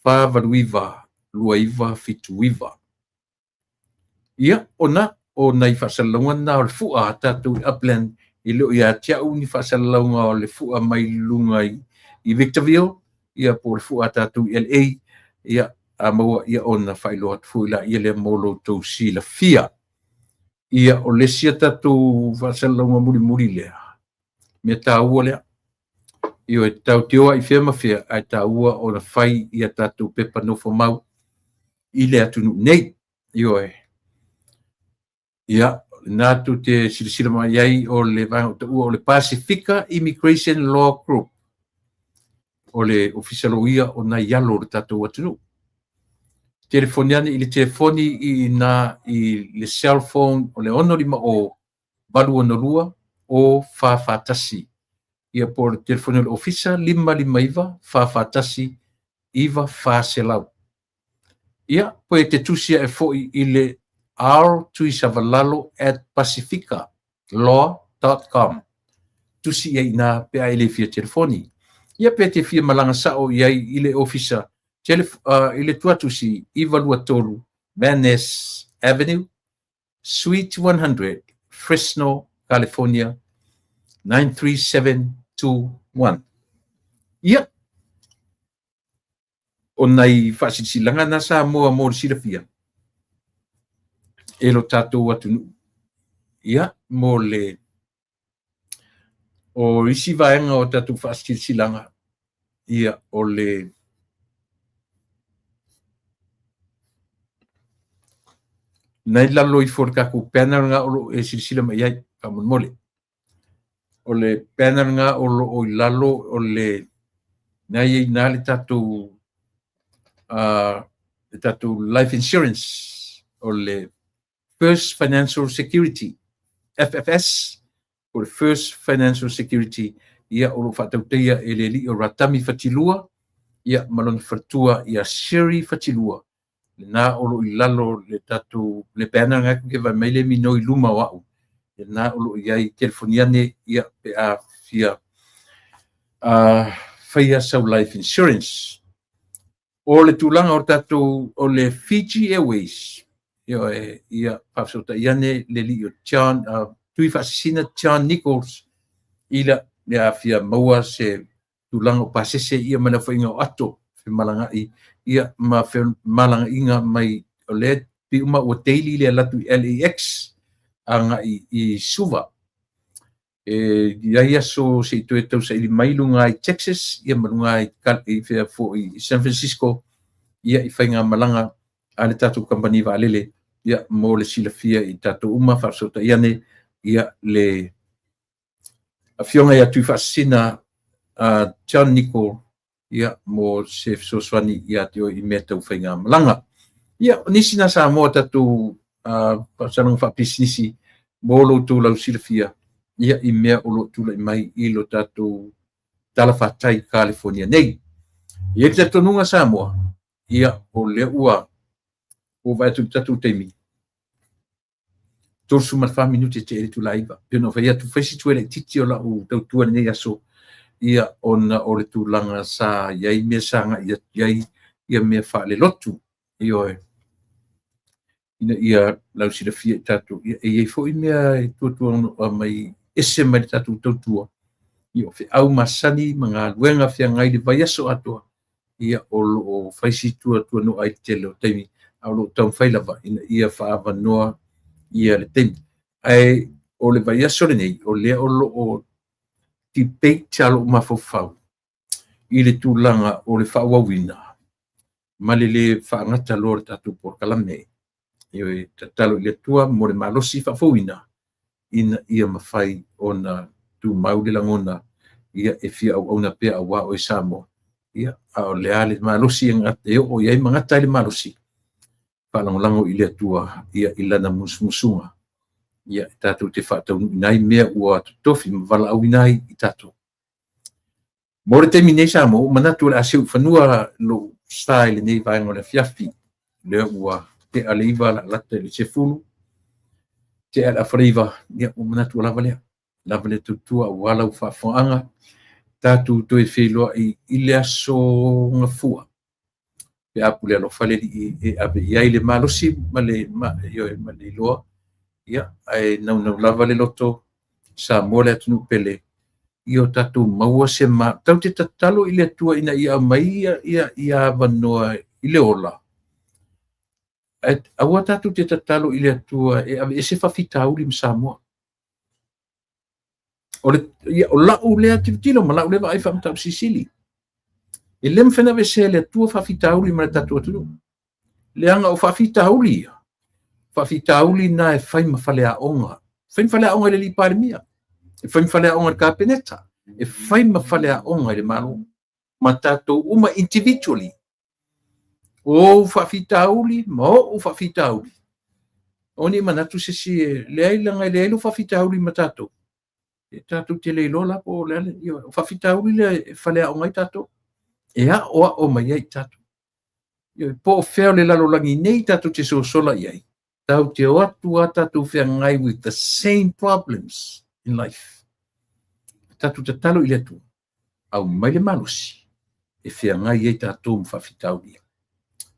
[SPEAKER 1] 489 2979. Ia, ona o nai faasalalauga na o le fua a tatou i Upland, e le o ia te au ni faasalalauga o le fua mai luga i Victorville, ia po o le fua a tatou i LA, ia a maua ia ona faailoa atu foi la ia lea mo lo tou silafia. Ia, o le isi a tatou faasalalauga mulimuli lea, mea taua lea. Ioe, tau te o ai fea ma fea, ae taua ona fai ia tatou pepa nofo mau i le atunuu nei. Ioe. Ia, lena tou te silasila mai ai o le vaega o taua o le Pasifika Immigration Law Group. O le ofisa loia o nai alo o le tatou atunuu. Telefoni ane i le telefoni i na i le cell phone o le 650 862 o 441. Ia po o le telefoni o le ofisa 559 441 9400. Ia, po e te tusi ae foi i le rtuisavalalo@pacificalaw.com. Tusi i ai ina pe a e le fia telefoni. Ia pe te fia malaga sao i ai i le ofisa i le tuatusi 923 Van Ness Avenue, Suite 100, Fresno, California 93721. Ia, o nai faasilasilaga na Samoa mo le silafia e lo tatou atunuu. Ia, mo le o isi vaega o tatou faasilasilaga, ia, o le nai lalo ifo o le tatou banner lena o lo o e silasila mai ai, faamolemole. O le banner lena o lo o i lalo o le na i ai na le tatou life insurance o le First Financial Security, FFS, o le First Financial Security, ia o lo o faatautaia e le alii o Ratami Fatilua, ia ma lona faletua ia Sherry Fatilua. Lena o lo o i lalo le tatou le banner lena ke vaai mai le minoi luma o au. Lena o lo o i ai telefoni ane, ia pe a fia faia sau life insurance. O le tulaga o tatou o le Fiji Airways, ia, ia faafesootai ane le alii o John, Tui Faasisina John Nichols, ila le a fia maua se tulaga o pasese ia ma le aofaiga o ato femalagai ia ma femalagaiga mai o le pi uma ua daily le alu atu i LAX agai i Suva. E i ai aso se i toe tausaili mai luga i Texas, ia ma luga i fea foi i San Francisco, ia i faigamalaga a le tatou kamupani vaalele, ia mo le silafia i tatou uma faafesootai ane, ia le afioga ia Tuifaasisina John Nicol, ia mo se fesoasoani ia te oe i mea tau faigamalaga. Ia, o nisi na Samoa tatou faasalaga faapisinisi mo lo outou lausilafia, ia i mea o lo o tulai mai i lo tatou talafatai California nei. E i ai le talitonuga Samoa, ia o lea ua vaai atu i le tatou taimi, 34 minute te ele itula e 9. Pei ona ou fai atu, fai si tuai laitiiti o lau tautua i lenei aso, ia ona o le tulaga sa i ai mea sa agai atu i ai ia mea faalelotu. Ioe, ina ia lausilafia i tatou, ia e i ai foi mea e tuatuanoa mai ese mai le tatou tautua, ia o feau masani ma galuega feagai le vaiaso atoa, ia o lo o fai si tuatuanoa ai le tele o taimi, a o lo o taumafai lava ina ia faaavanoa ia le taimi. Ae o le vaiaso lenei, o lea o lo o debate a lou mafaufau i le tulaga o le faaauauina ma le lē faagata loa o le tatou polokalame. E tatalo i le Atua mo le malosi faafouina ina ia mafai ona tumau le lagona ia e fia auauna pea aua oe Samoa. Ia, a o le a le malosi e oo i ai ma gata ai le malosi, faalagolago i le Atua ia i lana musumusuga. Ia, tatou te faataunuuina ai mea ua totofi ma valaauina ai i tatou. Mo le taimi nei Samoa, ua manatu o le a seu i fanua lou sa i lenei vaega o le afiafi. Lea ua tea le 9 laalata i le 10, tea le afa le 9, ia ua manatu ua lava lea. Lava lea tautua aua lau faafofogaaga. Tatou toe feiloai i le aso Gafua. Pe a pule alofa le Alii e ave i ai le malosi ma le, ioe, ma le iloa. Ia, ae naunau lava le loto, Samoa le atunuu pele, ia o tatou maua se ma... Tatou te tatalo i le Atua ina ia aumai ia avanoa i le ola. Ae aua tatou te tatalo i le Atua e aveese faafitauli ma Samoa. O le, ia, o lau lea tilotilo ma lau lea vaai faamatausilisili. E le mafai ona aveesea e le Atua faafitauli ma le tatou atunuu. Leaga o faafitauli ia, faafitauli na e fai ma faleaoga. Fai ma faleaoga i le alii Palemia, e fai ma faleaoga i le Kapeneta, e fai ma faleaoga i le Malo. Ma tatou uma individually. O ou faafitauli ma o'u faafitauli. O ni manatu se isi e leai leaga e leai lou faafitauli ma tatou. E tatou te le iloa la po o le a le, o faafitauli lea e faleaoga ai tatou, e aoao mai ai tatou. Po o fea o le lalolagi nei tatou te sosola i ai, tatou te o atu lava tatou feagai with the same problems in life. Tatou tatalo i le Atua, aumai le malosi e feagai ai tatou ma faafitauli ia.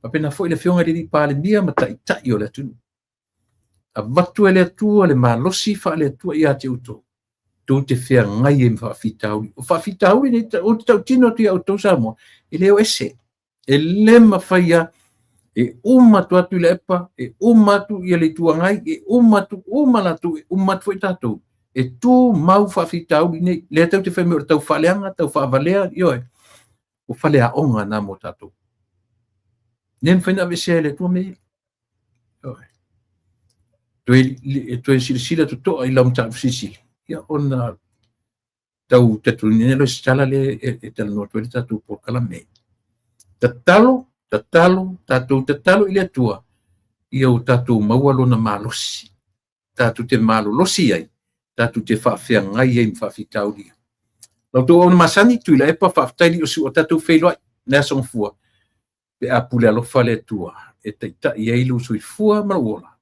[SPEAKER 1] Faapena foi le Afioga i le Palemia ma Taitai o le atunuu. Avatu e le Atua le malosi faale-Atua ia te outou, tou te feagai ai ma faafitauli. O faafitauli nei, ou te tautino atu ia outou Samoa, e le o ese. E le mafai lava, e uma atu Tuilaepa, e uma atu le Itu Agai, e uma atu uma latou, e uma atu foi tatou. E tumau faafitauli nei. Lea tatou te fai mai o le tau faaleaga, tau faavalea, ioe, o faleaoga na mo tatou. Le mafai ona aveesea e le Atua mea ia. Toe silasila totoa i lau mataupu silisili, ia ona tau talitonuina lea o se tala lea e talanoa atu ai le tatou polokalame. Tatalo, tatalo, tatou tatalo i le Atua ia o tatou maua lona malosi, tatou te malolosi ai, tatou te faafeagai ai ma faafitauli. La outou auauna masani, Tuilaepa, faafetai Liuosu'a, tatou feiloai i le Aso Gafua pe a pule alofa le Atua e taitai ai lou soifua ma lou ola.